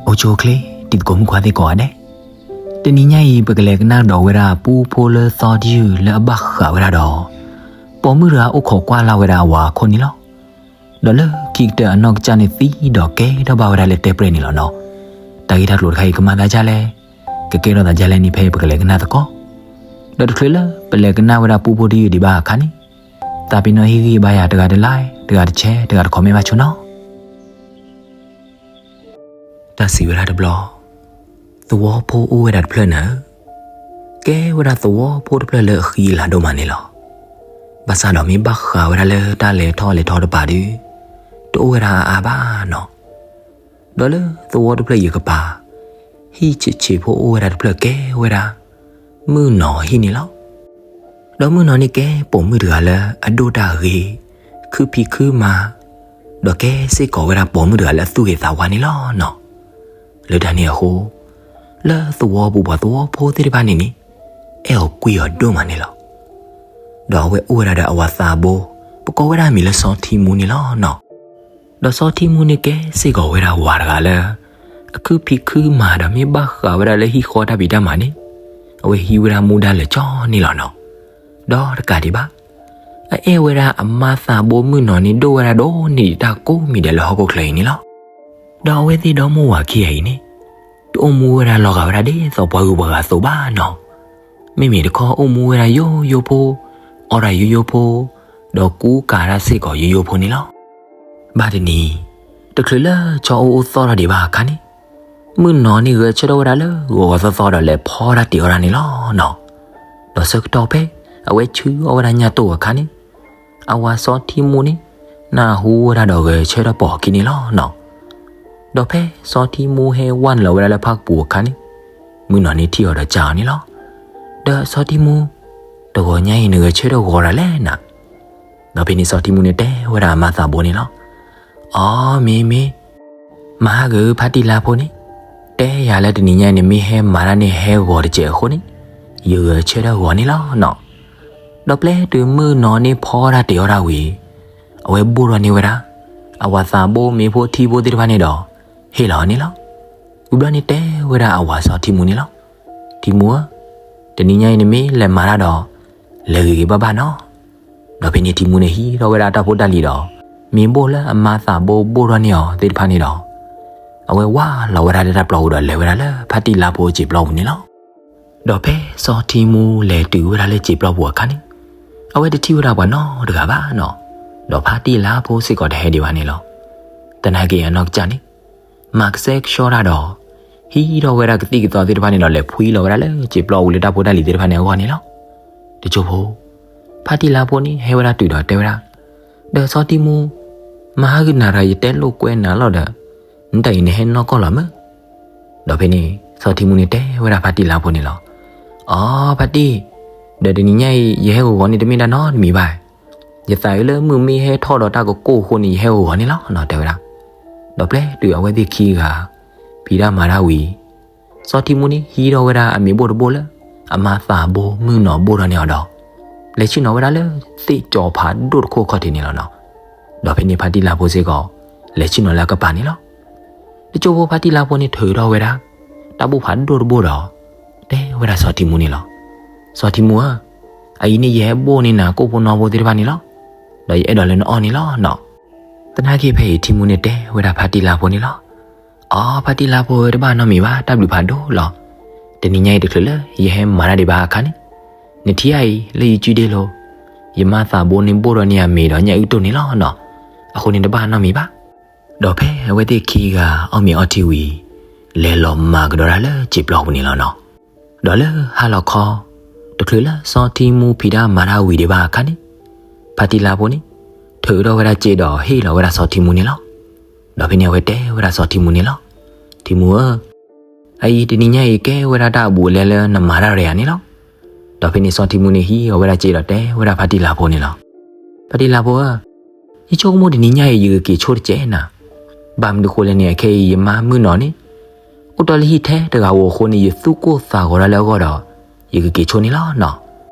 အိၣ်ဆူၣ်အိၣ်ချ့ တံၤသကိးမုၣ်ခွါသ့ၣ်ကိးဂၤဒဲး, တနံၤညါအံၤ ပကလဲၤကနၣ်ကဒီးဝဲဒၣ်ပူဖိလၢသီတယုၢ်လၢအဘၣ်ဃးဝဲဒၣ်ဒီး ပိာ်မုၣ်တဂၤအိၣ်ခိးကွၢ်လၢ်ဝဲဒၣ်အဝၤအခိၣ်န့ၣ်လီၤ. ဒီးလၢခံကတၢၢ်အနီၢ်ကစၢ်န့ၣ်သံဒီးကဲထီၣ်ဘၣ်ဝဲဒၣ်လၢတဲပြဲၢ်န့ၣ်လီၤနီၤ. တၢ်ဂ့ၢ်တၢ်ကျိၤတခါအံၤကမၤသးဒ်လဲၣ်, ကကဲထီၣ်သးဒ်လဲၣ်န့ၣ် ဖဲအံၤပကလဲၤကနၣ်သကိး. ဒီးတချုးလၢပလဲၤကနၣ်ဝဲဒၣ်ပူဖိတယုၢ်ဒံးဘၣ်အခါန့ၣ်, သးပ့ၤနီၣ်ဟ့ၣ်ဂံၢ်ဘါယၤ တဂၤတlike, တဂၤတshare, တဂၤတcommentဘၣ်ဆိနီၤ. တၢ်စံးဝဲဒၣ်တဘျီ, သဝီဖိအိၣ်ဝဲဒၣ်တဖျၢၣ်နၤဧၢ, ကဲဝဲဒၣ်သဝီဖိတဖျၢၣ်လၢအဃံအလၤဒိၣ်မးန့ၣ်လီၤ. ဘၣ်ဆၣ်ဒီးမ့ၢ်ဘၣ်ဃးဝဲဒၣ်လၢတၢ်လဲၤထီၣ်လဲၤထီတပၤဒီး, တအိၣ်ဝဲဒၣ်အါအါဘၣ်နီၤ. ဒီးလၢသဝီတဖျၢၣ်အံၤအကပၤ, ဟံၣ်ဆံးဆံးဖိအိၣ်ဝဲဒၣ်တဖျၢၣ်ကဲဝဲဒၣ် မုၣ်နီၤဟံၣ်န့ၣ်လီၤ. ဒီးမုၣ်နီၤန့ၣ်ကဲပိာ်မုၣ်တဂၤလၢအဒိၣ်တၢ်ဂ့ၤ, ခုဖံးခုမၤ, ဒီးကဲစ့ၢ်ကီးဝဲဒၣ်ပိာ်မုၣ်တဂၤလၢအသူၣ်ဂ့ၤသးဝါန့ၣ်လီၤနီၤ. လၢတၢ်န့ၣ်အဃိ, လၢသဝီပူၤပှၤသဝီဖိသ့ၣ်တဖၣ်န့ၣ်န့ၣ်, အဲၣ်အီၤကွံအီၤဒိၣ်မးန့ၣ်လီၤ. ဒီးအဝဲအိၣ်ဝဲဒၣ်ဒီးအဝၤသးဘိ, ပကိးဝဲဒၣ်အမံၤလၢစီၤထံမူန့ၣ်လီၤနီၤ. ဒီးစီၤထံမူန့ၣ်ကဲစ့ၢ်ကီးဝဲဒၣ်ဝၤတဂၤလၢ အခုဖံးခုမၤဒီးမ့ၢ်ဘၣ်ဃးဝဲဒၣ်လၢဟံၣ်ဃီတၢ်ဖံးတၢ်မၤန့ၣ်, အဝဲဟံးဝဲဒၣ်မူဒါလၢာ်ကၠီန့ၣ်လီၤနီၤ. ဒီးတကးဒံးဘၣ်, အအဲၣ်ဝဲဒၣ်အမါသးဘိမုၣ်နီၤန့ၣ်ဒိၣ်ဝဲဒၣ်ဒီးန့ၢ်တၢ်ကိးမံၤဒဲးလၢဟီၣ်ခိၣ်ချၢအံၤန့ၣ်လီၤ. ဒီးအဝဲသ့ၣ်ဒီမါဝၤခံဂၤအံၤန့ၣ်, တအိၣ်မူဝဲဒၣ်လီၤဂာ်ဝဲဒၣ်ဒ်သိးပှၤဂုၤပှၤဂၤအသိးဘၣ်နီၤ. မ့မ့ၢ်တခီအိၣ်မူဝဲဒၣ်ယိယိဖိ, အီဒၣ်ယိယိဖိ, ဒီးကူကၤတၢ်စ့ၢ်ကီးယိယိဖိန့ၣ်လီၤ. ဘၣ်တနံၤ, တချုးလၢဆီအိၣ်အိၣ်သီၣ်ထီၣ်ဒံးဘၣ်အခါန့ၣ်, မုၣ်နီၤန့ၣ်ဂဲၤဆၢထၢၣ်ဝဲဒၣ်လၢဂီၤဂီၤသီသီဒီးလဲၤဖီတၢ်တ့ၤအီၣ်တၢ်န့ၣ်လီၤနီၤ. ဒီးဆၢကတီၢ်ဖဲအဝဲဆူအီၣ်ဝဲဒၣ်ညၣ်တိၢ်အခါန့ၣ်, အဝၤစီၤထံမူန့ၣ် နၢ်ဟူဝဲဒၣ်ဒီးဂဲၤဆၢထၢၣ်ပိာ်အခံန့ၣ်လီၤနီၤ. ဒီးဖဲစီၤထံမူဟဲဝဲနုာ်လီၤဝဲဒၣ်လၢဖၣ်ကပူၤအခါန့ၣ်, မုၣ်နီၤန့ၣ်ထံၣ်အီၤဒီးစံးအီၤန့ၣ်လီၤ. ဒီးစီၤထံမူ, တဂီၤညါအံၤနဂဲၤဆၢထၢၣ်ဂီၤဒ်လဲၣ်နၤ. ဒီးဖဲန့ၣ်စီၤထံမူန့ၣ်တဲဝဲဒၣ်အမါသးဘိန့ၣ်လီၤ. အိ မ့ၢ်မ့ၢ်, မဟါဂ့ၤဖါတံၢ်လါဖိန့ၣ်, တဲယၤလၢတနံၤညါအံၤန့ၣ်မ့ၢ်ဟဲမၤတၢ်န့ၣ်ဟဲဂီၤတစဲးအဃိန့ၣ်, ယဂဲၤဆၢထၢၣ်ဂီၤန့ၣ်လီၤနီၤ. ဒီးပျဲတုၤမုၣ်နီၤန့ၣ်ဖီတၢ်တ့ၤအီၣ်တၢ်ဝံၤ, အဝဲဘိၣ်ထီၣ်န့ၢ်ဝဲဒၣ် အဝၤသးဘိမ့ၤဖိထံဖိသ့ၣ်တဖၣ်န့ၣ်ဒီး, ဟ့ၣ်လီၤအီၤန့ၣ်လီၤ. ဝံၤဘျီန့ၣ်တဲဝဲဒၣ်အဝၤစီၤထံမူန့ၣ်လီၤ. ထံမူဧၢ, တနံၤညါအံၤန့ၣ်မ့ၢ်လဲၤမၤတၢ်ဒီး, လဲၤဂ့ၤဂ့ၤဘၣ်ဘၣ်နီၤ. ဒီးဖဲန့ၣ်ထံမူန့ၣ်ဟံးထီၣ်ဝဲဒၣ်တၢ်ဖိတၢ်လံၤဒီး, မ့ၤဘိၣ်လၢအမါသးဘိဘိၣ်ထီၣ်န့ၢ်အီၤသ့ၣ်တဖၣ်န့ၣ်ဒီး, အဝဲဝၢ်လီၤဝဲဒၣ်လၢတၢ်ပျီပူၤဒီးလဲၤဝဲဒၣ်လၢဖါတံၢ်လါဖိစံာ်ပျီပူၤန့ၣ်လီၤ. ဒီးဖဲစီၤထံမူလဲၤတုၤဝဲဒၣ်လၢစံာ်ပျီပူၤအခါန့ၣ်, အဝဲတထံၣ်ဝဲဒၣ်ပှၤနီတဂၤဘၣ်နီၤ. ဒီးဖါတံၢ်လါဖိစ့ၢ်ကီးတဟဲဒံးဘၣ်န့ၣ်လီၤ. သနာ်က့အနီၢ်ကစၢ်န့ၣ် မၤကဆှဲကဆှီတၢ်ဒီး, ဟံးထီၣ်ဝဲဒၣ်ကသံၣ်ကသီသ့ၣ်တဖၣ်န့ၣ်ဒီးလဲၤဖှံလီၤဝဲဒၣ်လၢစံာ်ပျီပူၤလၢတၢ်ဖိတၢ်လံၤသ့ၣ်တဖၣ်န့ၣ်အဂီၢ်န့ၣ်လီၤ. တစိၢ်ဖိ, ဖါတံၢ်လါဖိန့ၣ်ဟဲဝဲဒၣ်တုၤဒီးတဲဝဲဒၣ်, ဒီးစီၤထံမူ, မဟါဂ့ၤနၤဒီးယတဲလိာ်ကွဲနၤလီၤဒီး, နတၢ်အံၤနဟဲနီၢ်ကီၢ်လီၤမ့ၢ်. ဒီးဖဲန့ၣ် စီၤထံမူန့ၣ်တဲဝဲဒၣ်ဖါတံၢ်လါဖိန့ၣ်လီၤ. အိ ဖါတံၢ်, ဒီးတနံၤညါအံၤ ယဟဲဂီၤဂီၤန့ၣ်တမ့ၢ်တၢ်နီတမံၤဘၣ်. ယသးအုးလၢမုၢ်မ့ၢ်ဟဲထီၣ်ဒီးတၢ်ကကိၢ်အဃိန့ၣ် ယဟဲဂီၤဂီၤန့ၣ်လီၤနီၤ တဲဝဲဒၣ်. ဒီးပျဲတုၤအဝဲသ့ၣ်ခံဂၤ, ဖံးတၢ်မၤတၢ်ဝံၤ, စီၤထံမူန့ၣ်ဟံးထီၣ်ဝဲဒၣ်အမ့ၤဘိၣ်တဘိၣ်လၢ အမါသးဘိမုၣ်နီၤဘိၣ်ထီၣ်န့ၢ်အီၤဒီး, လဲၤဆ့ၣ်နီၤဝဲဒၣ်လၢသ့ၣ်ကၠီၤဖးဒိၣ်တခိၣ်ခီၣ်ထံးန့ၣ်လီၤနီၤ. ဒီးဖဲန့ၣ်ဖါတံၢ်လါဖိစ့ၢ်ကီး, လဲၤဆ့ၣ်နီၤလၢအကပၤန့ၣ်လီၤ. တစိၢ်ဖိဖါတံၢ်လါဖိန့ၣ်ထုးထီၣ်ဝဲဒၣ် တၢ်ဘိၣ်ဖးဒိၣ်တဘိၣ်ဒီး, တဲဝဲဒၣ်စီၤထံမူန့ၣ်လီၤ. စီၤထံမူဧၢ, အအံၤန့ၣ်ယဟဲဘိၣ်န့ၢ်နၤကိၣ်ဖိနီဖိသ့ၣ်တဖၣ်န့ၣ်လီၤ. ဒီးယအဲၣ်ဒိးလၢနအီၣ်န့ၣ်လီၤနီၤ. သနာ်က့ဖဲအံၤထံမူန့ၣ်တဲဝဲဒၣ်ဖါတံၢ်လါဖိန့ၣ်လီၤ. အိ ဖါတံၢ်လါဖိဧၢ တဘၣ်နီတမံၤဘၣ် တၢ်ဘျုးဖးဒိၣ်လီၤ. တနံၤညါအံၤတချုးလၢယဟဲမၤတၢ်ဒံးဘၣ်အခါန့ၣ်, နထံၣ်အံၤလၢယစုဒ့လိၤ, ယမါသးဘိန့ၣ်ဘိၣ်ထီၣ်န့ၢ်အမ့ၤဒီးညၣ်အုၣ်တိၢ်န့ၣ်လီၤနီၤ. အဃိန့ၣ်တဘၣ်နီတမံၤဘၣ်. ဒီးဖဲအဝဲသ့ၣ်ခံဂၤအီၣ်မ့ၤအီထံဝံၤ, လဲၤလီၤမၤကဒီးတၢ်လၢစံာ်ပျီပူၤန့ၣ်လီၤနီၤ. ဒီးလၢဟါလီၤခီ, တချုးလၢစီၤထံမူဖံးတၢ်မၤတၢ်ဝံၤဒံးဘၣ်အခါန့ၣ်, ဖါတံၢ်လါဖိန့ၣ် ထုးထီၣ်ဝဲဒၣ်စ့ဒီးဟ့ၣ်လီၤဝဲဒၣ်စီၤထံမူန့ၣ်လီၤ. ဒီးဖဲန့ၣ်အဝဲတဲဝဲဒၣ်စီၤထံမူန့ၣ်လီၤ. ထံမူဧၢ, အအံၤတနံၤညါအံၤကဲဝဲဒၣ်တၢ်အဘူးအလဲလၢနမၤတၢ်ရဲၣ်ဧါန့ၣ်လီၤ. ဒီးဖဲန့ၣ်စီၤထံမူန့ၣ်ဟံးအီၤဝဲဒၣ်စ့ဒီးတဲဝဲဒၣ်ဖါတံၢ်လါဖိန့ၣ်လီၤ. ဖါတံၢ်လါဖိဧၢ, ယဆိကမိၣ်တနံၤညါအံၤယကက့ၤဆိတစဲးနၤ. ဘၣ်မနုၤဃိလဲၣ်န့ၣ် အခဲအံၤယမါမုၣ်နီၤန့ၣ် အိၣ်တ့ၢ်လၢဟံၣ်ထဲတဂၤဧိၤအဃိန့ၣ် ယသူၣ်ကိၢ်သးဂီၤတၢ်လၢအဂီၢ်ဒီး ယကက့ၤဆိန့ၣ်လီၤနီၤ.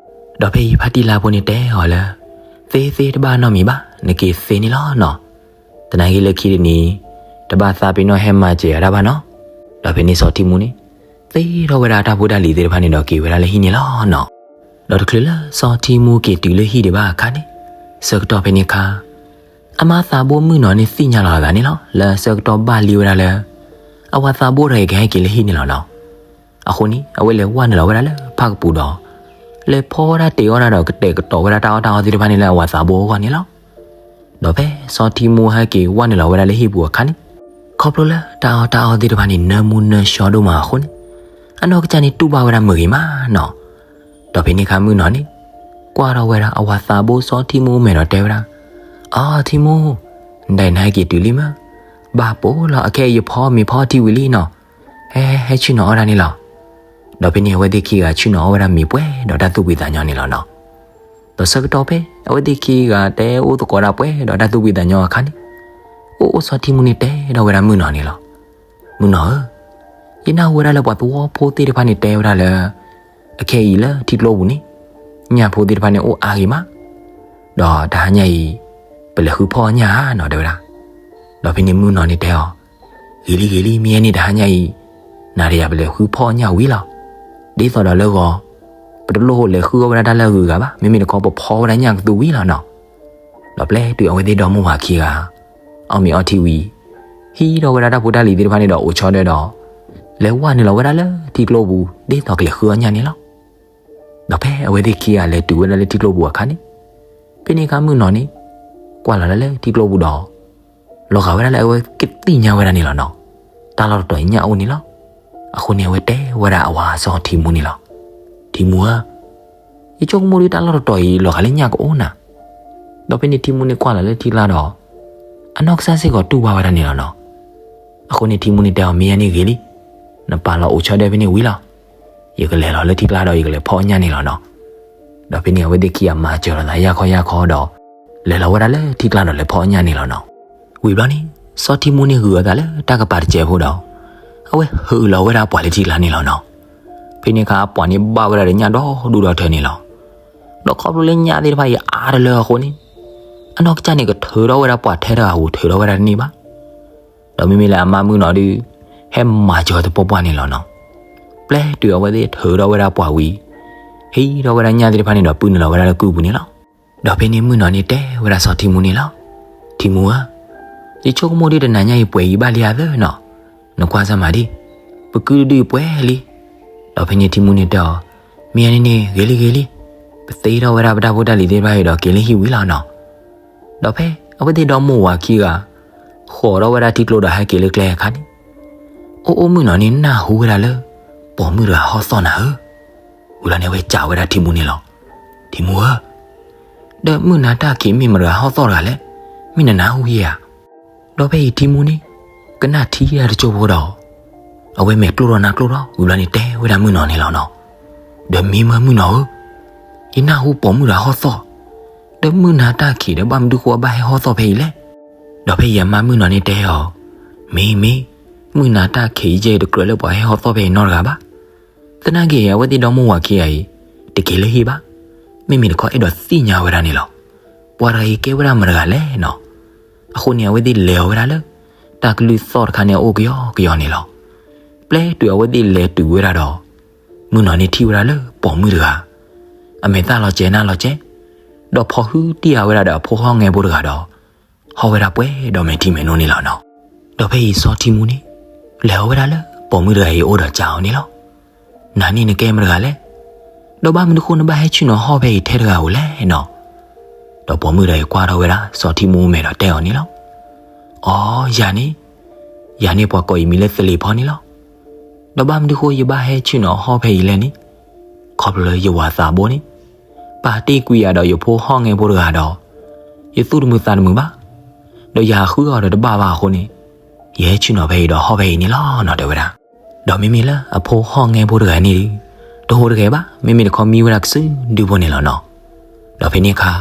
ဒီးဖဲအံၤဖါတံၢ်လါဖိန့ၣ်တဲအီၤလၢ သ့သ့တဘၣ်နီတမံၤဘၣ် နက့ၤသ့န့ၣ်လီၤနီၤ. သနာ်က့လၢခံတနံၤ တဘၣ်သးပ့ၤနီၣ်ဟဲမၤစၢၤယၤတၢ်ဘၣ်နီၤ. ဒီးဖဲန့ၣ်စီၤထံမူန့ၣ် သ့ထီၣ်ဝဲဒၣ်တၢ်ဖိတၢ်လံၤသ့ၣ်တဖၣ်န့ၣ်ဒီးက့ၤဝဲဒၣ်လၢဟံၣ်န့ၣ်လီၤနီၤ. ဒီးတချုးလၢစီၤထံမူက့ၤတုၤလၢဟံၣ်ဒံးဘၣ်အခါန့ၣ်, ဆၢကတီၢ်ဖဲန့ၣ်အခါ အမါသးဘိမုၣ်နီၤန့ၣ်သ့ၣ်ညါလီၤအသးန့ၣ်လီၤ. လၢဆၢကတီၢ်ဘၣ်လံဝဲဒၣ်လၢ အဝၤသးဘိတဂၤအံၤကဟဲက့ၤလၢဟံၣ်န့ၣ်လီၤနီၤ. အဃိန့ၣ် အဝဲလဲၤဝဲနုာ်လီၤဝဲဒၣ်လၢဖၣ်ကပူၤဒီး လဲၤဖီဝဲဒၣ်တ့ၢ်အီၣ်ဒၣ်ဒီးကတဲာ်ကတီၤဝဲဒၣ်တၢ်အီၣ်တၢ်အီသ့ၣ်တဖၣ်န့ၣ်လၢအဝၤသးဘိအဂီၢ်န့ၣ်လီၤ. ဒီးဖဲစီၤထံမူဟဲက့ၤဝဲနုာ်လီၤဝဲဒၣ်လၢဟံၣ်ပူၤအခါန့ၣ်, ခီဖျိလၢတၢ်အီၣ်တၢ်အီသ့ၣ်တဖၣ်န့ၣ်နၢမူနၢဆှီဒိၣ်မးအဃိန့ၣ်, အနီၢ်ကစၢ်န့ၣ်တူၢ်ဘၣ်ဝဲဒၣ်မုာ်ဂ့ၤမးနီၤ. ဒီးဖဲန့ၣ်အခါမုၣ်နီၤန့ၣ် ကွၢ်ထီၣ်ဝဲဒၣ်အဝၤသးဘိစီၤထံမူမဲာ်ဒီးတဲဝဲဒၣ်, အီထံမူ, နဒဲနဟဲက့ၤတုၤလံမ့ၢ်, ဘၣ်ပိာ်လီၤအခဲအံၤယဖီမ့ၤဖီထံဝံၤလံနီၤ, ဟဲ ဟဲဆ့ၣ်နီၤအီၣ်ဒၣ်န့ၣ်လီၤ. ဒီးဖဲန့ၣ်အဝဲသ့ၣ်ခံဂၤဆ့ၣ်နီၤအီၣ်ဝဲဒၣ်မ့ၤပှဲၤဒီးတၢ်သူၣ်ဖှံသးညီန့ၣ်လီၤနီၤ. ဒီးဆၢကတီၢ်ဖဲအဝဲသ့ၣ်ခံဂၤတဲအိၣ်သကိးဒၣ်ပှဲၤဒီးတၢ်သူၣ်ဖှံသးညီအခါန့ၣ်, အိၣ်အိၣ်စီၤထံမူန့ၣ်တဲထီၣ်ဝဲဒၣ်မုၣ်နီၤန့ၣ်လီၤ. မုၣ်နီၤဧၢ, ယနၢ်ဟူဝဲဒၣ်လၢပှၤသဝီဖိသ့ၣ်တဖၣ်န့ၣ်တဲဝဲဒၣ်လၢ အခဲအံၤလၢထံကျိပူၤန့ၣ် ညၣ်ဖိသ့ၣ်တဖၣ်န့ၣ်အိၣ်အါဂ့ၤမး, ဒီးတဟါညါအံၤ ပလဲၤဃုဖီၣ်ညၣ်ဧါနီၤ တဲဝဲဒၣ်. ဒီးဖဲန့ၣ်မုၣ်နီၤန့ၣ်တဲအီၤ, ဂ့ၤလံဂ့ၤလံ မ့ၢ်ညါန့ၣ်တဟါညါအံၤ နၤဒီးယၤပလဲၤဃုဖီၣ်ညၣ်ဝံၤလီၤ. ဒ်သိးဒီးလၢဂီၤ ပတလိၣ်လဲၤဃုအီၣ်ဝဲဒၣ်တၢ်လၢအဂုၤအဂၤဘၣ်, မ့မ့ၢ်တခီပဖီၣ်ဝဲဒၣ်ညၣ်ကသူဝံၤလီၤနီၤ. ဒီးပျဲတုၤအဝဲသ့ၣ်ဒီမါဝၤခံဂၤ အီၣ်မ့ၤအီထံဝံၤ ဟံးထီၣ်ဝဲဒၣ်တၢ်ဖိတၢ်လံၤသ့ၣ်တဖၣ်န့ၣ်ဒီးအိၣ်ဆီဒၢဒီး လဲၤဝဲနုာ်လီၤဝဲဒၣ်လၢထံကျိပူၤ ဒ်သိးကလဲၤဃုအီၣ်ညၣ်န့ၣ်လီၤ. ဒီးဖဲအဝဲသ့ၣ်ခံဂၤလဲၤတုၤဝဲဒၣ်လၢထံကျိပူၤအခါန့ၣ်, ဖဲန့ၣ်အခါမုၣ်နီၤန့ၣ် ကွၢ်လီၤလၢလၢထံကျိပူၤဒီး လီၤဂာ်ဝဲဒၣ်လၢအဝဲကသ့ၣ်ညါဝဲဒၣ်န့ၣ်လီၤနီၤ, တၢ်လီၢ်တတီၤအံၤညၣ်အိၣ်န့ၣ်လီၤ. အဃိန့ၣ်အဝဲတဲဝဲဒၣ်အဝၤစီၤထံမူန့ၣ်လီၤ. ထံမူဧၢ, ယဆိကမိၣ်ဒ်တၢ်လီၢ်တတီၤအံၤလီၤဂာ်လၢညၣ်ကအိၣ်နၤ. ဒီးဖဲန့ၣ်ထံမူန့ၣ်ကွၢ်လီၤလၢထံကျါဒီး အနီၢ်ကစၢ်စ့ၢ်ကီးတူၢ်ဘၣ်ဝဲဒၣ်န့ၣ်လီၤနီၤ. အဃိန့ၣ်ထံမူန့ၣ်တဲအီၤ မ့ၢ်ယါန့ၣ်ဂ့ၤလံ, နပာ်လီၤအိၣ်ဆီဒၢဖဲန့ၣ်ဝံၤလီၤ. ယကလဲၤလီၤလၢထံကျါဒီးယကလဲၤဖီၣ်ညၣ်န့ၣ်လီၤနီၤ. ဒီးဖဲန့ၣ်အဝဲသ့ၣ်ခံဂၤမၤစၢၤလီၤသးယၢ်ခီယၢ်ခီဒီး လဲၤလီၤဝဲဒၣ်လၢထံကျါဒီးလဲၤဖီၣ်ညၣ်န့ၣ်လီၤနီၤ. ဝံၤဘျီန့ၣ် စီၤထံမူန့ၣ်ဂုာ်အသးလၢတၢ်ကပၤတစဲးဖိဒီး အဝဲဟုးလီၤဝဲဒၣ်ပှၤလၢထံကျါန့ၣ်လီၤနီၤ. ဖဲန့ၣ်အခါအပှၤန့ၣ်ဘၣ်ဝဲဒၣ်ဒီးညၣ်ဒီဒူၣ်ဒီး ထၢၣ်န့ၣ်လီၤ. ဒီးခီဖျိလၢညၣ်သ့ၣ်တဖၣ်အံၤအါတလၢအဃိန့ၣ် အနီၢ်ကစၢ်န့ၣ်ကထုးထီၣ်ဝဲဒၣ်ပှၤထဲတဂၤဧိၤ ထုးထီၣ်ဝဲဒၣ်တန့ၢ်ဘၣ်. ဒီးမ့မ့ၢ်လၢအမါမုၣ်နီၤဒုး ဟဲမၤစၢၤတပှၢ်ပှၢ်န့ၣ်လီၤနီၤ. ပျဲတုၤအဝဲသ့ၣ်ထုးထီၣ်ဝဲဒၣ်ပှၤဝံၤ ဟံးထီၣ်ဝဲဒၣ်ညၣ်သ့ၣ်တဖၣ်န့ၣ်ဒီးပုၢ်နုာ်လီၤဝဲဒၣ်လၢကုၢ်ပူၤန့ၣ်လီၤ. ဒီးဖဲန့ၣ်မုၣ်နီၤန့ၣ်တဲဝဲဒၣ်စီၤထံမူန့ၣ်လီၤ. ထံမူဧၢ, ယဆိကမိၣ်ဒ်တနၤညါအံၤပှဲၤအံၤဘၣ်လံဧါသၢနီၤ. နကွၢ်စၢ်မၤဒံး, ပကုၢ်တဒုအံၤပှဲၤလံ. ဒီးဖဲန့ၣ်ထံမူန့ၣ်တဲအီၤ, မ့ၢ်ယါန့ၣ်န့ၣ်ဂ့ၤလံဂ့ၤလံ, ပသ့ထီၣ်ဝဲဒၣ်ပတၢ်ဖိတၢ်လံၤသ့ၣ်တဖၣ်အံၤဒီးက့ၤလၢဟံၣ်ဝံၤလီၤနီၤ. ဒီးဖဲအဝဲသ့ၣ်ဒီမါဝၤခံဂၤ ဃီၤထီၣ်ဝဲဒၣ်ထံကျိဒီးဟဲက့ၤလၢကျဲအခါန့ၣ်, အိၣ်အိၣ်မုၣ်နီၤန့ၣ်နၢ်ဟူဝဲဒၣ်လၢ ပိာ်မုၣ်တဂၤဟီၣ်သီၣ်နၤဧၢ. ဝံၤလီၤန့ၣ်အဝဲစံးဝဲဒၣ်ထံမူန့ၣ်လီၤ. ထံမူဧၢ, ဒီးမုၢ်နၤတၢ်ခံးမ့ၢ်မတၤတဂၤဟီၣ်သီၣ်တဂၤလဲၣ်, မ့ၢ်နနၢ်ဟူဧါ. ဒီးဖဲအံၤထံမူန့ၣ် ကနၣ်ထံတၢ်တစိၢ်ဖိဒီး အဝဲမဲာ်ကျိၣ်ထီၣ်နါကျိၣ်ထီၣ် ဝံၤဘျီန့ၣ်တဲဝဲဒၣ်မုၣ်နီၤန့ၣ်လီၤနီၤ. ဒီးမ့ၢ်မုၢ်မုၣ်နီၤဧၢ, ယနၢ်ဟူပိာ်မုၣ်တဂၤဟီၣ်သီၣ်, ဒီးမုၢ်နၤတၢ်ခံးဒီးဘၣ်မနုၤဃိအဘၣ်ဟဲဟီၣ်သီၣ်ဖဲအံၤလဲၣ်. ဒီးဖဲအံၤအမါမုၣ်နီၤန့ၣ်တဲအီၤ, မ့ၢ်မ့ၢ်, မုၢ်နၤတၢ်ခံးယဲအံၤတကြၢးလၢပှၤဟဲဟီၣ်သီၣ်ဖဲအံၤနီတဂၤဘၣ်. သနာ်က့အဝဲသ့ၣ်ဒီမါဝၤခံဂၤအံၤ တက့ၤလၢဟံၣ်ဘၣ်. မ့မ့ၢ်တခီအဲၣ်ဒိးသ့ၣ်ညါဝဲဒၣ်န့ၣ်လီၤ. ပှၤတဂၤအံၤကဲဝဲဒၣ်မတၤတဂၤလဲၣ်နီၤ. အဃိန့ၣ်အဝဲသ့ၣ်လဲၤအီၤဝဲဒၣ်လၢ တၢ်ကလုၢ်သီၣ်တခါန့ၣ်အအိၣ်ကယီကယီန့ၣ်လီၤ. ပျဲတုၤအဝဲသ့ၣ်လဲၤတုၤဝဲဒၣ်ဒီး မုၣ်နီၤန့ၣ်ထံၣ်ဝဲဒၣ်လၢပိာ်မုၣ်တဂၤ အမဲာ်သၣ်လီၤကဲနၢ်လီၤကဲ, ဒီးဖီၣ်ဟုတံၢ်အဝဲဒၣ်ဒီးအဖိဟီၣ်ငဲဖိတဂၤဒီး ဟီၣ်ဝဲဒၣ်ပှဲၤဒီးမဲာ်ထံမဲာ်နိန့ၣ်လီၤနီၤ. ဒီးဖဲအံၤစီၤထံမူန့ၣ် လဲၤအီၤဝဲဒၣ်လၢပိာ်မုၣ်တဂၤအံၤအအိၣ်ဒီးစံးအီၤန့ၣ်လီၤ. နၤန့ၣ်နကဲမတၤတဂၤလဲၣ်, ဒီးဘၣ်မနုၤဃိနဘၣ်ဟဲဆ့ၣ်နီၤဟီၣ်ဖဲအံၤထဲတဂၤဧိၤလဲၣ်နီၤ. ဒီးပိာ်မုၣ်တဂၤအံၤကွၢ်ထီၣ်ဝဲဒၣ် စီၤထံမူမဲာ်ဒီးတဲအီၤန့ၣ်လီၤ. အိ ယၤန့ၣ်, ယၤန့ၣ်ပှၤကိးယမံၤလၢသလ့ၤဖီန့ၣ်လီၤ. ဒီးဘၣ်မနုၤဃိယဘၣ်ဟဲဆ့ၣ်နီၤဟီၣ်ဖဲအံၤလဲၣ်န့ၣ်, ခီဖျိလၢယဝၤသးဘိန့ၣ် ပာ်တ့ၢ်ကွံာ်ယၤဒီးယဖိဟီၣ်ငဲဖိတဂၤဒီး ယသူၣ်တမုာ်သးတမုာ်ဘၣ်, ဒီးယဟးဃုအီၤဒီးတဘၣ်ဘၣ်အဃိန့ၣ်, ယဟဲဆ့ၣ်နီၤဖဲအံၤဒီးဟီၣ်ဖဲအံၤန့ၣ်လီၤနီၤ တဲဝဲဒၣ်. ဒီးမ့မ့ၢ်လၢအဖိဟီၣ်ငဲဖိတဂၤန့ၣ်ဒုး တဟူးတဂဲၤဘၣ်, မ့မ့ၢ်တခီမံဝဲဒၣ်ကစုဒုဖိန့ၣ်လီၤနီၤ. ဒီးဖဲန့ၣ်အခါ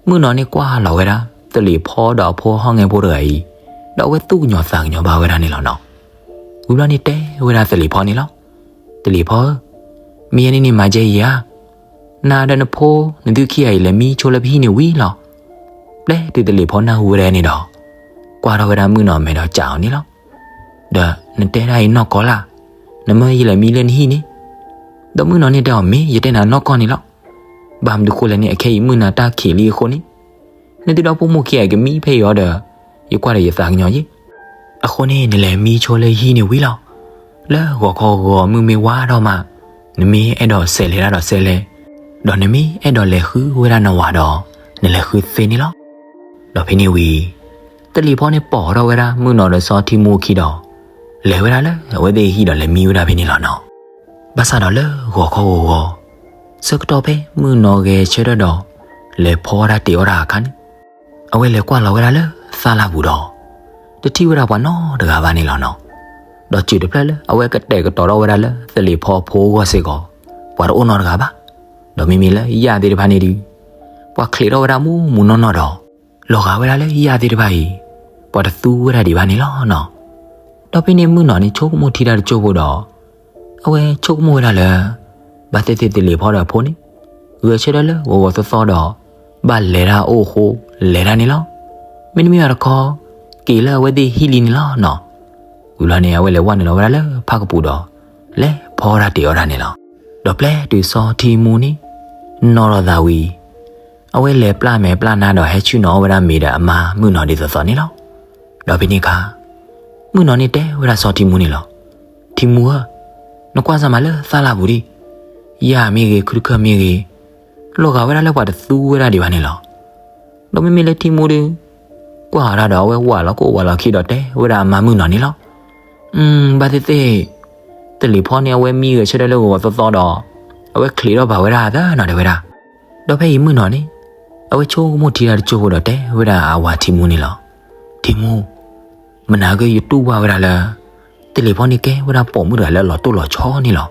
မုၣ်နီၤန့ၣ်ကွၢ်လီၤဝဲဒၣ် သလ့ၤဖီဒီးအဖိဟီၣ်ငဲဖိတဂၤအံၤ, ဒီးအဝဲသူၣ်ကညီၤသးကညီၤဘၣ်ဝဲဒၣ်န့ၣ်လီၤနီၤ. ဝံၤဘျီန့ၣ်တဲဝဲဒၣ်သလ့ၤဖီန့ၣ်လီၤ. သလ့ၤဖီဧၢ, မ့ၢ်ယဲန့ၣ်န့ၣ်မၤကဲအံၤဧါ. နၤဒီးနဖိနသုခံဂၤအံၤလဲၤမံဆိလၢပဟံၣ်န့ၣ်ဝံၤလီၤ. ပျဲတုၤသလ့ၤဖီနၢ်ဟူဝဲဒၣ်န့ၣ်ဒီး ကွၢ်ထီၣ်ဝဲဒၣ်မုၣ်နီၤမဲာ်ဒီးစံးအီၤန့ၣ်လီၤ. ဒီးနတဲဒၣ်အံၤနီၢ်ကီၢ်လၢ်, နမၢယလဲၤမံလၢနဟံၣ်န့ၣ်. ဒီးမုၣ်နီၤန့ၣ်တဲအီၤ မ့ၢ်ယတဲနၤနီၢ်ကီၢ်န့ၣ်လီၤ. ဘၣ်မနုၤဃိလဲၣ်န့ၣ် အခဲအံၤမုၢ်နၤတၢ်ခံးလံအဃိန့ၣ် နသုဒီဖိမိၢ်ခံဂၤအံၤကမံဖဲအံၤအီၤဒီး ယကွၢ်ဒီးယသးကညီၤယ့ၣ်. အဃိန့ၣ် နလဲၤမံဆိလၢဟံၣ်န့ၣ်ဝံၤလီၤ. လၢဂီၤခီဂီၤမုၢ်မ့ၢ်ဝါထီၣ်မး, နမ့ၢ်အဲၣ်ဒိးဆဲးလဲၤတၢ်ဒီးဆဲးလဲၤ, ဒီးနမ့ၢ်အဲၣ်ဒိးလဲၤဃုဝဲဒၣ်နဝၤဒီး နလဲၤဃုသ့န့ၣ်လီၤ. ဒီးဖဲန့ၣ်ဝံၤ သလံၤဖီန့ၣ်ပိာ်ထီၣ်ဝဲဒၣ်မုၣ်နီၤဒီးစီၤထံမူအခံဒီး လဲၤဝဲဒၣ်လၢအဝဲသ့ၣ်ဟံၣ်ဒီးလဲၤမံဝဲဒၣ်ဖဲန့ၣ်လီၤနီၤ. ဘၣ်ဆၣ်ဒီးလၢဂီၤခီဂီၤဂီၤ ဆၢကတီၢ်ဖဲမုၣ်နီၤဂဲၤဆၢထၢၣ်ဒီး လဲၤဖီဝဲဒၣ်တ့ၤအီၣ်တၢ်အခါန့ၣ်, အဝဲလဲၤကွၢ်လီၤဝဲဒၣ်လၢသၣ်လၢ်ပူၤဒီး တထံၣ်ဝဲဒၣ်ပှၤနီတဂၤဘၣ်န့ၣ်လီၤနီၤ. ဒီးစၢၤတဖျၢၣ်လၢအဝဲကတဲာ်ကတီၤထီၣ်ဝဲဒၣ်လၢသလံၤဖီအဖိအဂီၢ်စ့ၢ်ကီး ပှၤတအိၣ်နီတဂၤဘၣ်. ဒီးမ့မ့ၢ်လၢယၣ်သ့ၣ်တဖၣ်န့ၣ်ဒုး ပှၤချံးထီၣ်ဝဲဒၣ်မူးမူးနီၢ်နီၢ်ဒီး လီၤဂာ်ဝဲဒၣ်လၢယၣ်သ့ၣ်တဖၣ်အံၤ ပှၤတသူဝဲဒၣ်ဒံးဘၣ်န့ၣ်လီၤနီၤ. ဒီးဖဲန့ၣ်မုၣ်နီၤန့ၣ်ဆိကမိၣ်ထံတၢ်တစိၢ်ဖိဒီး အဝဲဆိကမိၣ်ဝဲဒၣ်လၢ ဘၣ်သ့ၣ်သ့ၣ်သလံၤဖီဒီးအဖိန့ၣ် ဂဲၤဆၢထၢၣ်လၢဂီၤဂီၤသီသီဒီး ဘၣ်လဲၤတၢ်အိၣ်အဃိ လဲၤတၢ်န့ၣ်လီၤ. မ့တမ့ၢ်ဘၣ်တခီ က့ၤလၢအဝဲသ့ၣ်ဟံၣ်လံန့ၣ်လီၤနီၤ. ဝံၤလီၤန့ၣ် အဝဲလဲၤဝဲနုာ်လီၤဝဲဒၣ်လၢဖၣ်ကပူၤဒီး လဲၤဖီတၢ်တ့ၤအီၣ်တၢ်န့ၣ်လီၤ. ဒီးပျဲတုၤစီၤထံမူန့ၣ် နီၢ်ထီၣ်သးဝံၤ အဝဲလဲၤပျၢ်မဲာ်ပျၢ်နါဒီးဟဲဆ့ၣ်နီၤအီၣ်ဝဲဒၣ်မ့ၤဒီးအမါမုၣ်နီၤဒ်သိးသိးန့ၣ်လီၤ. ဒီးဖဲန့ၣ်အခါ မုၣ်နီၤန့ၣ်တဲဝဲဒၣ်စီၤထံမူန့ၣ်လီၤ. ထံမူဧၢ, နကွၢ်စၢ်မးလၢသၣ်လၢ်ပူၤဒံး, ယၣ်မ့ၢ်ဂ့ၤ ခုတခၢၣ်မ့ၢ်ဂ့ၤ, လီၤဂာ်ဝဲဒၣ်လၢပှၤတသူဝဲဒၣ်ဒံးဘၣ်န့ၣ်လီၤ. ဒီးမ့မ့ၢ်လၢထံမူဒီး ကွၢ်အီၤဒၣ်ဒီးအဝဲဝးလီၤကိၣ်ဝးလီၤခံဒီးတဲဝဲဒၣ်အမါမုၣ်နီၤန့ၣ်လီၤ. အၢ ဘၣ်သ့ၣ်သ့ၣ် သလံၤဖီန့ၣ် အဝဲမံဂဲၤဆၢထၢၣ်လၢဂီၤဂီၤသီသီဒီး အဝဲချံးထီၣ်ဘၣ်ဝဲဒၣ်သၢနီၤတဲဝဲဒၣ်. ဒီးဖဲအံၤမုၣ်နီၤန့ၣ် အဝဲဆိကမိၣ်ထံတၢ်တစိၢ်ဖိဒီးတဲဝဲဒၣ်အဝၤထံမူန့ၣ်လီၤ. ထံမူ, မနၤဂ့ၤယတူၢ်ဘၣ်ဝဲဒၣ်လၢ သလံၤဖီန့ၣ်ကဲဝဲဒၣ်ပိာ်မုၣ်တဂၤလၢအလီၤတိၢ်လီၤဆီန့ၣ်လီၤ.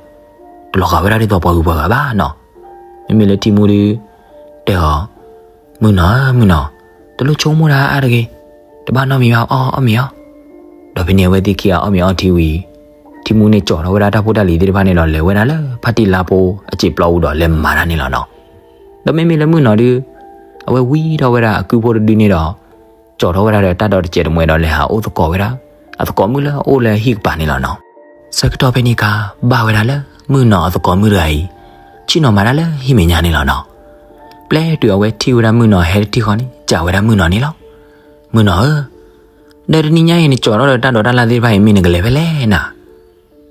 တလီၤဂာ်ဝဲဒၣ်ဒ်သိးပှၤဂုၤပှၤဂၤဘၣ်နီၤ. မ့မ့ၢ်လၢထံမူဒီး တဲအီၤ, မုၣ်နီၤဧၢ မုၣ်နီၤ, တလိၣ်ဆိကမိၣ်တၢ်အါတဂ့ၤ, တဘၣ်နီတမံၤဘၣ် အီၣ်အီၣ်မ့ၤအီၣ်. ဒီးဖဲန့ၣ်အဝဲသ့ၣ်ခံဂၤအီၣ်မ့ၤအီထံဝံၤ ထံမူန့ၣ်ကၠီထီၣ်ဝဲဒၣ်တၢ်ဖိတၢ်လံၤသ့ၣ်တဖၣ်န့ၣ်ဒီး လဲၤဝဲဒၣ်လၢဖၣ်တံၢ်လါဖိအစံာ်ပျီပူၤဒီးလဲၤမၤတၢ်န့ၣ်လီၤနီၤ. ဒီးမ့မ့ၢ်လၢမုၣ်နီၤဒုး အဝဲဝံထီၣ်ဝဲဒၣ်အကုဖိတဒုန့ၣ်ဒီး ကၠီထီၣ်ဝဲဒၣ်ဒီးတၢ်ဒီတစဲးတမှဲၤဒီးလဲၤဟးအိၣ်သကိးဝဲဒၣ် အသကိးမုၣ်လၢအအိၣ်လၢဟံၣ်ကပၤန့ၣ်လီၤနီၤ. ဆၢကတီၢ်ဖဲန့ၣ်အခါ ဘၣ်ဝဲဒၣ်လၢမုၣ်နီၤအသကိးမုၣ်တဂၤအံၤ ဆ့ၣ်နီၤမၤတၢ်လၢဟံၣ်မဲာ်ညါန့ၣ်လီၤနီၤ. ပျဲတုၤအဝဲထံၣ်ဝဲဒၣ်မုၣ်နီၤဟဲတထံၣ်ဃီန့ၣ် စံးဝဲဒၣ်မုၣ်နီၤန့ၣ်လီၤ. မုၣ်နီၤဧၢ, ဒီးတနံၤညါအံၤနကၠီထီၣ်ဒီးတၢ်ဒိးတၢ်လၣ်သ့ၣ်တဖၣ်အံၤ မ့ၢ်နကလဲၤဖဲလဲၣ်န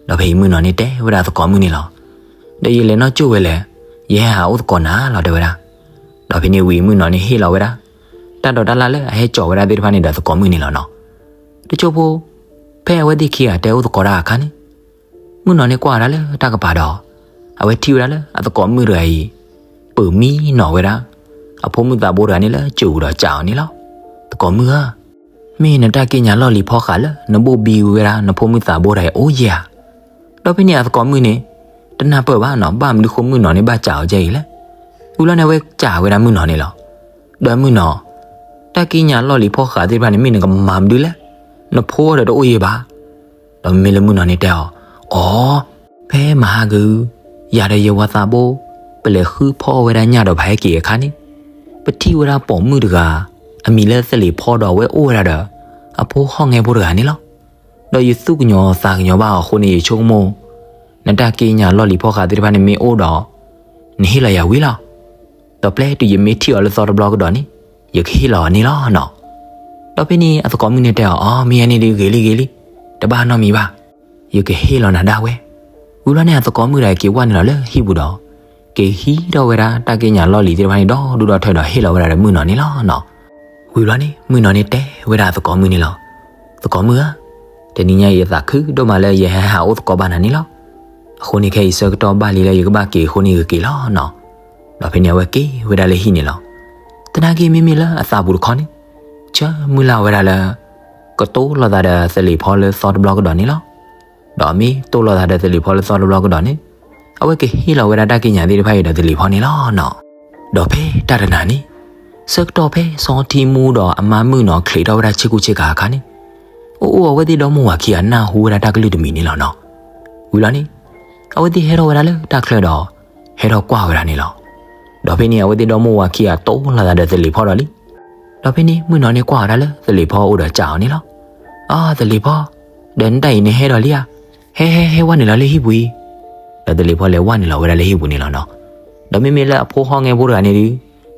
ၤ. ဒီးဖဲအံၤမုၣ်နီၤန့ၣ်တဲဝဲဒၣ်အသကိးမုၣ်န့ၣ်လီၤ. ဒီးယလဲၤနီၢ်ကၠိၣ်ဝဲလဲၣ်, ယဟဲဟးအိၣ်သကိးနၤလီၤတဲဝဲဒၣ်. ဒီးဖဲန့ၣ်ဝံၤမုၣ်နီၤန့ၣ်ဟ့ၣ်လီၤဝဲဒၣ် တၢ်ဒိးတၢ်လၣ်လၢအဟဲကၠီဝဲဒၣ်သ့ၣ်တဖၣ်န့ၣ်ဒီးသကိးမုၣ်န့ၣ်လီၤနီၤ. တကၠိၢ်ဖိ ဖဲအဝဲသ့ၣ်ခံဂၤတဲအိၣ်သကိးတၢ်အခါန့ၣ် မုၣ်နီၤန့ၣ်ကွၢ်ဝဲဒၣ်လၢတၢ်ကပၤဒီး အဝဲထံၣ်ဝဲဒၣ်လၢအသကိးမုၣ်တဂၤအံၤ ပၢၤမံနီၤဝဲဒၣ် အဖိမုၣ်သးဘိတဂၤန့ၣ်လၢစၢၤပူၤဒီးစံးအီၤန့ၣ်လီၤ. သကိးမုၣ်ဧၢ, မ့ၢ်နတၢ်က့ညးလီၢ်လံၤဖီဃာ်လၢနဘိၣ်ဘံဝဲဒၣ်နဖိမုၣ်သးဘိတဂၤအံၤအိၣ်ယဲၢ်ဧါ. ဒီးဖဲန့ၣ်အသကိးမုၣ်န့ၣ် တနၢ်ပၢၢ်ဘၣ်နီၤ, ဘၣ်မနုၤဃိမုၣ်နီၤန့ၣ်ဘၣ်စံးအီၤကဲအံၤလဲၣ်. ဝံၤလီၤန့ၣ်အဝဲစံးဝဲဒၣ်မုၣ်နီၤန့ၣ်လီၤ. ဒီးမုၣ်နီၤ, တၢ်က့ညးလီၢ်လံၤဖီဃာ်သ့ၣ်တဖၣ်န့ၣ် မ့ၢ်နကမၤမနုၤလဲၣ်, နဖိဒီးတအိၣ်ယဲၢ်ဘၣ်. ဒီးမ့မ့ၢ်လၢမုၣ်နီၤန့ၣ်တဲအီၤ, အိ, ဖဲမဟါက ယၤဒီးယဝၤသးဘိ ပလဲၤဃုဖီဝဲဒၣ်ညၣ်ဒီးပဟဲက့ၤအခါန့ၣ်, ပထံၣ်ဝဲဒၣ်ပိာ်မုၣ်တဂၤ အမံၤလၢသလ့ၤဖီဒီးအဝဲအိၣ်ဝဲဒၣ်ဒီး အဖိဟီၣ်ငဲဖိတဂၤန့ၣ်လီၤ. ဒီးယသူၣ်ကညီၤသးကညီၤဘၣ်အီၤအဃိန့ၣ် ယဆိကမိၣ် နတၢ်က့ညးလီၢ်လံၤဖီဃာ်သ့ၣ်တဖၣ်န့ၣ်မ့ၢ်အိၣ်ဒီး နဟ့ၣ်လီၤယၤဝံၤလီၤ. ဒီးပျဲတုၤယမ့ၢ်ထံၣ်အီၤလၢသီတဘျီကဒီးန့ၣ် ယကဟ့ၣ်လီၤအီၤန့ၣ်လီၤနီၤ. ဒီးဖဲန့ၣ်အသကိးမုၣ်န့ၣ်တဲအီၤ, အိ, မ့ၢ်ယၤန့ၣ်ဒုးဂ့ၤလံဂ့ၤလံ, တဘၣ်နီတမံၤဘၣ်, ယကဟ့ၣ်လီၤနၤဒၣ်ဝဲ. ဝံၤလီၤန့ၣ်အသကိးမုၣ်တဂၤက့ၤဝဲနုာ်လီၤလၢဟံၣ်ပူၤဒီး က့ၤဟံးထီၣ်ဝဲဒၣ်တၢ်က့ညးလီၢ်လံၤသ့ၣ်တဖၣ်န့ၣ် ဒီဒူၣ်ဒီထၢဒီးဟ့ၣ်လီၤဝဲဒၣ်ဒီးမုၣ်နီၤန့ၣ်လီၤနီၤ. ဝံၤလီၤန့ၣ် မုၣ်နီၤန့ၣ်တဲဝဲဒၣ်အသကိးမုၣ်န့ၣ်လီၤ. သကိးမုၣ်ဧၢ, တနံၤညါအံၤယသးခုဒိၣ်မးလၢယဟဲဟးအိၣ်သကိးဘၣ်နၤန့ၣ်လီၤ. အဃိန့ၣ်ခဲအံၤဆၢကတီၢ်ဘၣ်လံလၢယကဘၣ်က့ၤအဃိန့ၣ်ယက့ၤလီၤနီၤ. ဒီးဖဲန့ၣ်အဝဲက့ၤဝဲဒၣ်လၢဟံၣ်န့ၣ်လီၤ. သနာ်က့မ့မ့ၢ်လၢအသးပူၤတခီန့ၣ် ဆၢမုၢ်လၢ်ဝဲဒၣ်လၢ ကတိလိာ်သးဒီးသလ့ၤဖီလၢသီတဘျီကဒီးန့ၣ်လီၤ. ဒီးမ့ၢ်တိလိာ်သးဒီးသလ့ၤဖီလၢသီတဘျီကဒီးန့ၣ် အဝဲကဟ့ၣ်လီၤဝဲဒၣ်တၢ်က့ညးသ့ၣ်တဖၣ်အံၤဒီးသလ့ၤဖီန့ၣ်လီၤနီၤ. ဒီးဖဲတၢ်တနၤန့ၣ် ဆၢကတီၢ်ဖဲစီၤထံမူဒီးအမါမုၣ်နီၤချံးထီၣ်ဝဲဒၣ်ဆ့ကူဆ့ကၤအခါန့ၣ် အိၣ်အိၣ်အဝဲသ့ၣ်ဒီမါဝၤခံဂၤနၢ်ဟူဝဲဒၣ်တၢ်ကလုၢ်တမံၤန့ၣ်လီၤနီၤ. ဝံၤလီၤန့ၣ် အဝဲသ့ၣ်ဟဲထီၣ်ဝဲဒၣ်လၢတၢ်ချၢဒီး ဟဲထီၣ်ကွၢ်ဝဲဒၣ်န့ၣ်လီၤ. ဒီးဖဲန့ၣ် အဝဲသ့ၣ်ဒီမါဝၤခံဂၤတိလိာ်သးဒီးသလ့ၤဖီဒီးလံ. ဒီးဖဲန့ၣ် မုၣ်နီၤန့ၣ်ကွၢ်ဝဲဒၣ်လၢသလ့ၤဖီအအိၣ်ဒီးစံးအီၤန့ၣ်လီၤ. အၢ သလ့ၤဖီ, ဒီးနတၢ်အံၤနဟဲဒီးလံဧါ, ဟဲဟဲဟဲဝဲနုာ်လီၤလၢဟံၣ်ပူၤအံၤ. ဒီးသလ့ၤဖီလဲၤဝဲနုာ်လီၤဝဲဒၣ်လၢဟံၣ်ပူၤန့ၣ်လီၤနီၤ. ဒီးမ့မ့ၢ်လၢအဖိဟီၣ်ငဲဖိတဂၤန့ၣ်ဒုး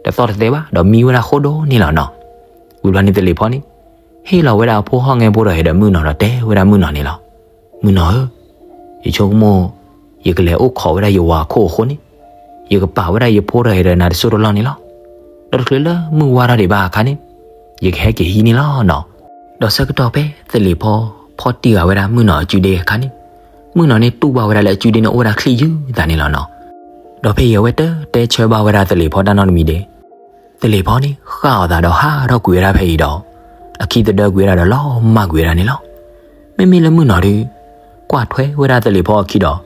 တသီၣ်တသဲဘၣ် ဒီးမံဝဲဒၣ်ဃိဒိၣ်န့ၣ်လီၤနီၤ. ဝံၤဘျီန့ၣ်သလ့ၤဖီန့ၣ် ဟ့ၣ်လီၤဝဲဒၣ်အဖိဟီၣ်ငဲဖိတဂၤအံၤဒီးမုၢ်နီၤဒီးတဲဝဲဒၣ်မုၢ်နီၤန့ၣ်လီၤ. မုၢ်နီၤဧၢ, ယဆိကမိၣ် ယကလဲၤအိၣ်ခိးဝဲဒၣ်ယဝၤအခိၣ်အဃိန့ၣ် ယကပာ်ဝဲဒၣ်ယဖိတဂၤအံၤဒီးနၤတစိၢ်တလီၢ်န့ၣ်လီၤ. ဒီးတချုးလၢမုၢ်ဝါထီၣ်ဒံးဘၣ်အခါန့ၣ် ယကဟဲက့ၤဟံးန့ၣ်လီၤနီၤ. ဒီးဆၢကတီၢ်ဖဲသလ့ၤဖီ ဖီၣ်တံၢ်ဃာ်ဝဲဒၣ်မုၢ်နီၤအစုဒ့အခါန့ၣ် မုၢ်နီၤန့ၣ်တူၢ်ဘၣ်ဝဲဒၣ်လၢအစုဒ့န့ၣ်အိၣ်ဝဲဒၣ်ချံယုၢ်သးန့ၣ်လီၤနီၤ. ဒီးဖဲအံၤအဝဲတတဲဆၢဘၣ်ဝဲဒၣ်သလ့ၤဖီတၢ်နီတမံၤဒဲး သလ့ၤဖီန့ၣ် ဃၣ်အီၤသးဒီးဟးထီၣ်ကွံာ်ဝဲဒၣ်ဖဲအံၤဒီး အခံသဒၢကွံာ်ဝဲဒၣ်ဒီးလီၤမၢ်ကွံာ်ဝဲဒၣ်န့ၣ်လီၤ. မ့မ့ၢ်လၢမုၢ်နီၤဒုး ကွၢ်ထွဲဝဲဒၣ်သလ့ၤဖီအခံဒီး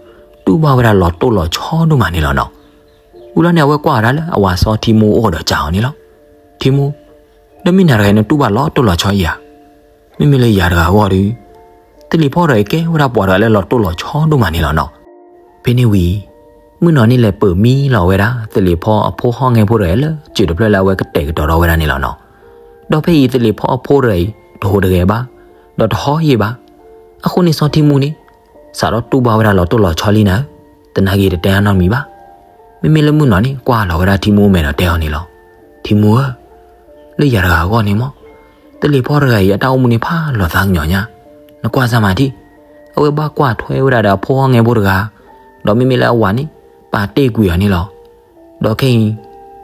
တူၢ်ဘၣ်ဝဲဒၣ်လီၤတိၢ်လီၤဆီဒိၣ်မးန့ၣ်လီၤနီၤ. ဝံၤလီၤန့ၣ် အဝဲကွၢ်အီၤဒၣ်လၢအဝၤစီၤထံမူအအိၣ်ဒီးစံးအီၤန့ၣ်လီၤ. ထံမူ, ဒီးမ့ၢ်နၤတဂၤအံၤနတူၢ်ဘၣ်လီၤတိၢ်လီၤဆီအံၤဧါ. မ့မ့ၢ်လၢယၤတဂၤအဂီၢ်ဒုး သလ့ၤဖီတဂၤအံၤကဲဝဲဒၣ်ပှၤတဂၤလၢလီၤတိၢ်လီၤဆီဒိၣ်မးန့ၣ်လီၤနီၤ. ဖဲန့ၣ်ဝံၤ မုၢ်နီၤန့ၣ်လဲၤပၢၤမံလီၤဝဲဒၣ် သလ့ၤဖီအဖိဟီၣ်ငဲဖိတဂၤအံၤလၢ စၢၤတဖျၢၣ်လၢအဝဲကတဲာ်ကတီၤထီၣ်ဝဲဒၣ်န့ၣ်လီၤနီၤ. ဒီးဖဲအံၤသလ့ၤဖီအဖိတဂၤအံၤ တဟူးတဂဲၤဘၣ်, ဒီးတဟီၣ်ယ့ၢ်ဘၣ်. အဃိန့ၣ်စီၤထံမူန့ၣ် စးထီၣ်တူၢ်ဘၣ်ဝဲဒၣ်လီၤတိၢ်လီၤဆီလံနၤဧၢ, သနာ်က့တတဲအနီတမံၤဘၣ်. မ့မ့ၢ်လၢမုၢ်နီၤန့ၣ် ကွၢ်လီၤဝဲဒၣ်ထံမူမဲာ်ဒီးတဲအီၤန့ၣ်လီၤ. ထံမူဧၢ, လၢယၤတဂၤအဂီၢ်န့ၣ်မ့ၢ် သလ့ၤဖီတဂၤအံၤအတၢ်အိၣ်မူန့ၣ်ဖးလီၤသးကညီၤညါ, နကွၢ်စၢ်မၤထံၣ်, အဝဲဘၣ်ကွၢ်ထွဲဝဲဒၣ်ဒီးအဖိဟီၣ်ငဲဖိတဂၤ, ဒီးမ့မ့ၢ်လၢအဝၤန့ၣ် ပာ်တ့ၢ်ကွံာ်အီၤန့ၣ်လီၤ. ဒီးခဲအံၤ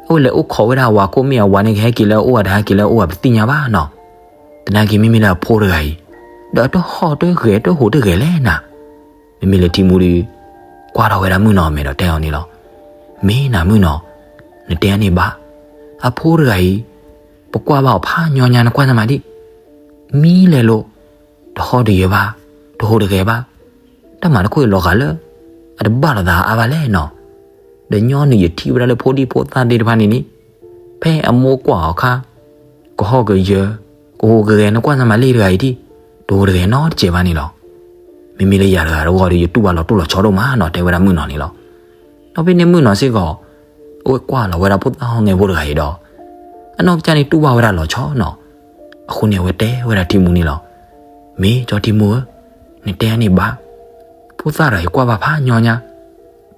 အဝဲလဲၤအိၣ်ခိးဝဲဒၣ်အဝၤခိၣ် မ့ၢ်အဝၤန့ၣ်ကဟဲက့ၤလၢအအိၣ်ဧါတဟဲက့ၤလၢအအိၣ်ဧါပသ့ၣ်ညါဘၣ်နီၤ. သနာ်က့မ့မ့ၢ်လၢအဖိတဂၤအံၤ ဒီးအတဟီၣ်တဂဲၤတဟူးတဂဲၤလဲၣ်နၤ. မ့မ့ၢ်လၢထံမူဒုး ကွၢ်ထီၣ်ဝဲဒၣ်မုၢ်နီၤအမဲာ်ဒီးတဲအီၤန့ၣ်လီၤ. မ့ၢ်နၤမုၢ်နီၤ, နတဲန့ၣ်ဘၣ်. အဖိတဂၤအံၤ ပကွၢ်ဘၣ်အီၤဖးညီညါ နကွၢ်စၢ်မၤဒံး, မံလဲၤလိာ်, တဟီၣ်တယၢၤဘၣ်, တဟူးတဂဲၤဘၣ်. တၢ်မၤတခိၣ်အံၤလီၤဂာ်လၢ အတဘၣ်လိာ်သးအါဘၣ်လဲၣ်နီၤ. ဒီးညီနုၢ်ယထံၣ်ဝဲဒၣ်လၢဖိဒံဖိသၣ်သ့ၣ်တဖၣ်န့ၣ်န့ၣ် ဖဲအမိၢ်ကွၢ်အီၤအခါ ကဟီၣ်ကယၢၤ, ကဟူးကဂဲၤ နကွၢ်စၢ်မၤလံတဂၤအံၤဒံး, တဟူးတဂဲၤနီတစဲးဘၣ်န့ၣ်လီၤ. မ့မ့ၢ်လၢယၤတဂၤတဂီၢ်ဒီး ယတူၢ်ဘၣ်လီၤတိၢ်လီၤဆီဒိၣ်မးနီၤ တဲဝဲဒၣ်မုၢ်နီၤန့ၣ်လီၤ. ဒီးဖဲန့ၣ်မုၢ်နီၤစ့ၢ်ကီး အဝဲကွၢ်လီၤဝဲဒၣ်ဖိသၣ်ဟီၣ်ငဲဖိတဂၤအံၤဒီး အနီၢ်ကစၢ်န့ၣ်တူၢ်ဘၣ်ဝဲဒၣ်လီၤဆီနီၤ. အဃိန့ၣ် အဝဲတဲဝဲဒၣ်ထံမူန့ၣ်လီၤ. မ့ၢ်ကၠီထံမူဧၢ, နတဲန့ၣ်ဘၣ်. ဖိသၣ်တဂၤအံၤကွၢ်ဘၣ်ဖးညီညါ,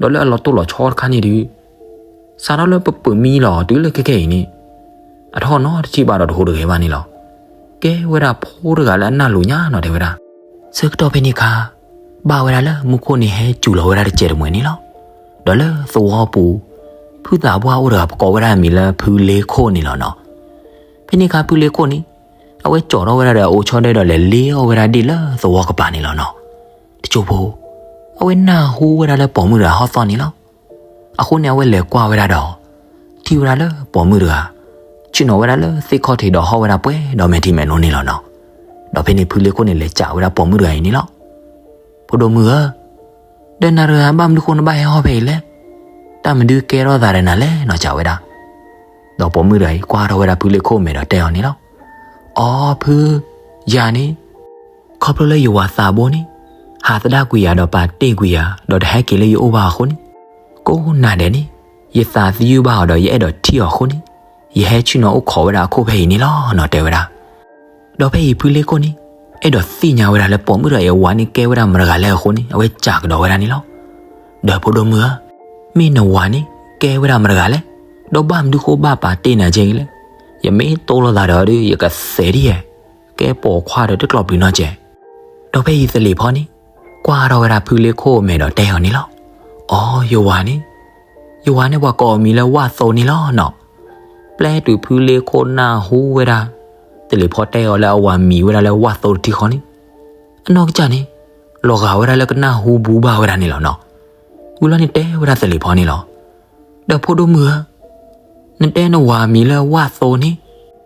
ဒီးလၢအလီၤတိၢ်လီၤဆီတခါန့ၣ်ဒုး စးထီၣ်လၢပပၢၤမံလီၤ တုၤလၢခဲခဲအံၤန့ၣ် အတဟီၣ်နီတထံၣ်ဘၣ်ဒီးတဟူးတဂဲၤဘၣ်န့ၣ်လီၤ. ကဲဝဲဒၣ်ဖိတဂၤလၢအနၢ်လိၤညါနီၤ တဲဝဲဒၣ်. ဆၢကတီၢ်ဖဲန့ၣ်အခါ ဘၣ်ဝဲဒၣ်လၢမူခိၣ်န့ၣ်ဟဲစူၤလီၤဝဲဒၣ်တစဲးတမှဲၤန့ၣ်လီၤ. ဒီးလၢသဝီပူၤ ဖုသးပှၢ်အိၣ်တဂၤ ပကိးဝဲဒၣ်အမံၤလၢဖုလ့ခိၣ်န့ၣ်လီၤနီၤ. ဖဲန့ၣ်အခါဖုလ့ခိၣ်န့ၣ် အဝဲကၠီထီၣ်ဝဲဒၣ်ဒီးအအိၣ်ဆီဒဲဒီးလဲၤလ့အီၣ်ဝဲဒၣ်ဒ့ၣ်လၢသဝီကပၤန့ၣ်လီၤနီၤ. တစိၢ်ဖိ အဝဲနၢ်ဟူဝဲဒၣ်လၢပိာ်မုၣ်တဂၤဟီၣ်သီၣ်န့ၣ်လီၤ. အဃိန့ၣ် အဝဲလဲၤကွၢ်ဝဲဒၣ်ဒီး ထံၣ်ဝဲဒၣ်လၢပိာ်မုၣ်တဂၤ ဆ့ၣ်နီၤဝဲဒၣ်လၢသ့ၣ်ခီၣ်ထံးဒီးဟီၣ်ဝဲဒၣ်ပှဲၤဒီးမဲာ်ထံမဲာ်နိန့ၣ်လီၤနီၤ. ဒီးဖဲန့ၣ်ဖုလ့ခိၣ်န့ၣ် လဲၤစံးဝဲဒၣ်ပိာ်မုၣ်တဂၤအံၤန့ၣ်လီၤ. ဖိဒိၣ်မုၣ်ဧၢ, ဒီးနၤတဂၤဘၣ်မနုၤဃိနဘၣ်ဟဲဟီၣ်ဖဲအံၤလဲၣ်. တၢ်မနုၤကဲထီၣ်သးဒီးနၤလဲၣ်နီၤ စံးဝဲဒၣ်. ဒီးပိာ်မုၣ်တဂၤအံၤ ကွၢ်ထီၣ်ဝဲဒၣ်ဖုလ့ခိၣ်မဲာ်ဒီးတဲအီၤန့ၣ်လီၤ. အိ ဖု, ယၤန့ၣ် ခီဖျိလၢယဝၤသးဘိန့ၣ် ဟးသဒၣ်ကွံာ်ယၤဒီးပာ်တ့ၢ်ကွံာ်ယၤ ဒီးတဟဲက့ၤလၢယအိၣ်ဘၣ်အဃိန့ၣ်, ကိးနၤဒဲးန့ၣ် ယသးသယုၢ်ဘၣ်အီၤဒီးယအဲၣ်ဒိးထံၣ်အီၤအဃိန့ၣ်, ယဟဲဆ့ၣ်နီၤအိၣ်ခိးဝဲဒၣ်အခိၣ်ဖဲအံၤန့ၣ်လီၤနီၤ တဲဝဲဒၣ်. ဒီးဖဲအံၤဖုလ့ခိၣ်န့ၣ် အဲၣ်ဒိးသ့ၣ်ညါဝဲဒၣ်လၢပိာ်မုၣ်တဂၤအံၤအဝၤန့ၣ်ကဲဝဲဒၣ်မတဂၤလဲၣ်အဃိန့ၣ် အဝဲစံးကဒီးဝဲဒၣ်န့ၣ်လီၤ. ဒီးဖိဒိၣ်မုၣ်ဧၢ, မ့ၢ်နဝၤန့ၣ် ကဲဝဲဒၣ်မတဂၤလဲၣ်, ဒီးဘၣ်မနုၤဃိဘၣ်ပာ်တ့ၢ်နၤကဲအံၤလဲၣ်. ယမ့ၢ်တိၢ်လိာ်သးဒီးဒီး ယကသဲးဒ်ယဲၢ်, ကဲပိာ်ခွါဒီးတကျီၢ်ပျုၤနီတစဲး. ဒီးဖဲအံၤသလ့ၤဖီန့ၣ် ကွၢ်ထီၣ်ဝဲဒၣ်ဖုလ့ခိၣ်အမဲာ်ဒီးတဲအီၤန့ၣ်လီၤ. အိ ယဝၤန့ၣ်, ယဝၤန့ၣ်ပှၤကိးအမံၤလၢဝၣ်သိန့ၣ်လီၤနီၤ. ပျဲတုၤဖုလ့ခိၣ်နၢ်ဟူဝဲဒၣ် သလ့ၤဖီတဲအီၤလၢအဝၤမံၤဝဲဒၣ်လၢဝၣ်သိတထံဃီန့ၣ်, အနီၢ်ကစၢ်န့ၣ် လီၤဂာ်ဝဲဒၣ်လၢကနၢ်ဟူဘူဘၣ်ဝဲဒၣ်န့ၣ်လီၤနီၤ. ဝံၤလီၤန့ၣ်တဲဝဲဒၣ်သလ့ၤဖီန့ၣ်လီၤ. ဒီးဖိဒိၣ်မုၣ်ဧၢ, နတဲနဝၤမံၤလၢဝၣ်သိန့ၣ်,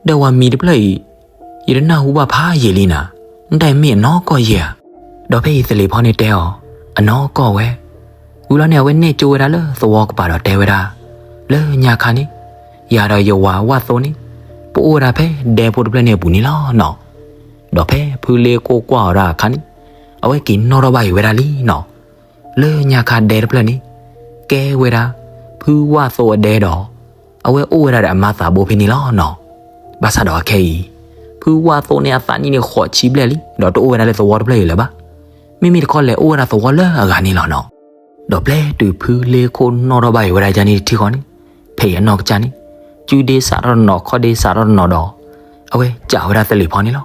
ဒီးဝၤမံၤတဖျၢၣ်အံၤ ယတနၢ်ဟူဘၣ်ဖးယံာ်လံနၤ, နတၢ်အံၤမ့ၢ်အနီၢ်ကီၢ်ယဲၢ်ဧါ. ဒီးဖဲအံၤသလ့ၤဖီန့ၣ်တဲအီၤ, အနီၢ်ကီၢ်ဝဲ. ဝံၤလီၤန့ၣ် အဝဲနဲၣ်ကၠိဝဲဒၣ်လၢသဝီကပၤဒီးတဲဝဲဒၣ်, လၢညါခါန့ၣ် ယၤဒီးယဝၤဝၣ်သိန့ၣ် ပအိၣ်ဝဲဒၣ်ဖဲဒဲဖိတဖျၢၣ်န့ၣ်အပူၤန့ၣ်လီၤနီၤ. ဒီးဖဲဖုလ့ခိၣ်ကွၢ်အီၤဒၣ်အခါန့ၣ် အဝဲက့ၤနီၣ်ထီၣ်ဘၣ်က့ၤဝဲဒၣ်လံနီၤ. လၢညါခါဒဲတဖျၢၣ်န့ၣ် ကဲဝဲဒၣ် ဖုဝၣ်သိအဒဲဒီး အဝဲအိၣ်ဝဲဒၣ်ဒီးအမါသးဘိဖဲန့ၣ်လီၤနီၤ. ဘၣ်ဆၣ်ဒီးအခဲအံၤ ဖု ဖုဝၣ်သိန့ၣ်အသးနံၣ်န့ၣ်ဃိးဆံဘျဲၣ်လံ ဒီးတအိၣ်ဝဲဒၣ်လၢသဝီတဖျၢၣ်အံၤလၢၤဘၣ်. မ့မ့ၢ်တခီလဲၤအိၣ်ဝဲဒၣ်သဝီလၢအဂၤန့ၣ်လီၤနီၤ. ဒီးပျဲတုၤဖုလ့ခိၣ်နီၣ်ထီၣ်ဘၣ်အံၤဝဲဒၣ်ယၤန့ၣ်တထံဃီန့ၣ်, ဖဲအံၤအနီၢ်ကစၢ်န့ၣ် စုဒ့စးထီၣ်တနီၤ ခီၣ်ဒ့စးထီၣ်တနီၤဒီး အဝဲစံးဝဲဒၣ်သလံၤဖီန့ၣ်လီၤ.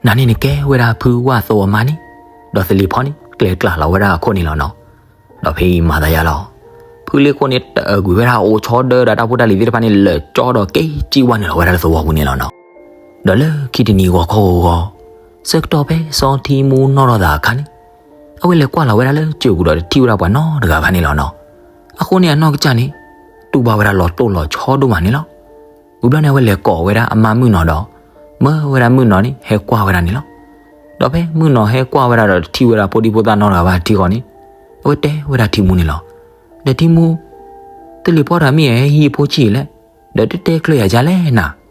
နၤန့ၣ်နကဲဝဲဒၣ်ဖုဝၣ်သိအမါန့ၣ်, ဒီးသလံၤဖီန့ၣ် ကျဲၤကျါလီၤဝဲဒၣ်အခိၣ်န့ၣ်လီၤနီၤ. ဒီးဖဲအံၤမၤသးယၤလီၤ. ဖုလ့ခိၣ်န့ၣ် တအၢကွံာ်ဝဲဒၣ်အအိၣ်ဆီဒၢဒီးတၢ်ဖိတၢ်လံၤသ့ၣ်တဖၣ်န့ၣ် လၢာ်ကၠီဒီးက့ၤစံၣ်ဝဲနုာ်လီၤဝဲဒၣ်လၢသဝီပူၤန့ၣ်လီၤနီၤ. ဒီးလၢခံတနံၤဂီၤခီဂီၤဂီၤ, ဆၢကတီၢ်ဖဲစီၤထံမူနီၣ်ထီၣ်သးအခါန့ၣ်, အဝဲလဲၤကွၢ်လီၤဝဲဒၣ်လၢစၢၤပူၤဒီးတထံၣ်ဝဲဒၣ်ပှၤနီတဂၤဘၣ်န့ၣ်လီၤနီၤ. အဃိန့ၣ်အနီၢ်ကစၢ်န့ၣ် တူၢ်ဘၣ်ဝဲဒၣ်လီၤတိၢ်လီၤဆီဒိၣ်မးန့ၣ်လီၤ. ဝံၤဘျီန့ၣ် အဝဲလဲၤကိးဝဲဒၣ်အမါမုၣ်နီၤဒီး မၢဝဲဒၣ်မုၣ်နီၤန့ၣ် ဟဲကွၢ်ဝဲဒၣ်န့ၣ်လီၤ. ဒီးဖဲမုၣ်နီၤဟဲကွၢ်ဝဲဒၣ်ဒီးတထံၣ်ဝဲဒၣ်ဖိဒံဖိသၣ်နီတဂၤဘၣ်ထံဃီန့ၣ်, အဝဲတဲဝဲဒၣ်ထံမူန့ၣ်လီၤ. ဒီးထံမူ, သလံၤဖီတဂၤမ့ၢ်အဟဲဟံးအဖိဆံးလဲၣ်, ဒီးတတဲကျၢၤယၤဒ်လဲၣ်နၤ.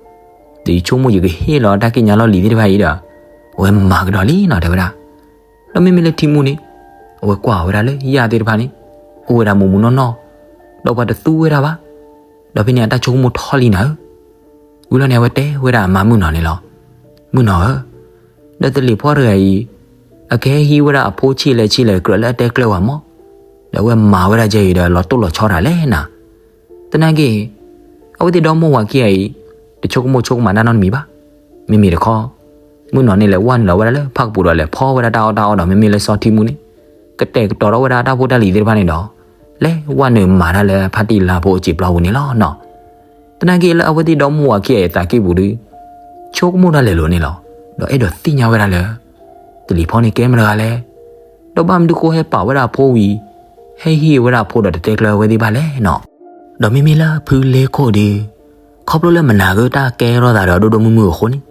ဒီးယဆိကမိၣ်ယကဟ့ၣ်လီၤတၢ်ကံၣ်ညါလီၢ်လံၤသ့ၣ်တဖၣ်အံၤဒီး အဝဲမၤကဒီးလံနီၤ တဲဝဲဒၣ်. ဒီးမ့မ့ၢ်လၢထံမူန့ၣ်, အဝဲကွၢ်ဝဲဒၣ်လၢယၣ်သ့ၣ်တဖၣ်န့ၣ် အိၣ်ဝဲဒၣ်မူးမူးနီၢ်နီၢ်, ဒီးပှၤတသူဝဲဒၣ်ဘၣ်. ဒီးဖဲန့ၣ်အတၢ်ဆိကမိၣ်ထီၣ်လံနၤဧၢ. ဝံၤလီၤန့ၣ် အဝဲတဲဝဲဒၣ်အမါမုၣ်နီၤန့ၣ်လီၤ. မုၣ်နီၤဧၢ, ဒီးသလံၤဖီတဂၤအံၤ အကဟဲဟံးဝဲဒၣ်အဖိဆံးလဲၣ်ဆံးလဲၣ်ကြၢးလၢအတဲကျၢၤဝဲမး, ဒီးအဝဲမၤဝဲဒၣ်ယဲအံၤဒီးလီၤတိၢ်လီၤဆီတၢ်လဲၣ်နၤ. သနာ်က့ အဝဲသ့ၣ်ဒီမါဝၤခံဂၤအံၤ တဆိကမိၣ်ဆိကမးတၢ်နီတမံၤဘၣ်. မ့မ့ၢ်တခီ မုၣ်နီၤန့ၣ်လဲၤဝဲနုာ်လီၤဝဲဒၣ်လၢဖၣ်ကပူၤဒီးလဲၤဖီဝဲဒၣ်တၢ်အီၣ်တၢ်အီဒီး မ့မ့ၢ်လၢစီၤထံမူန့ၣ် ကတဲာ်ကတီၤထီၣ်ဝဲဒၣ်တၢ်ဖိတၢ်လံၤသ့ၣ်တဖၣ်န့ၣ်ဒီး လဲၤဝဲနုာ်မၤတၢ်လၢဖါတံၢ်လါဖိအစံာ်ပျီပူၤန့ၣ်လီၤနီၤ. သနာ်က့လၢအဝဲသ့ၣ်ဒီမါဝၤခံဂၤအံၤအသးကံၢ်ပူၤဒီး ဆိကမိၣ်တၢ်လဲၤလိၤန့ၣ်လီၤ. ဒီးအဲၣ်ဒိးသ့ၣ်ညါဝဲဒၣ်လၢ သလံၤဖီန့ၣ်ကဲမတၤတဂၤလဲၣ်, ဒီးဘၣ်မနုၤဃိဟဲပာ်ဝဲဒၣ်အဖိဝံၤ ဟဲဟံးဝဲဒၣ်အဖိဒီးတတဲကျၢၤဝဲသ့ၣ်တဖၣ်လဲၣ်နီၤ. ဒီးမ့မ့ၢ်လၢဖုလ့ခိၣ်ဒီး ခီဖျိလၢမနၤဂ့ၤတၢ်ကဲထီၣ်သးဒီးဒိၣ်ဒိၣ်မုၢ်မုၢ်အဃိန့ၣ်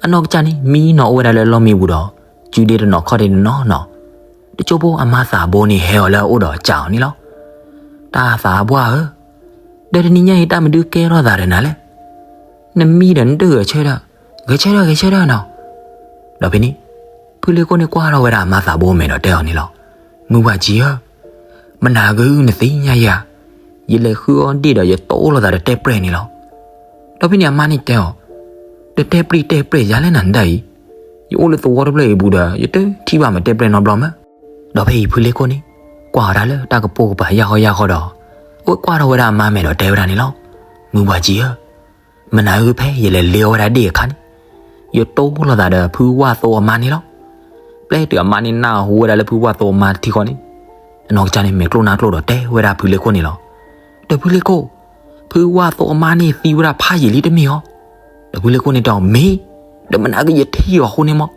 အနီၢ်ကစၢ်န့ၣ် မံနီၤအိၣ်ဝဲဒၣ်လၢလီၢ်မံပူၤဒီး စုဒ့တနီၤခီၣ်ဒ့တနီၤနီၤ. တစိၢ်ဖိအမါသးဘိန့ၣ်ဟဲအီၤလၢအအိၣ်ဒီးစံးအီၤန့ၣ်လီၤ. တၢ်သးပှၢ်ဧၢ, ဒီးတနံၤညါအံၤတၢ်မနုၤကဲထီၣ်သးဒီးနၤလဲၣ်. နမံဒီးနတဂဲၤဆၢထၢၣ်, ဂဲၤဆၢထၢၣ်ဂဲၤဆၢထၢၣ်နီၤ. ဒီးဖဲန့ၣ် ဖုလ့ခိၣ်န့ၣ်ကွၢ်ထီၣ်ဝဲဒၣ်အမါသးဘိမဲာ်ဒီးတဲအီၤန့ၣ်လီၤ. မုၢ်ဘၣ်ကံဧၢ, မနၤဂ့ၤနသ့ၣ်ညါယၤ, ယလဲၤဃုအီၣ်ဒ့ၣ်ဒီးယတိၢ်လိာ်သးဒီးတဲပြဲၢ်န့ၣ်လီၤ. ဒီးဖဲန့ၣ်အမါန့ၣ်တဲအီၤ, တတဲပြဲၢ်တဲပြဲၢ်ယၤလဲၣ်နၤနဒၣ်အံၤ, ယအိၣ်လၢသဝီတဖျၢၣ်အံၤပူၤဒီး ယတထံၣ်ဘၣ်မၤတဲပြဲၢ်နီတဘျီမး. ဒီးဖဲအံၤဖုလ့ခိၣ်န့ၣ် ကွၢ်ဝဲဒၣ်လၢတၢ်ကပိာ်ကပၤယၢ်ဃီယၢ်ဃီဒီး အဝဲကွၢ်ထီၣ်ဝဲဒၣ်အမါမဲာ်ဒီးတဲဝဲဒၣ်န့ၣ်လီၤ. မုၢ်ဘၣ်ကံဧၢ, မနၤဂ့ၤဖဲယလဲၤလ့အီၣ်ဝဲဒၣ်ဒ့ၣ်အခါန့ၣ်, ယတိၢ်လိာ်သးဒီးဖုဝၣ်သိအမါန့ၣ်လီၤ. ပျဲတုၤအမါန့ၣ်နၢ်ဟူဝဲဒၣ်လၢဖုဝၣ်သိအမါတထံဃီန့ၣ်, အနီၢ်ကစၢ်န့ၣ် မဲာ်ကျိၣ်နါကျိၣ်ဒီးတဲဝဲဒၣ်ဖုလ့ခိၣ်န့ၣ်လီၤ. ဒီးဖုလ့ခိၣ်, ဖုဝၣ်သိအမါန့ၣ်သံဝဲဒၣ်ဖးယံာ်လံတမ့ၢ်ဧါ. ဒီးဖုလ့ခိၣ်န့ၣ်တဲအီၤ မ့ၢ်, ဒီးမနၤဂ့ၤယထံၣ်အီၤအဃိန့ၣ်မး,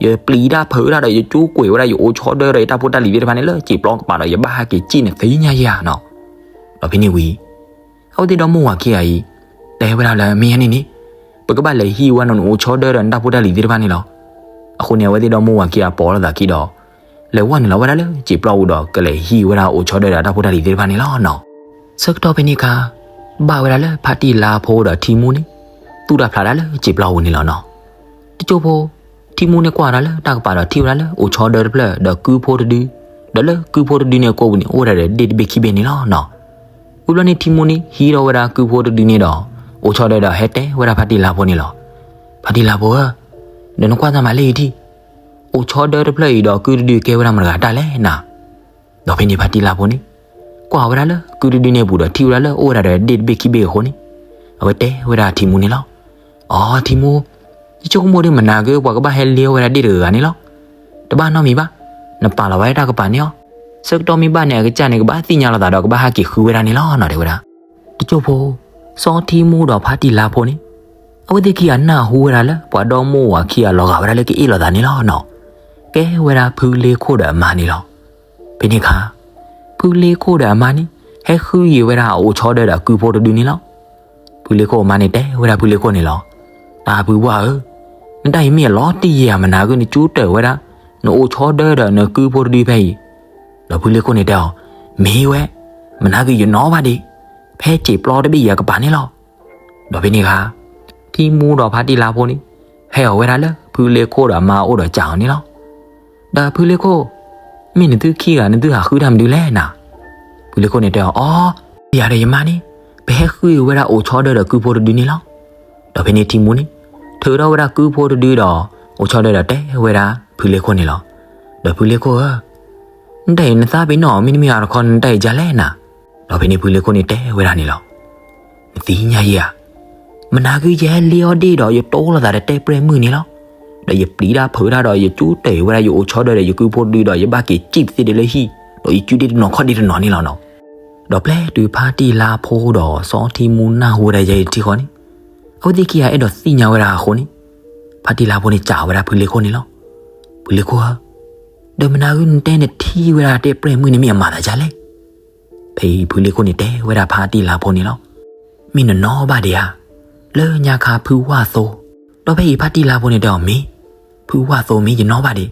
ယပျံၤတၢ်ဖုးတၢ်ဒီးယကၠိကွဲးဝဲဒၣ်ယအိၣ်ဆီဒၢဒီးယတၢ်ဖိတၢ်လံၤသ့ၣ်တဖၣ်န့ၣ်လၢစံာ်ပျီကပၤဒီးယဘၣ်ဟဲက့ၤစံၣ်နသ့ၣ်ညါယၤနီၤ. ဒီးဖဲန့ၣ်ဝံၤ အဝဲသ့ၣ်ဒီမါဝၤခံဂၤအံၤ တဲဝဲဒၣ်လၢမ့ၢ်ညါန့ၣ်န့ၣ်, ပကဘၣ်လဲၤဟံးဝဲနအိၣ်ဆီဒၢဒီးနတၢ်ဖိတၢ်လံၤသ့ၣ်တဖၣ်န့ၣ်လီၤ. အဃိန့ၣ် အဝဲသ့ၣ်ဒီမါဝၤခံဂၤပိာ်လိာ်သးခံဒီး လဲၤဝဲနုာ်လီၤဝဲဒၣ်လၢစံာ်ပျီပူၤဒီး ကလဲၤဟံးဝဲဒၣ်အိၣ်ဆီဒၢဒီးတၢ်ဖိတၢ်လံၤသ့ၣ်တဖၣ်န့ၣ်လီၤနီၤ. ဆၢကတီၢ်ဖဲန့ၣ်အခါ ဘၣ်ဝဲဒၣ်လၢဖါတံၢ်လါဖိဒီးထံမူန့ၣ် သူၣ်တၢ်ဖျးတၢ်လၢစံာ်ပျီပူၤန့ၣ်လီၤနီၤ. တစိၢ်ဖိ ထံမူန့ၣ်ကွၢ်ဝဲဒၣ်လၢတၢ်ကပၤဒီးထံၣ်ဝဲဒၣ်လၢအိၣ်ဆီဒၢတဖျၢၣ်ဒီးကုဖိတဒု, ဒီးလၢကုဖိတဒုန့ၣ်အကိာ်ပူၤန့ၣ် အိၣ်ဝဲဒၣ်ဒီးဒ့ၣ်တဘ့ၣ်ခံဘ့ၣ်န့ၣ်လီၤနီၤ. ဝံၤဘျီန့ၣ်ထံမူန့ၣ် ဟံးထီၣ်ဝဲဒၣ်ကုဖိတဒုန့ၣ်ဒီး အိၣ်ဆီဒၢဒီးဟဲတဲဝဲဒၣ်ဖါတံၢ်လါဖိန့ၣ်လီၤ. ဖါတံၢ်လါဖိဧၢ, ဒီးနကွၢ်တၢ်မၤလဲၣ်အံၤထံၣ်, အိၣ်ဆီဒၢတဖျၢၣ်အံၤဒီးကုတဒုကဲဝဲဒၣ်မတၤတဂၤတၢ်လဲၣ်နၤ. ဒီးဖဲန့ၣ်ဖါတံၢ်လါဖိန့ၣ် ကွၢ်ဝဲဒၣ်လၢကုတဒုန့ၣ်အပူၤဒီးထံၣ်ဝဲဒၣ်လၢအိၣ်ဝဲဒၣ်ဒီးဒ့ၣ်တဘ့ၣ်ခံဘ့ၣ်အဃိန့ၣ်, အဝဲတဲဝဲဒၣ်ထံမူန့ၣ်လီၤ. အိ ထံမူ, ယဆိကမိၣ်ဒ်မနၤဂ့ၤပှၤကဘၣ်ဟဲလ့အီၣ်ဝဲဒၣ်ဒ့ၣ်တဂၤဂၤန့ၣ်လီၤ. တဘၣ်နီတမံၤဘၣ်, နပာ်လီၤဝဲတၢ်ကပၤန့ၣ်အီၤ, ဆၢကတီၢ်မ့ၢ်ဘၣ်န့ၣ် အကစၢ်န့ၣ်ကဘၣ်သ့ၣ်ညါလိာ်သးဒီးကဘၣ်ဟဲက့ၤဃုဝဲဒၣ်န့ၣ်လီၤနီၤ တဲဝဲဒၣ်. တစိၢ်ဖိ စီၤထံမူဒီးဖါတံၢ်လါဖိန့ၣ် အဝဲသ့ၣ်ခံဂၤနၢ်ဟူဝဲဒၣ်လၢပှၤဒီမါဝၤခံဂၤလီၤဂာ်ဝဲဒၣ်လၢကအ့ၣ်လိာ်သးန့ၣ်လီၤနီၤ. ကဲဝဲဒၣ်ဖုလ့ခိၣ်ဒီးအမါန့ၣ်လီၤ. ဖဲန့ၣ်အခါ ဖုလ့ခိၣ်ဒီးအမါန့ၣ် ဟဲဃုယံၤဝဲဒၣ်အအိၣ်ဆီဒၢဒီးကုဖိတဒုန့ၣ်လီၤ. ဖုလ့ခိၣ်အမါန့ၣ်တဲဝဲဒၣ်ဖုလ့ခိၣ်န့ၣ်လီၤ. တၢ်ဖုပှၢ်ဧၢ, နတၢ်အံၤမ့ၢ်အလီၤတံၢ်ယဲၢ်ဧါ, မနၤဂ့ၤနကၠူတၢၢ်ဝဲဒၣ် နအိၣ်ဆီဒၢဒီးနကုဖိတဒုဖဲအံၤ. ဒီးဖုလ့ခိၣ်န့ၣ်တဲအီၤ, မ့ၢ်ဝဲ, မနၤဂ့ၤယနီၣ်ဘၣ်ဒံး, ဖဲစံာ်ပျီတဘ့ၣ်အံၤအကပၤန့ၣ်လီၤ. ဒီးဖဲန့ၣ်အခါ ထံမူဒီးဖါတံၢ်လါဖိန့ၣ် ဟဲအီၤဝဲဒၣ်လၢဖုလ့ခိၣ်ဒီးအမါအအိၣ်ဒီးစံးအီၤန့ၣ်လီၤ. ဒီးဖုလ့ခိၣ်, မ့ၢ်နသုခံဂၤ နသုဟးဃုတၢ်မနုၤလဲၣ်နၤ. ဖုလ့ခိၣ်န့ၣ်တဲအီၤ, အိ ယၤဒီးယမါန့ၣ် ပဟဲဃုဝဲဒၣ်အိၣ်ဆီဒၢဒီးကုဖိတဒုန့ၣ်လီၤ. ဒီးဖဲန့ၣ်ထံမူန့ၣ် တ ထုးထီၣ်ဝဲဒၣ်ကုဖိတဒုဒီး အိၣ်ဆီဒၢဒီးတဲဝဲဒၣ်ဖုလ့ခိၣ်န့ၣ်လီၤ. ဒီးဖုလ့ခိၣ်ဧၢ, နတၢ်အံၤနသးပ့ၤနီၣ် မ့တမ့ၢ်အါတခီ နတၢ်အံၤဒ်လဲၣ်နၤ. ဒီးဖဲန့ၣ်ဖုလ့ခိၣ်န့ၣ်တဲဝဲဒၣ်န့ၣ်လီၤ. နသ့ၣ်ညါယဲဧါ, မနၤဂ့ၤ ယဟဲလ့အီၣ်ဒ့ၣ်ဒီး ယတိလီၤသးဒီးတဲပြဲၢ်မုၣ်န့ၣ်လီၤ. ဒီးယပျံၤတၢ်ဖုးတၢ်ဒီး ယကၠူတဲာ်ဝဲဒၣ် ယအိၣ်ဆီဒၢဒီးယကုဖိတဒုဒီး ယဘၣ်က့ၤစံၣ်သ့ဒ်လၢဟံၣ်, ဒီးယကၠူဒ့ၣ်တနီၤခီၣ်ဒ့ၣ်တနီၤန့ၣ်လီၤနီၤ. ဒီးပျဲတုၤဖါတံၢ်လါဖိဒီးစီၤထံမူနၢ်ဟူဝဲဒၣ်ယဲအံၤတထံၣ်ဃီန့ၣ်, အဝဲသ့ၣ်ခံဂၤအဲၣ်ဒိးသ့ၣ်ညါဝဲဒၣ်အဃိန့ၣ်, ဖါတံၢ်လါဖိန့ၣ်စံးဝဲဒၣ်ဖုလ့ခိၣ်န့ၣ်လီၤ. ဖုလ့ခိၣ်ဧၢ, ဒီးမနၤဂ့ၤ နတဲနထံၣ်ဝဲဒၣ်တဲပြဲၢ်မုၣ်န့ၣ် မ့ၢ်အမၤသးဒ်လဲၣ်. ဖဲအံၤဖုလ့ခိၣ်န့ၣ်တဲဝဲဒၣ်ဖါတံၢ်လါဖိန့ၣ်လီၤ. မ့ၢ်နနီၣ်ဘၣ်ဒံးဧါ, လၢညါခါဖုဝၣ်သိ, ဒီးဖဲအံၤဖါတံၢ်လါဖိန့ၣ်တဲအီၤ မ့ၢ်, ဖုဝၣ်သိမ့ၢ် ယနီၣ်ဘၣ်ဒံး.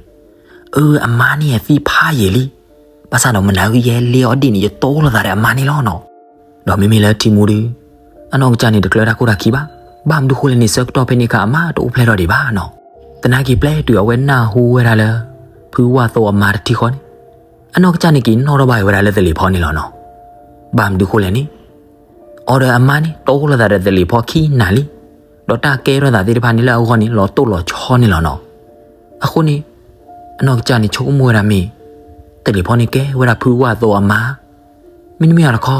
အၢ အမါန့ၣ်အသံဖးယံာ်လံ, ဘၣ်ဆၣ်ဒီးမနၤဂ့ၤ ယဟဲလ့အီၣ်ဒ့ၣ်န့ၣ် ယတိလီၤသးဒီးအမါန့ၣ်လီၤနီၤ. ဒီးမ့မ့ၢ်လၢထံမူဒီး အနီၢ်ကစၢ်န့ၣ်တကျၢတၢ်ခိၣ်တၢ်ခံဘၣ်. ဘၣ်မနုၤဃိလဲၣ်န့ၣ် ဆၢကတီၢ်ဖဲန့ၣ်အခါ အမါတအိၣ်ဖျဲၣ်ထီၣ်ဒံးဘၣ်နီၤ. သနာ်က့ပျဲတုၤအဝဲနၢ်ဟူဝဲဒၣ်လၢ ဖုဝၣ်သိအမါတထံၣ်ဃီန့ၣ်, အနီၢ်ကစၢ်န့ၣ်က့ၤနီၣ်ထီၣ်ဘၣ်ဝဲဒၣ်လၢသလ့ၤဖီန့ၣ်လီၤနီၤ. ဘၣ်မနုၤဃိလဲၣ်န့ၣ် အီၤဒီးအမါန့ၣ် တိလီၤသးဒီးသလ့ၤဖီခံနၤလံ, ဒီးတၢ်ကဲထီၣ်သးသ့ၣ်တဖၣ်န့ၣ်လၢအဂီၢ်န့ၣ် လီၤတိၢ်လီၤဆီန့ၣ်လီၤနီၤ. အဃိန့ၣ် အနီၢ်ကစၢ်န့ၣ်ဆိကမိၣ်ဝဲဒၣ်မ့ၢ် သလ့ၤဖီန့ၣ်ကဲဝဲဒၣ်ဖုဝၣ်သိအမါ, မ့တမ့ၢ်အါတခီ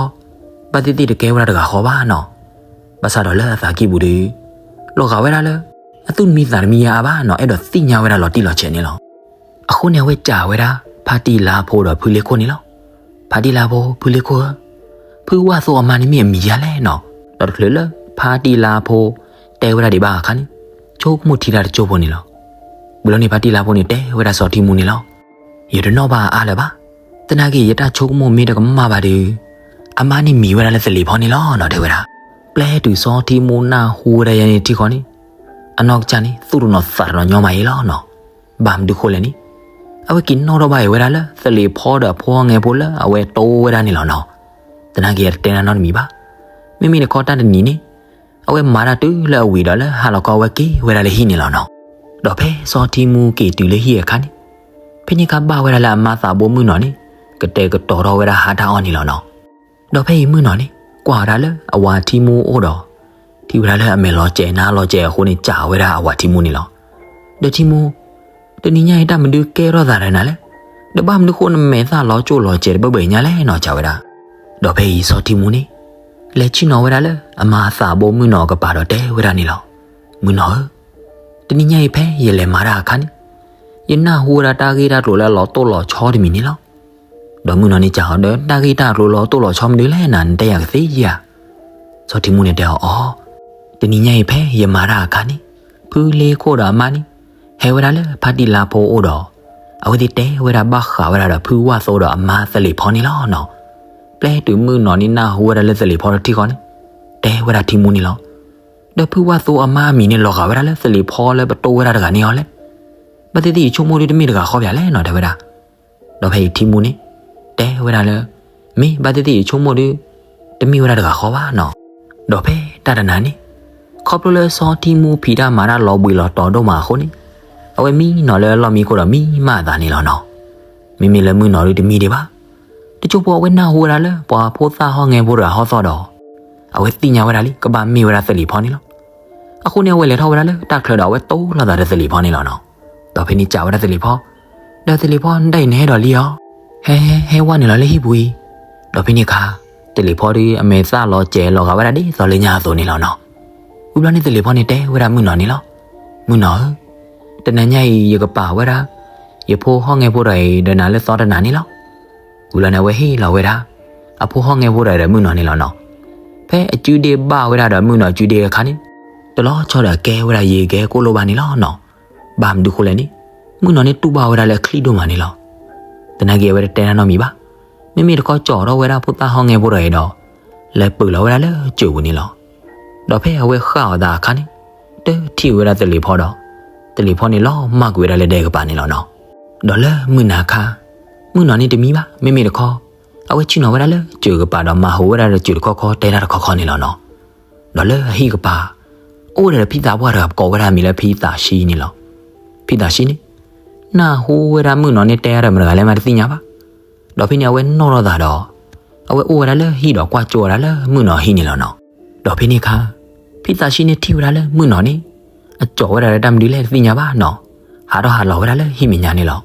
ဘၣ်သ့ၣ်သ့ၣ်တကဲဝဲဒၣ်တဂၤဃီဘၣ်နီၤ. ဘၣ်ဆၣ်ဒီးလၢအသးကံၢ်ပူၤဒီး လီၤဂာ်ဝဲဒၣ်လၢ အသူၣ်တမံသးတမံအါဘၣ်နီၤ, အဲၣ်ဒိးသ့ၣ်ညါဝဲဒၣ်လီၤတံၢ်လီၤဆဲးန့ၣ်လီၤ. အဃိန့ၣ် အဝဲစံးဝဲဒၣ် ဖါတံၢ်လါဖိဒီးဖုလ့ခိၣ်န့ၣ်လီၤ. ဖါတံၢ်လါဖိ ဖုလ့ခိၣ်ဧၢ, ဖုဝၣ်သိအမါန့ၣ်မ့ၢ်အမံၤဒ်လဲၣ်နီၤ. ဒီးတချုးလၢဖါတံၢ်လါဖိ တဲဝဲဒၣ်ဒံးဘၣ်အခါန့ၣ် ဆိကမိၣ်ထံတၢ်တစိၢ်ဖိန့ၣ်လီၤ. ဝံၤလီၤန့ၣ် ဖါတံၢ်လါဖိန့ၣ်တဲဝဲဒၣ်စီၤထံမူန့ၣ်လီၤ. ယတနီၣ်ဘၣ်အါလၢၤဘၣ်. သနာ်က့ ယတၢ်ဆိကမိၣ်မ့ၢ်တကမၣ်ဘၣ်ဒီး အမါန့ၣ်မံၤဝဲဒၣ်လၢသလ့ၤဖီန့ၣ်လီၤနီၤ တဲဝဲဒၣ်. ပျဲတုၤစီၤထံမူနၢ်ဟူဝဲဒၣ်ယဲန့ၣ်တထံၣ်ဃီန့ၣ် အနီၢ်ကစၢ်န့ၣ် သူၣ်တနီၤသးတနီၤညီမးအံၤလီၤနီၤ. ဘၣ်မနုၤဃိလဲၣ်န့ၣ် အဝဲက့ၤနီၣ်ထီၣ်ဘၣ်အံၤဝဲဒၣ်လၢသလ့ၤဖီဒီးအဖိဟီၣ်ငဲဖိလၢအဝဲတိဝဲဒၣ်န့ၣ်လီၤနီၤ. သနာ်က့ယတတဲနၤနီတမံၤဘၣ်. မ့မ့ၢ်တခီတၢ်တနံၤန့ၣ် အဝဲမၤတၢ်တုၤလၢအဝံၤဒီးလၢဟါလီၤခီအဝဲက့ၤဝဲဒၣ်လၢဟံၣ်န့ၣ်လီၤနီၤ. ဒီးဖဲစီၤထံမူက့ၤတုၤလၢဟံၣ်အခါန့ၣ် ဖဲန့ၣ်အခါဘၣ်ဝဲဒၣ်လၢအမါသးဘိမုၣ်နီၤန့ၣ် ကတဲာ်ကတီၤထီၣ်ဝဲဒၣ်ဟးတၢ်အီၣ်န့ၣ်လီၤနီၤ. ဒီးဖဲအံၤမုၣ်နီၤန့ၣ် ကွၢ်ဝဲဒၣ်လၢအဝၤထံမူအိၣ်ဒီး ထံၣ်ဝဲဒၣ်လၢအမဲာ်လီၤစဲးနါလီၤစဲးအဃိန့ၣ် စံးဝဲဒၣ်အဝၤထံမူန့ၣ်လီၤ. ဒီးထံမူ တနံၤညါအံၤတၢ်မနုၤကဲထီၣ်သးဒီးနၤလဲၣ်. ဒီးဘၣ်မနုၤဃိနမဲာ်သၣ်လီၤကၠိၣ်လီၤစဲးတဘၢဘၢအံၤညါလဲၣ်နီၤ စံးဝဲဒၣ်. ဒီးဖဲအံၤစီၤထံမူန့ၣ် လဲၤဆ့ၣ်နီၤဝဲဒၣ်လၢအမါအသးဘိမုၣ်နီၤအကပၤဒီးတဲဝဲဒၣ်န့ၣ်လီၤ. မုၣ်နီၤဧၢ, တနံၤညါအံၤဖဲယလဲၤမၤတၢ်အခါန့ၣ် ယနၢ်ဟူဝဲဒၣ်တၢ်ဂ့ၢ်တၢ်ကျိၤလၢအလီၤတိၢ်လီၤဆီတမံၤန့ၣ်လီၤ. ဒီးမုၣ်နီၤန့ၣ်စံးအီၤ ဒီးတၢ်ဂ့ၢ်တၢ်ကျိၤလီၤတိၢ်လီၤဆီမနုၤလဲၣ်နၤ နတဲယၤကသ့ဧါ. စီၤထံမူန့ၣ်တဲအီၤ အီၤ, တနံၤညါအံၤဖဲယမၤတၢ်အခါန့ၣ် ဖုလ့ခိၣ်ဒီးအမါန့ၣ် ဟဲဝဲဒၣ်လၢဖါတံၢ်လါဖိအိၣ်ဒီး အဝဲသ့ၣ်တဲဝဲဒၣ်ဘၣ်ဃးဝဲဒၣ်ဒီးဖုဝၣ်သိဒီးအမါသလ့ၤဖီန့ၣ်လီၤနီၤ. ပျဲတုၤမုၣ်နီၤန့ၣ်နၢ်ဟူဝဲဒၣ်လၢသလ့ၤဖီတထံၣ်ဃီန့ၣ် တဲဝဲဒၣ်ထံမူန့ၣ်လီၤ. ဒီးဖုဝၣ်သိအမါအမံၤန့ၣ်လီၤဂာ်ဝဲဒၣ်လၢသလ့ၤဖီလၢပတိဝဲဒၣ်တဂၤန့ၣ်အီၤလဲၣ်. ဘၣ်သ့ၣ်သ့ၣ်ယဆိကမိၣ်ဒီးတမ့ၢ်တဂၤဃီပၠးလဲၣ်နီၤ တဲဝဲဒၣ်. ဒီးဖဲအံၤထံမူန့ၣ် တဲဝဲဒၣ်လၢ မ့ၢ်ဘၣ်သ့ၣ်သ့ၣ်ယဆိကမိၣ်ဒီး တမ့ၢ်ဝဲဒၣ်တဂၤဃီဘၣ်နီၤ. ဒီးဖဲတၢ်တနၤန့ၣ် ခီဖျိလၢစီၤထံမူဖံးတၢ်မၤတၢ်လီၤဘှံးလီၤတီၤဒိၣ်မးအဃိန့ၣ် အဝဲမံနီၤလၢအလီၢ်မံခိၣ်ဒီးမံမးအသးန့ၣ်လီၤနီၤ. မ့မ့ၢ်လၢမုၣ်နီၤဒီးတမံဒံးဘၣ်. တစိၢ်ဖိအဝဲနၢ်ဟူဝဲဒၣ်လၢ ပှၤဖိသၣ်ဟီၣ်ငဲဖိတဂၤဟီၣ်သီၣ်ဒီး အဝဲသ့ၣ်ညါဝဲဒၣ်လံ ကဘၣ်မ့ၢ်ဝဲဒၣ်သလ့ၤဖီန့ၣ်လီၤ. အဃိန့ၣ် အဝဲလဲၤထီၣ်ဝဲဒၣ်လၢတၢ်ချၢဒီးအဝဲတိၢ်လိာ်သးဒီးသလ့ၤဖီန့ၣ်လီၤနီၤ. ဒီးဖဲန့ၣ်စံးဝဲဒၣ်သလ့ၤဖီ, ဒီးသလ့ၤဖီ နဒၣ်အံၤနဟဲဒီးလံဧါ. ဟဲ ဟဲ ဟဲဝဲန့ၣ်လီၤလၢဟံၣ်ပူၤအံၤ. ဒီးဖဲန့ၣ်အခါ သလ့ၤဖီဒီးအမဲာ်သၣ်လီၤစဲးလီၤဂာ်ဝဲဒၣ်ဒ်သိးလၢညါအသိးန့ၣ်လီၤနီၤ. ဝံၤဘျီန့ၣ်သလ့ၤဖီန့ၣ် တဲဝဲဒၣ်မုၣ်နီၤန့ၣ်လီၤ. မုၣ်နီၤဧၢ, တနၤညါအံၤ ယကပာ်ဝဲဒၣ် ယဖိဟီၣ်ငဲဖိတဂၤအံၤဒီးနၤလၢသီတနၤန့ၣ်လီၤ. ဝံၤလီၤန့ၣ် အဝဲဟ့ၣ်လီၤဝဲဒၣ် အဖိဟီၣ်ငဲဖိတဂၤဒီးမုၣ်နီၤန့ၣ်လီၤနီၤ. ဖဲအစုဒ့ၣ်ဘၣ်ဝဲဒၣ်ဒီးမုၣ်နီၤစုဒ့ၣ်အခါန့ၣ် တလီၤဆီဒီးကဲဝဲဒၣ်ယံၤကဲကိၣ်လိၣ်ဘၣ်န့ၣ်လီၤနီၤ. ဘၣ်မနုၤဃိလဲၣ်န့ၣ် မုၣ်နီၤန့ၣ်တူၢ်ဘၣ်ဝဲဒၣ်လၢအချံၣ်ဒိၣ်မးန့ၣ်လီၤ. သနာ်က့အဝဲတတဲတၢ်နီတမံၤဘၣ်. မ့မ့ၢ်တခီကၠီထီၣ်ဝဲဒၣ်ဖိသၣ်ဟီၣ်ငဲဖိတဂၤအံၤဒီး လဲၤပၢၢ်လီၤဝဲဒၣ်လၢစၢၤပူၤန့ၣ်လီၤ. ဒီးဖဲအဝဲဃၣ်အီၤသးအခါန့ၣ် တထံၣ်ဝဲဒၣ်သလ့ၤဖီဒီး သလ့ၤဖီန့ၣ်လီၤမၢ်ကွံာ်ဝဲဒၣ်လၢဒဲကပၤန့ၣ်လီၤနီၤ. ဒီးလၢမုၢ်နၤခါ မုၣ်နီၤန့ၣ်တမံဘၣ်. မ့မ့ၢ်တခီ အဝဲဆ့ၣ်နီၤဝဲဒၣ်လၢစၢၤကပၤဒီးမၤဟူးဝဲဒၣ်ဒီးစၢၤတခီခီတဲတၢ်တခီခီန့ၣ်လီၤနီၤ. ဒီးလၢအဟံၣ်ကပၤ အိၣ်ဝဲဒၣ်ဒီးဖံသးပှၢ်တဂၤ ကိးဝဲဒၣ်မံၤလၢဖံသးဆှံန့ၣ်လီၤ. ဖံသးဆှံန့ၣ် နၢ်ဟူဝဲဒၣ်မုၣ်နီၤန့ၣ်တဲအါဒီးမတၤတဂၤလဲၣ်မးတသ့ၣ်ညါဘၣ်. ဒီးဖဲန့ၣ်အဝဲနီၣ်ထီၣ်သးဒီး အဝဲအိၣ်ဝဲဒၣ်လၢဟံၣ်ဒီးကွၢ်ကၠိဝဲဒၣ်လၢမုၣ်နီၤဟံၣ်န့ၣ်လီၤနီၤ. ဒီးဖဲန့ၣ်အခါ ဖံသးဆှံန့ၣ်ထံၣ်ဝဲဒၣ်လၢမုၣ်နီၤန့ၣ် အကၠီၣ်ဝဲဒၣ်လၢတၢ်မနုၤလဲၣ်တသ့ၣ်ညါဘၣ်နီၤ, ဟးထီၣ်ဟးလီၤဝဲဒၣ်လၢဟံၣ်မဲာ်ညါန့ၣ်လီၤ.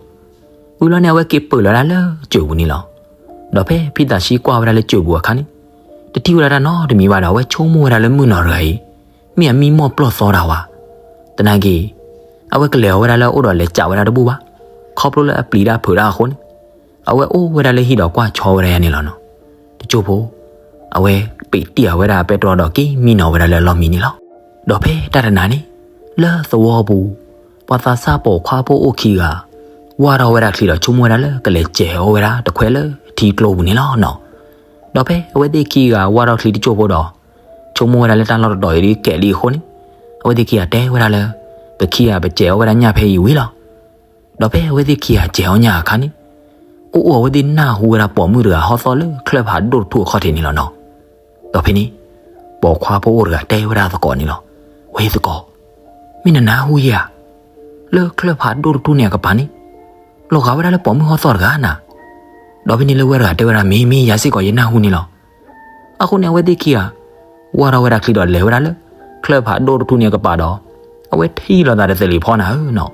ဝံၤလီၤန့ၣ် အဝဲက့ၤပၢၢ်လီၤဒၣ်လၢစၢၤပူၤန့ၣ်လီၤ. ဒီးဖဲဖံသးဆံကွၢ်ဝဲဒၣ်လၢစၢၤပူၤအခါန့ၣ်, တထံၣ်ဝဲဒၣ်တၢ်နီတမံၤဘၣ်ဒီး အဝဲဆိကမိၣ်ဝဲဒၣ်လၢမုၣ်နီၤတဂၤအံၤ မ့ၢ်အမံမီၢ်ပျီၢ်သီတၢ်ဝဲ, သနာ်က့ အဝဲကလဲၤအီၤဝဲဒၣ်လၢအအိၣ်ဒီးလဲၤစးဝဲဒၣ်တဘူၣ်ဘၣ်, ခီဖျိလၢအပျံၤတၢ်ဖုးတၢ်အဃိန့ၣ်, အဝဲအိၣ်ဝဲဒၣ်လၢဟံၣ်ဒီးကွၢ်ဆီဝဲဒၣ်ယၤန့ၣ်လီၤနီၤ. တစိၢ်ဖိ အဝဲပ့းတံၢ်အီၤဝဲဒၣ်အပဲတြီဒီးက့ၤမံနီၤဝဲဒၣ်လၢအလီၢ်မံန့ၣ်လီၤ. ဒီးဖဲတၢ်တနၤန့ၣ်, လၢသဝီပူၤ, ပှၤသးစၢ်ပိာ်ခွါဖိအိၣ်ခံဂၤ ဝၢ်ထီၣ်ဝဲဒၣ်ချံဒီးဆိကမိၣ်ဝဲဒၣ်လၢကလဲၤစဲၤအီၤဝဲဒၣ်တခွဲလၢထံကျိပူၤန့ၣ်လီၤနီၤ. ဒီးဖဲအဝဲသ့ၣ်ခံဂၤဝၢ်ထီၣ်ချံတစိၢ်ဖိဒီး ဆိကမိၣ်ဝဲဒၣ်လၢတၢ်လီၢ်တတီၤအံၤဒ်ကဲးလံအဃိန့ၣ်, အဝဲသ့ၣ်ခံဂၤတဲဝဲဒၣ်လၢ ပခံဂၤပစဲၤအီၤဝဲဒၣ်ညၣ်ဖဲအံၤဝံၤလီၤ. ဒီးဖဲအဝဲသ့ၣ်ခံဂၤစဲၤအီၤညၣ်အခါန့ၣ်, အိၣ်အိၣ်အဝဲသ့ၣ်နၢ်ဟူဝဲဒၣ်ပိာ်မုၣ်တဂၤဟီၣ်သီၣ်လၢချၢၣ်ဖးဒိၣ်တထူၣ်အခီၣ်ထံးန့ၣ်လီၤနီၤ. ဒီးဖဲန့ၣ် ပိာ်ခွါဖိအိၣ်တဂၤတဲဝဲဒၣ်သကိးန့ၣ်လီၤ. ဝဲသကိး, မ့ၢ်နနၢ်ဟူယၤဧါ, လၢချၢၣ်ဖးဒိၣ်တထူၣ်န့ၣ်အကပၤန့ၣ်, လီၤဂာ်ဝဲဒၣ်လၢပိာ်မုၣ်ဟီၣ်သီၣ်တဂၤနၤ. ဒီးဖဲန့ၣ်လၢဝဲတဂၤတဲဝဲဒၣ် မ့ၢ်မ့ၢ်ယၤစ့ၢ်ကီးယနၢ်ဟူန့ၣ်လီၤ. အဃိန့ၣ် အဝဲသ့ၣ်ခံဂၤ ဝၢ်ထီၣ်ဝဲဒၣ်ချံဒီးလဲၤဝဲဒၣ်လၢ ချၢၣ်ဖးဒိၣ်တထူၣ်န့ၣ်အကပၤဒီး အဝဲထံၣ်လိာ်သးဒီးသလ့ၤဖီနၤဧၢနီၤ.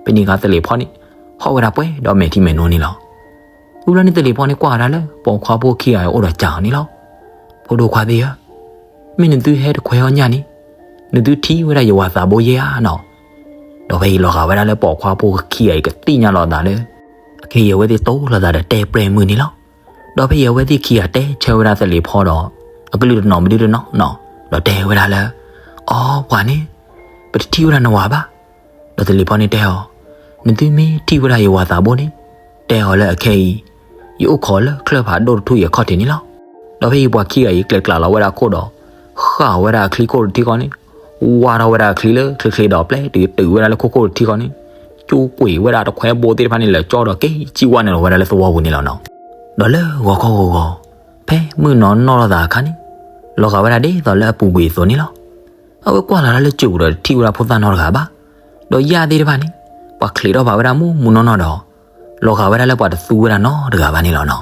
ဖဲန့ၣ်အခါသလ့ၤဖီန့ၣ် ဟီၣ်ဝဲဒၣ်ပှဲၤဒီးမဲာ်ထံမဲာ်နိန့ၣ်လီၤ. ဝံၤလီၤန့ၣ်သလ့ၤဖီန့ၣ်ကွၢ်ဝဲဒၣ်လၢပိာ်ခွါဖိခံဂၤအအိၣ်ဒီးစံးအီၤန့ၣ်လီၤ. ဖိဒိၣ်ခွါသ့ၣ်ဧၢ, မ့ၢ်နသုဟဲတခွဲအီၣ်ညၣ်န့ၣ်, နသုထံၣ်ဝဲဒၣ်ယဝၤသးဘိယဲဧါနီၤ. ဒီးဖဲအံၤလီၤဂာ်ဝဲဒၣ်လၢပိာ်ခွါဖိခံဂၤအံၤကသ့ၣ်ညါလိာ်သးလၢ အခဲအံၤအဝဲသ့ၣ်တိၢ်လိာ်သးဒီးတဲပြဲၢ်မုၢ်န့ၣ်လီၤ. ဒီးဖဲအံၤအဝဲသ့ၣ်ခံဂၤတဲဆၢဝဲဒၣ်သလ့ၤဖီဒီး အကလုၢ်တနီၤမဒုတနီၤနီၤ, ဒီးတဲဝဲဒၣ်လၢ အီ ပှၤန့ၣ် ပတထံၣ်ဝဲဒၣ်နဝၤဘၣ်. ဒီးသလ့ၤဖီန့ၣ်တဲအီၤ, နသုမ့ၢ်ထံၣ်ဝဲဒၣ်ယဝၤသးဘိန့ၣ်, တဲအီၤလၢအခဲအံၤ ယအိၣ်ခိးလၢချၢၣ်ဖးဒိၣ်တထူၣ်အံၤအခီၣ်ထံးန့ၣ်လီၤ. ဒီးဖဲအံၤပှၤခံဂၤအံၤကျဲးကျးလီၤဝဲဒၣ်ခိၣ်ဒီး ဃၣ်ဝဲဒၣ်အချံခိၣ်တထံဃီန့ၣ်, ဝၢ်ထီၣ်ဝဲဒၣ်အချံလၢချ့ချ့ဒီးပျဲတုၤတုၤဝဲဒၣ်လၢခိၣ်ခိၣ်တထံဃီန့ၣ်, ကၠိကွံာ်ဝဲဒၣ်တခွဲဘိသ့ၣ်တဖၣ်န့ၣ် လဲၤကၠီဒီးက့ၤစံၣ်ဝဲနုာ်လီၤဝဲဒၣ်လၢသဝီပူၤန့ၣ်လီၤနီၤ. ဒီးလၢဂီၤခီဂီၤဂီၤ, ဖဲမုၢ်နီၤနီၢ်လိာ်သးအခါန့ၣ်, လီၤဂာ်ဝဲဒၣ်ဒ်သိးလၢအပူၤကွံာ်အသိးန့ၣ်လီၤ. အဝဲကွၢ်လီၤဒၣ်လၢစၢၤပူၤဒီးတထံၣ်ဝဲဒၣ်ဖိသၣ်နီတဂၤဘၣ်. ဒီးယၣ်သ့ၣ်တဖၣ်န့ၣ် ပှၤချံးထီၣ်ဘၣ်ဝဲဒၣ်မူးမူးနီၢ်နီၢ်ဒီး လီၤဂာ်ဝဲဒၣ်လၢပှၤတသူဝဲဒၣ်နီတဂၤဘၣ်န့ၣ်လီၤနီၤ.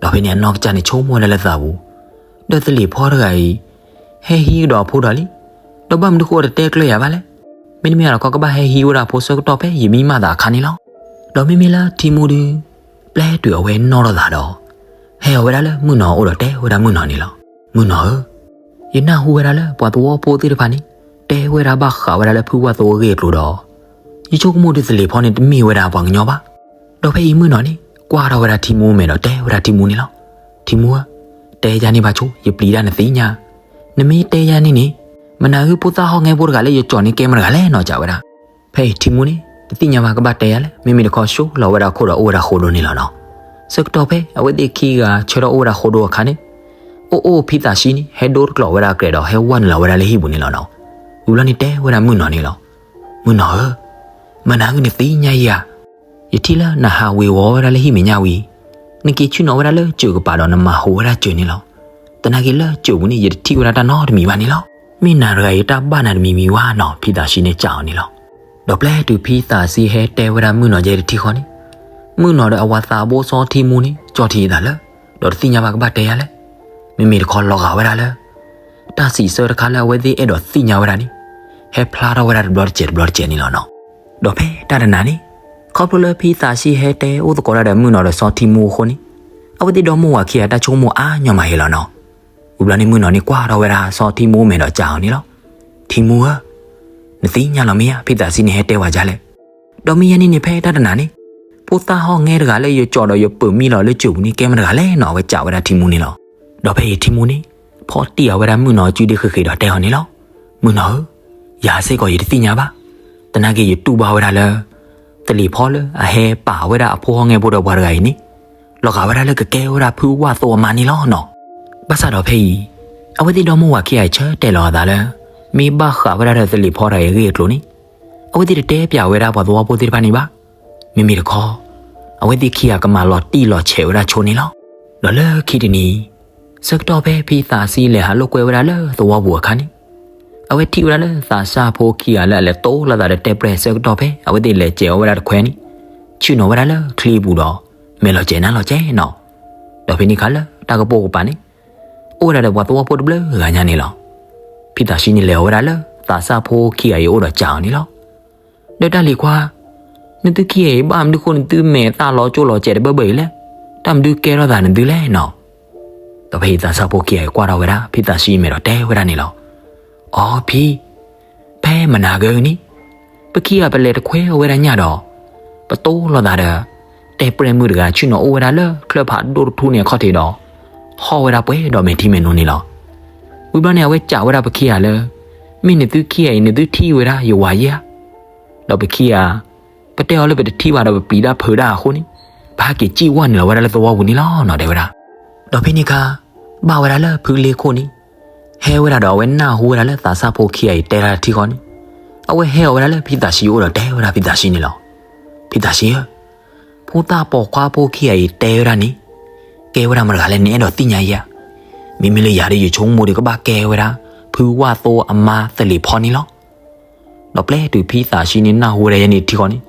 ဒီးဖဲန့ၣ်အနီၢ်ကစၢ်န့ၣ်ဆိကမိၣ်ဝဲဒၣ်လၢသးပူၤ, ဒီးသလ့ၤဖီတဂၤအံၤ ဟဲဟံးကဒီးအဖိဒီးလံ, ဒီးဘၣ်မနုၤဃိအတတဲကျၢၤယၤဘၣ်လဲၣ်. မ့တမ့ၢ်လၢၤဒီးခီကဘၣ်ဟဲဟံးဝဲဒၣ်အဖိဆၢကတီၢ်ဖဲယမံမၤသးအခါန့ၣ်လီၤ. ဒီးမ့မ့ၢ်လၢထံမူဒု ပျဲတုၤအဝဲနီၢ်ထီၣ်သးဒီး ဟဲအီၤဝဲဒၣ်လၢမုၢ်နီၤအအိၣ်ဒီးတဲဝဲဒၣ်မုၢ်နီၤန့ၣ်လီၤ. မုၢ်နီၤဧၢ, ယနၢ်ဟူဝဲဒၣ်လၢပှၤသဝီဖိသ့ၣ်တဖၣ်န့ၣ် တဲဝဲဒၣ်ဘၣ်ဃးဝဲဒၣ်လၢဖုဝၣ်သိအဂ့ၢ်အကျိၤဒီး ယဆိကမိၣ်ဒုးသလ့ၤဖီန့ၣ်တမ့ၢ်ဝဲဒၣ်ပှၤကညီဘၣ်. ဒီးဖဲအံၤမုၢ်နီၤန့ၣ် ကွၢ်ထီၣ်ဝဲဒၣ်ထံမူမဲာ်ဒီးတဲဝဲဒၣ်ထံမူန့ၣ်လီၤ. ထံမူဧၢ, တဲယၤန့ၣ်ဘၣ်ဆိ ယပျံၤတၢ်နသ့ၣ်ညါ, နမ့ၢ်တဲယၤန့ၣ်န့ၣ် မနၤဂ့ၤဖိသၣ်ဟီၣ်ငဲဖိတဂၤလၢယကၠီၤန့ၣ်ကဲမတဂၤလဲၣ်နီၤ စံးဝဲဒၣ်. ဖဲအံၤထံမူန့ၣ် တသ့ၣ်ညါဘၣ်ကဘၣ်တဲယၤလဲၣ်, မ့မ့ၢ်တခီဆှၢလီၤဝဲဒၣ်ခိၣ်ဒီးအိၣ်ဝဲဒၣ်ဃိဒိန့ၣ်လီၤနီၤ. ဆၢကတီၢ်ဖဲအဝဲသ့ၣ်ခံဂၤဆၢထီၣ်အိၣ်ဝဲဒၣ်ဃိဒိအခါန့ၣ်, အိၣ်အိၣ်ဖံသးဆံန့ၣ် ဟဲဒိတကျိၤဝဲဒၣ်အကြဲးဒီးဟဲဝဲနုာ်လီၤဝဲဒၣ်လၢဟံၣ်ပူၤန့ၣ်လီၤနီၤ. ဝံၤလီၤန့ၣ်တဲဝဲဒၣ်မုၢ်နီၤန့ၣ်လီၤ. မုၢ်နီၤဧၢ, မနၤဂ့ၤနသ့ၣ်ညါယၤ ယထံၣ်လၢနဟးဝ့ၤဝီၤဝဲဒၣ်လၢဟံၣ်မဲာ်ညါဝံၤ, နက့ၤဆ့ၣ်နီၤဝဲဒၣ်လၢစၢၤကပၤဒီးနမၤဟူးဝဲဒၣ်စၢၤန့ၣ်လီၤ. သနာ်က့လၢစၢၤပူၤန့ၣ် ယတထံၣ်ဝဲဒၣ်တၢ်နီတမံၤဘၣ်န့ၣ်လီၤ. မ့ၢ်နၤတဂၤအံၤတၢ်ဘၣ်နၤတမံၤမံၤဝဲနီၤ ဖံသးဆံန့ၣ်စံးအီၤန့ၣ်လီၤ. ဒီးပျဲတုၤဖံသးဆံဟဲတဲဝဲဒၣ်မုၢ်နီၤယဲတထံၣ်ဃီန့ၣ်, မုၢ်နီၤဒီးအဝၤသးဘိစီထံမူန့ၣ် ကၠီထံအသးလၢ ဒီးတသ့ၣ်ညါဘၣ်ကဘၣ်တဲယၤလဲၣ်. မ့မ့ၢ်တခီလီၤဂာ်ဝဲဒၣ်လၢ တၢ်စံးဆၢတခါလၢအဝဲသ့ၣ်အဲၣ်ဒိးသ့ၣ်ညါဝဲဒၣ်န့ၣ် ဟဲဖျါထီၣ်ဝဲဒၣ်တဘျီတစဲးတဘျီတစဲးန့ၣ်လီၤနီၤ. ဒီးဖဲတၢ်တနၤန့ၣ်, ခီဖျိလၢဖံသးဆံဟဲတဲအိၣ်သကိးတၢ်ဒီးမုၢ်နီၤဒီးစီထံမူအဃိန့ၣ်, အဝဲသ့ၣ်ဒီမိၢ်ဝၤခံဂၤတၢ်ဆိကမိၣ်အါညီမးယဲလီၤနီၤ. ဝံၤဘျီန့ၣ်မုၢ်နီၤန့ၣ်ကွၢ်ထီၣ်ဝဲဒၣ်စီထံမူမဲာ်ဒီးစံးအီၤန့ၣ်လီၤ. ထံမူဧၢ, နသ့ၣ်ညါလီၤမ့ၢ်ဧါ ဖံသးဆံန့ၣ်ဟဲတဲဝဲဒ်လဲၣ်. ဒီးမ့ၢ်ယဲန့ၣ်န့ၣ်ဖဲတၢ်တနၤန့ၣ်, ဖိသၣ်ဟီၣ်ငဲတဂၤလၢယကၠီၤဒီးယပၢၤမံလီၤလၢစၢၤပူၤန့ၣ် ကဲမတဂၤလဲၣ်နီၤ အဝဲစံးဝဲဒၣ်ထံမူန့ၣ်လီၤ. ဒီးဖဲအံၤထံမူန့ၣ် ဖီၣ်တံၢ်အီၤဝဲဒၣ်မုၢ်နီၤအစုဒ့ဃ့ဃ့ဒီးတဲအီၤန့ၣ်လီၤ. မုၢ်နီၤဧၢ, ယၤစ့ၢ်ကီးယတသ့ၣ်ညါဘၣ်. သနာ်က့ယတူၢ်ဘၣ်ဝဲဒၣ်လၢ သလ့ၤဖီလၢအဟဲပာ်ဝဲဒၣ်အဖိဟီၣ်ငဲဖိဒီးပှၤတဂၤအံၤန့ၣ်, လီၤဂာ်ဝဲဒၣ်လၢကကဲဝဲဒၣ်ဖုဝၣ်သိအမါန့ၣ်လီၤနီၤ. ဘၣ်ဆၣ်ဒီးဖဲအံၤ, အဝဲသ့ၣ်ဒီမိၢ်ဝၤခံဂၤအံၤဆၢတဲာ်လီၤအသးလၢ မ့ၢ်ဘၣ်ဃးဝဲဒၣ်ဒီးသလ့ၤဖီတဂၤအံၤအဂ့ၢ်အကျိၤန့ၣ်, အဝဲသ့ၣ်တတဲပျးဝဲဒၣ်ပှၤသဝီဖိသ့ၣ်တဖၣ်န့ၣ်ဘၣ်. မ့မ့ၢ်တခီ, အဝဲသ့ၣ်ခံဂၤကမၤလီၤတံၢ်လီၤဆဲးဝဲဒၣ်ဆိန့ၣ်လီၤ. ဒီးလၢခံတနံၤ, ဆၢကတီၢ်ဖဲဖံသးဆံလဲၤဟးလိာ်ကွဲဝဲဒၣ်လၢသဝီပူၤအခါန့ၣ်, အဝဲထံၣ်ဝဲဒၣ်လၢသးစၢ်ဖိခံဂၤလၢအလဲၤတိၢ်လိာ်သးဒီးတဲပြဲၢ်ဆၢကတီၢ်ဖဲ အဝဲသ့ၣ်လဲၤစဲၤအီၤဝဲဒၣ်တခွဲန့ၣ်, ဆ့ၣ်နီၤဝဲဒၣ်လၢချံပူၤဒီး မဲာ်လီၤစဲၤနါလီၤစဲၤနီၤ. ဒီးဖဲန့ၣ်အခါလၢတၢ်ကပိာ်ကပၤန့ၣ်, အိၣ်ဝဲဒၣ်ဒီးပှၤသဝီဖိတဘျုးဂၤညါန့ၣ်လီၤ. ဖံသးဆံန့ၣ်လဲၤအီၤဝဲဒၣ်လၢသ သးစၢ်ဖိခံဂၤအံၤအိၣ်ဒီးစံးအီၤန့ၣ်လီၤ. ဒီးတၢ်လံၤခွါ, နသုခံဂၤအံၤဘၣ်မနုၤဃိနသုမဲာ်သၣ်လီၤကၠိလီၤစဲးတဘၢဘၢအံၤလဲၣ်, တၢ်မနုၤကဲထီၣ်သးနသုလဲၣ်နီၤ. ဒီးဖဲအံၤသးစၢ်ဖိခံဂၤအံၤကွၢ်ထီၣ်ဝဲဒၣ် ဖံသးဆှံမဲာ်ဒီးတဲဝဲဒၣ်န့ၣ်လီၤ. အိ ဖံ, ဖဲမနၤကၢန့ၣ် ပခံဂၤပလဲၤတခွဲအီၤဝဲဒၣ်ညၣ်ဒီး ပတိလိာ်သးဒီး တဲပြဲၢ်မုၣ်တဂၤ ဆ့ၣ်နီၤအိၣ်ဝဲဒၣ်လၢချၢၣ်ဖးဒိၣ်တထူၣ်န့ၣ်အခီၣ်ထံးဒီး ဟီၣ်ဝဲဒၣ်ပှဲၤဒီးမဲာ်ထံမဲာ်နိန့ၣ်လီၤ. ဝံၤဘျီန့ၣ် အဝဲစံးဝဲဒၣ်ပခံဂၤလၢ မ့ၢ်နသုခံဂၤအံၤ နသုထံၣ်ဝဲဒၣ်ယဝၤယဲဧါ. ဒီးပခံဂၤ ပတဲအီၤလၢပတထံၣ်ဘၣ်ဒီးပပျံၤတၢ်ဖုးတၢ်အဃိန့ၣ် ပဟဲက့ၤစံၣ်ဝဲနုာ်လီၤဝဲဒၣ်လၢသဝီပူၤန့ၣ်လီၤနီၤ တဲဝဲဒၣ်. ဒီးဖဲန့ၣ်အခါ ဘၣ်ဝဲဒၣ်လၢဖုလ့ခိၣ်န့ၣ် ဟဲဝဲဒၣ်ဒီးအဝဲနၢ်ဟူဝဲဒၣ်လၢသးစၢ်ဖိခံဂၤအံၤတဲတၢ်တထံၣ်ဃီန့ၣ် အဝဲဟဲအီၤဝဲဒၣ်လၢဖံသးဆှံအအိၣ်ဒီးတဲဝဲဒၣ်ဖံသးဆှံန့ၣ်လီၤ. ဖံသးဆှံဧၢ, ဖိသၣ်ပိာ်ခွါဖိခံဂၤအံၤတဲဝဲဒၣ်န့ၣ် ကဲဝဲဒၣ်မတၤတဂၤလဲၣ် နအဲၣ်ဒိးသ့ၣ်ညါယဲဧါ. မ့မ့ၢ်လၢယၤဒီးယဆိကမိၣ်ဒီးကဘၣ်ကဲဝဲဒၣ် ဖုဝၣ်သိအမါသလ့ၤဖီန့ၣ်လီၤ. ဒီးပျဲတုၤဖံသးဆှံန့ၣ်နၢ်ဟူဝဲဒၣ်ယဲန့ၣ်တထံၣ်ဃီန့ၣ်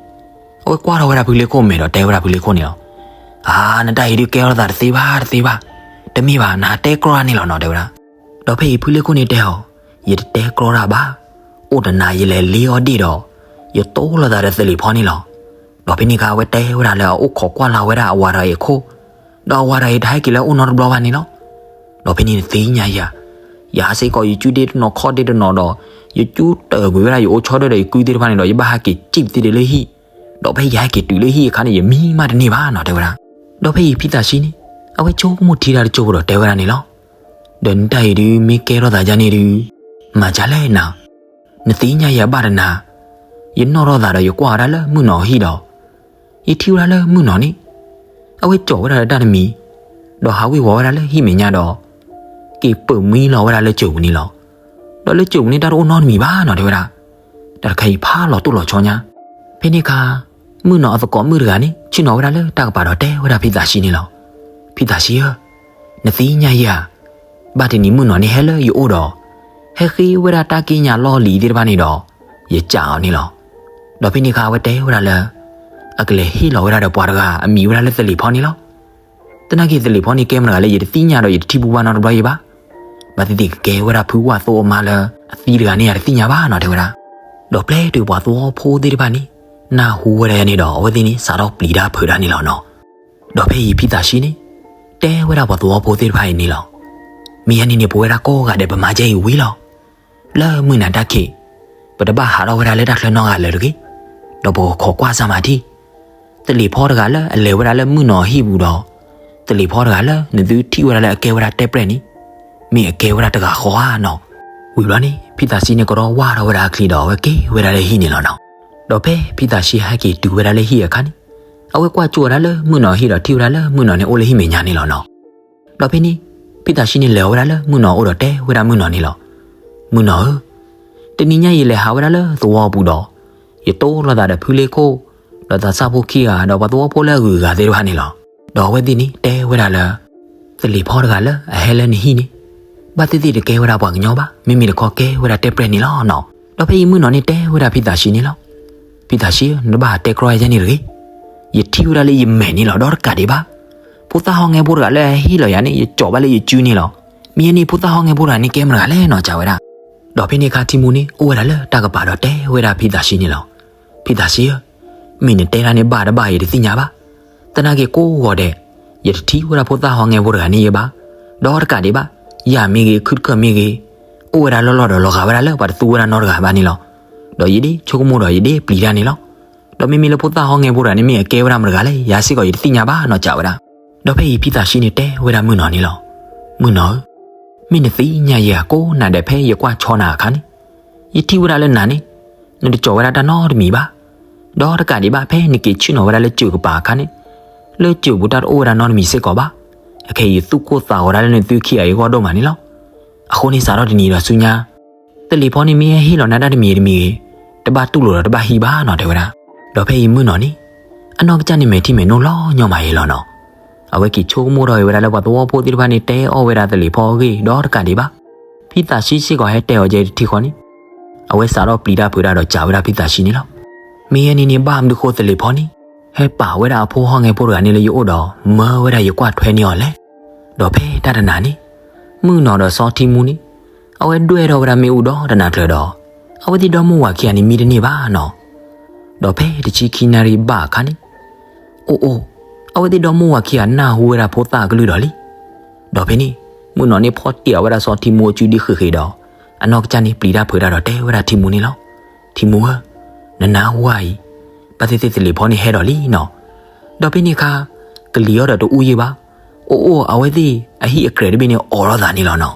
အဝဲကွၢ်ထီၣ်ဝဲဒၣ်ဖုလ့ခိၣ်မဲာ်ဒီးတဲဝဲဒၣ်ဖုလ့ခိၣ်န့ၣ်လီၤ. အါ နတၢ်အံၤဒုးကဲထီၣ်သးတသ့ဘၣ်တသ့ဘၣ်, တမ့ၢ်ဘၣ် နဟးတဲကြီတၢ်န့ၣ်လီၤနီၤ တဲဝဲဒၣ်. ဒီးဖဲအံၤဖုလ့ခိၣ်န့ၣ်တဲအီၤ, ယတတဲကြီတၢ်ဘၣ်, အိၣ်တနၤယလဲၤလ့အီၣ်ဒ့ၣ်ဒီး ယတိလိာ်သးဒီးသလ့ၤဖီန့ၣ်လီၤ. ဒီးဖဲန့ၣ်အခါအဝဲတဲဝဲဒၣ်လၢအအိၣ်ခိးကွၢ်လၢ်ဝဲဒၣ်အဝၤတဂၤအံၤအခိၣ်, ဒီးအဝၤတဂၤအံၤတဟဲက့ၤလၢအအိၣ်နီတဘျီဘၣ်န့ၣ်လီၤ. ဒီးဖဲန့ၣ်နသ့ၣ်ညါယၤ, ယၤစ့ၢ်ကီးယစုဒ့တနီၤခီၣ်ဒ့တနီၤဒီး ယစုတၢၢ်ကွံာ်ဝဲဒၣ်ယအိၣ်ဆီဒၢၣ်ဒီးယကုသ့ၣ်တဖၣ်န့ၣ်ဒီး ယဘၣ်ဟဲက့ၤစံၣ်သ့ဒၣ်လၢဟံၣ်, ဒီးဖဲယဟဲက့ၤတုၤလၢဟံၣ်အခါန့ၣ် ယမံမးတန့ၢ်ဘၣ်နီၤ တဲဝဲဒၣ်. ဒီးဖဲအံၤဖံသးဆှံန့ၣ် အဝဲဆိကမိၣ်ထံတၢ်တကၠိၢ်ဖိဒီးတဲဝဲဒၣ်န့ၣ်လီၤ. ဒီးနတၢ်အံၤဒုးမ့ၢ်ကဲထီၣ်သးဒ်န့ၣ်ဒုး မၤဒ်လဲၣ်နၤ, နသ့ၣ်ညါယၤဘၣ်တနၤ, ယနီၣ်ထီၣ်သးဒီးယကွၢ်ဝဲဒၣ်လၢမုၣ်နီၤအဟံၣ်ဒီး ယထံၣ်ဝဲဒၣ်လၢမုၣ်နီၤန့ၣ် အဝဲကၠီာ်ဝဲဒၣ်လၢတၢ်တမံၤ, ဒီးဟးဝ့ၤဝီၤဝဲဒၣ်လၢဟံၣ်မဲာ်ညါဒီး က့ၤပၢၤမှံလီၤဝဲဒၣ်လၢစၢၤပူၤန့ၣ်လီၤ. ဒီးလၢစၢၤပူၤန့ၣ်တၢ်တအိၣ်နီတမံၤဘၣ်နီၤ တဲဝဲဒၣ်. တၢ်တခါအံၤဖးလီၤတိၢ်လီၤဆီညါ, ဖဲန့ၣ်အခါ မုၣ်နီၤအသကိးမုၣ်တဂၤန့ၣ် ဆ့ၣ်နီၤဝဲဒၣ်လၢတၢ်ကပၤဒီးတဲဝဲဒၣ်ဖံသးဆှံန့ၣ်လီၤ. ဖံသးဆှံဧၢ, နသ့ၣ်ညါယၤ ဘၣ်တနံၤမုၣ်နီၤန့ၣ်ဟဲလၢယအိၣ်ဒီး ဟဲဃ့ဝဲဒၣ်တၢ်က့ၣ်ညါလီၢ်လံၤသ့ၣ်တဖၣ်န့ၣ်ဒီး ယကးအီၤန့ၣ်လီၤ. ဒီးဖဲန့ၣ်အခါအဝဲတဲဝဲဒၣ်လၢ အကလဲၤဟ့ၣ်လီၤဝဲဒၣ်ဒီးပှၤတဂၤအမံၤဝဲဒၣ်လၢသလ့ၤဖီန့ၣ်လီၤ. သနာ်က့သလ့ၤဖီန့ၣ်ကဲမတၤတဂၤလဲၣ် ယတသ့ၣ်ညါဒီးယတထံၣ်ဘူၣ်ဘၣ်နီတဘျီအံၤဘၣ်. ဘၣ်သ့ၣ်သ့ၣ်ကကဲဝဲဒၣ်ဖုဝၣ်သိအမါလၢအသံတဂၤန့ၣ် ယတသ့ၣ်ညါဘၣ်နီၤ တဲဝဲဒၣ်. ဒီးပျဲတုၤပှၤသဝီဖိသ့ၣ်တဖၣ်န့ၣ် နၢ်ဟူဝဲဒၣ်ယဲန့ၣ်ဒီး အဝဲသ့ၣ်န့ၣ် စးထီၣ်ပျံၤတၢ်ဖုးတၢ်န့ၣ်လီၤနီၤ. ဒီးဖဲအံၤဖံသးဆှံန့ၣ် တဲဝဲဒၣ်ပှၤသဝီဖိသ့ၣ်တဖၣ်အံၤန့ၣ်လီၤ. မ့ၢ်ယဲန့ၣ်န့ၣ် ပဝဲဒၣ်ကိးဂၤဒဲး ပမၤကဲအံၤဝံၤလီၤ. လၢမုၢ်နၤတၢ်ခံး ပတဘၣ်ဟးထီၣ်ဝဲဒၣ်လၢတၢ်ချၢနီတဂၤလၢၤတဂ့ၤ. ဒီးပကခိးကွၢ်စၢ်မၤထံ သလ့ၤဖီတဂၤလၢအလဲၤဝဲဒၣ်လၢမုၢ်နီၤအဟံၣ်ပူၤဒီး သလ့ၤဖီတဂၤလၢနသုထံၣ်ဝဲဒၣ်လၢအကဲဝဲဒၣ်တဲပျဲၢ်န့ၣ် မ့ၢ်အကဲဝဲဒၣ်တဂၤဃီဧါနီၤ. ဝံၤဘျီန့ၣ် ဖံသးဆှံန့ၣ်ကဒီးဝၢ်ထီၣ်ဝဲဒၣ်အချံဒီး အဝဲက့ၤဝဲဒၣ်လၢဟံၣ်န့ၣ်လီၤနီၤ. ဒီးဖဲဖံသးဆှံဟဲက့ၤတုၤဝဲဒၣ်လၢဟံၣ်အခါန့ၣ် အဝဲကွၢ်ကၠိဝဲဒၣ်လၢမုၢ်နီၤအဟံၣ်ဒီးထံၣ်ဝဲဒၣ်လၢမုၢ်နီၤန့ၣ်အိၣ်လၢဟံၣ်မဲာ်ညါန့ၣ်လီၤနီၤ. ဒီးဖဲန့ၣ် ဖံသးဆှံန့ၣ်လဲၤဝဲဒၣ်လၢမုၢ်နီၤအအိၣ်ဒီးတဲဝဲဒၣ်မုၢ်နီၤန့ၣ်လီၤ. မုၢ်နီၤဧၢ, တနံၤညါယလဲၤဟးဝဲဒၣ်လၢသဝီပူၤဒီး ယတိလိာ်သးဒီးဖုလ့ခိၣ် ဒီးသးစၢ်ဖိခံဂၤ ဒီးပှၤသဝီဖိလၢအဂုၤအဂၤသ့ၣ်တဖၣ်န့ၣ်လီၤ. ဒီးအဝဲသ့ၣ်န့ၣ်တဲဝဲဒၣ်လၢ သလ့ၤဖီတဂၤလၢအဟဲလၢနဟံၣ်န့ၣ် ဘၣ်သ့ၣ်သ့ၣ်တကဲဝဲဒၣ်ပှၤကညီဘၣ်, မ့မ့ၢ်တခီကဲဝဲဒၣ်တဲပျဲၢ်န့ၣ်လီၤနီၤ. ဒီးဖဲအံၤမုၢ်နီၤန့ၣ်တဲဝဲဒၣ်ဖံသးဆှံန့ၣ်လီၤ. ဖံသးဆှံဧၢ, နတဘၣ်တဲကြီယဲန့ၣ်တဂ့ၤ. ယထံၣ်ဝဲဒၣ်လၢယမဲာ်န့ၣ်လီၤ ဒီးတကးဒံးဘၣ် ဖိသၣ်ဟီၣ်ငဲဖိတဂၤလၢအဟ့ၣ်လီၤယၤန့ၣ် ယကၠီာ်ဘၣ်လၢယစုန့ၣ်လီၤ. မ့ၢ်ယဲန့ၣ်ဖိသၣ်ဟီၣ်ငဲဖိတဂၤန့ၣ်ကဲမတၤတဂၤလဲၣ်နီၤ စံးဝဲဒၣ်. ဒီးဖဲန့ၣ်အခါထံမူန့ၣ် အိၣ်ဝဲဒၣ်လၢတၢ်ကပၤဒီးတဲဝဲဒၣ်ဖံသးဆှံန့ၣ်လီၤ. ဖံသးဆှံဧၢ, မ့ၢ်နတဲဒၣ်န့ၣ်ဘၣ်တဘၣ်ယတသ့ၣ်ညါဘၣ်. သနာ်က့ကိးဂီၤဒဲး ယတထံၣ်ဝဲဒၣ်ဖိသၣ်ဟီၣ်ငဲဖိတဂၤန့ၣ်ယဲဘၣ်. ဒီးတကးဒံးဘၣ် ယၤမ့ၢ်ဂ့ၤ ခုတခၢၣ်မ့ၢ်ဂ့ၤ အိၣ်ဝဲဒၣ်လီၢ်လီၢ်ဒီးလီၤဂာ်ဝဲဒၣ်လၢပှၤတသူဝဲဒၣ်နီတဂၤဘၣ်န့ၣ်လီၤ. ဒီးယဒ့ဆိကမိၣ်ဒီးယဒ့ပျံၤတၢ်န့ၣ်လီၤ. ဒီးမ့မ့ၢ်လၢဖိသၣ်ဟီၣ်ငဲဖိတဂၤန့ၣ် မ့ၢ်အကဲဝဲဒၣ်မတၤတဂၤလဲၣ် ယၤစ့ၢ်ကီးယတသ့ၣ်ညါဘၣ်နီၤ စံးဝဲဒၣ်. ဒီးဖဲအံၤဖံသးဆှံန့ၣ်တဲဝဲဒၣ်မုၢ်နီၤန့ၣ်လီၤ. မုၢ်နီၤဧၢ, မ့ၢ်နသ့ၣ်ညါယဲဧါ ကိးနၤဒဲးဖဲယကွၢ်ဆီနၤအခါန့ၣ် ယထံၣ်ဝဲဒၣ်လၢနၤန့ၣ် နတကၠီာ်ဝဲဒၣ်တၢ်နီတမံၤဘၣ်. ဒီးတကးဒံးဘၣ် ဖဲနက့ၤဆ့ၣ်နီၤဝဲဒၣ်လၢစၢၤကပၤအခါန့ၣ် လၢစၢၤပူၤတၢ်တအိၣ်ဝဲဒၣ်နီတမံၤစ့ၢ်ကီးဘၣ်. အခဲအံၤယသူၣ်ကိၢ်သးဂီၤဒၣ်လၢနသုခံဂၤအံၤအဂီၢ်ဒိၣ်မးန့ၣ်လီၤ. အဃိန့ၣ်စးထီၣ်တနံၤဒီးဆူညါ သလ့ၤဖီန့ၣ်မ့ၢ်ဟဲဟ့ၣ်လီၤနၤတၢ်တမံၤတမံၤဂ့ၤ တဘၣ်တူၢ်လိာ်ဒီးတဘၣ်ဟံးဘၣ်နီၤ တဲဝဲဒၣ်. ဒီးဖဲအံၤမုၢ်နီၤန့ၣ် အနီၢ်ကစၢ်န့ၣ်မဲာ်ထံမဲာ်နိလီၤညီမးအံၤလီၤနီၤ. အဝဲက့ၤဆိကမိၣ်ထီၣ်က့ၤဝဲဒၣ်လၢပှၤသဝီဖိသ့ၣ်တဖၣ်န့ၣ်တဲအီၣ်ဝဲဒၣ်သလ့ၤဖီအဂ့ၢ်ဒီးတကးဒံးဘၣ် ဖံသးဆှံစ့ၢ်ကီးဟဲတဲအီၤကဲတထံၣ်ဃီန့ၣ် အဝဲစးထီၣ်ပျံၤတၢ်ဖုးတၢ်ဒီးစံးဝဲဒၣ်ဖံသးဆှံန့ၣ်လီၤ. မ့ၢ်ယဲန့ၣ်န့ၣ် ဘၣ်မနုၤဃိသလ့ၤဖီန့ၣ် ဟဲပာ်ဝဲဒၣ်အဖိဟီၣ်ငဲဖိတဂၤန့ၣ်လၢယအိၣ်ဒီး မၢဝဲဒၣ်ယကွၢ်ထွဲန့ၢ်အီၤလဲၣ်. ဒီးဖဲတၢ်တနၤန့ၣ် မုၢ်နီၤဒီးစီၤထံမူန့ၣ် အဝဲဒွဲၣ်ထီၣ်ဝဲဒၣ်မ့ၣ်အူဒီတနၤကျၢၤဒီး အဝဲသ့ၣ်ဒီမါဝၤခံဂၤန့ၣ်မံတန့ၢ်ဘၣ်နီၤ. ဒီးဖဲတဆံခံနၣ်ရံၣ်ဘၣ်အခါန့ၣ်, အိၣ်အိၣ်, အဝဲသ့ၣ်ဒီမါဝၤခံဂၤနၢ်ဟူဝဲဒၣ်ဖိသၣ်အကလုၢ်ဒီးလံ. ဒီးဖဲန့ၣ် မုၣ်နီၤန့ၣ်ဖီတံၢ်အီၤဝဲဒၣ်စီၤထံမူအစုဒ်ဃ့ဃ့ဒီး အနီၢ်ကစၢ်န့ၣ်ပျံၤတၢ်ဖုးတၢ်ဒီးတဲဝဲဒၣ်ထံမူန့ၣ်လီၤ. ထံမူဧၢ, နနၢ်ဟူဧါအံၤ, ဘၣ်သ့ၣ်သ့ၣ်သလ့ၤဖီန့ၣ်ဟဲဒီးလံနီၤ. ဒီးဖဲန့ၣ်အခါ ကလံၤအီၤဒီးတအူယံာ်ဘၣ်, အိၣ်အိၣ် အဝဲသ့ၣ်အဟံၣ်အကြဲးတဘ့ၣ်န့ၣ်အိးထီၣ်သးန့ၣ်လီၤနီၤ.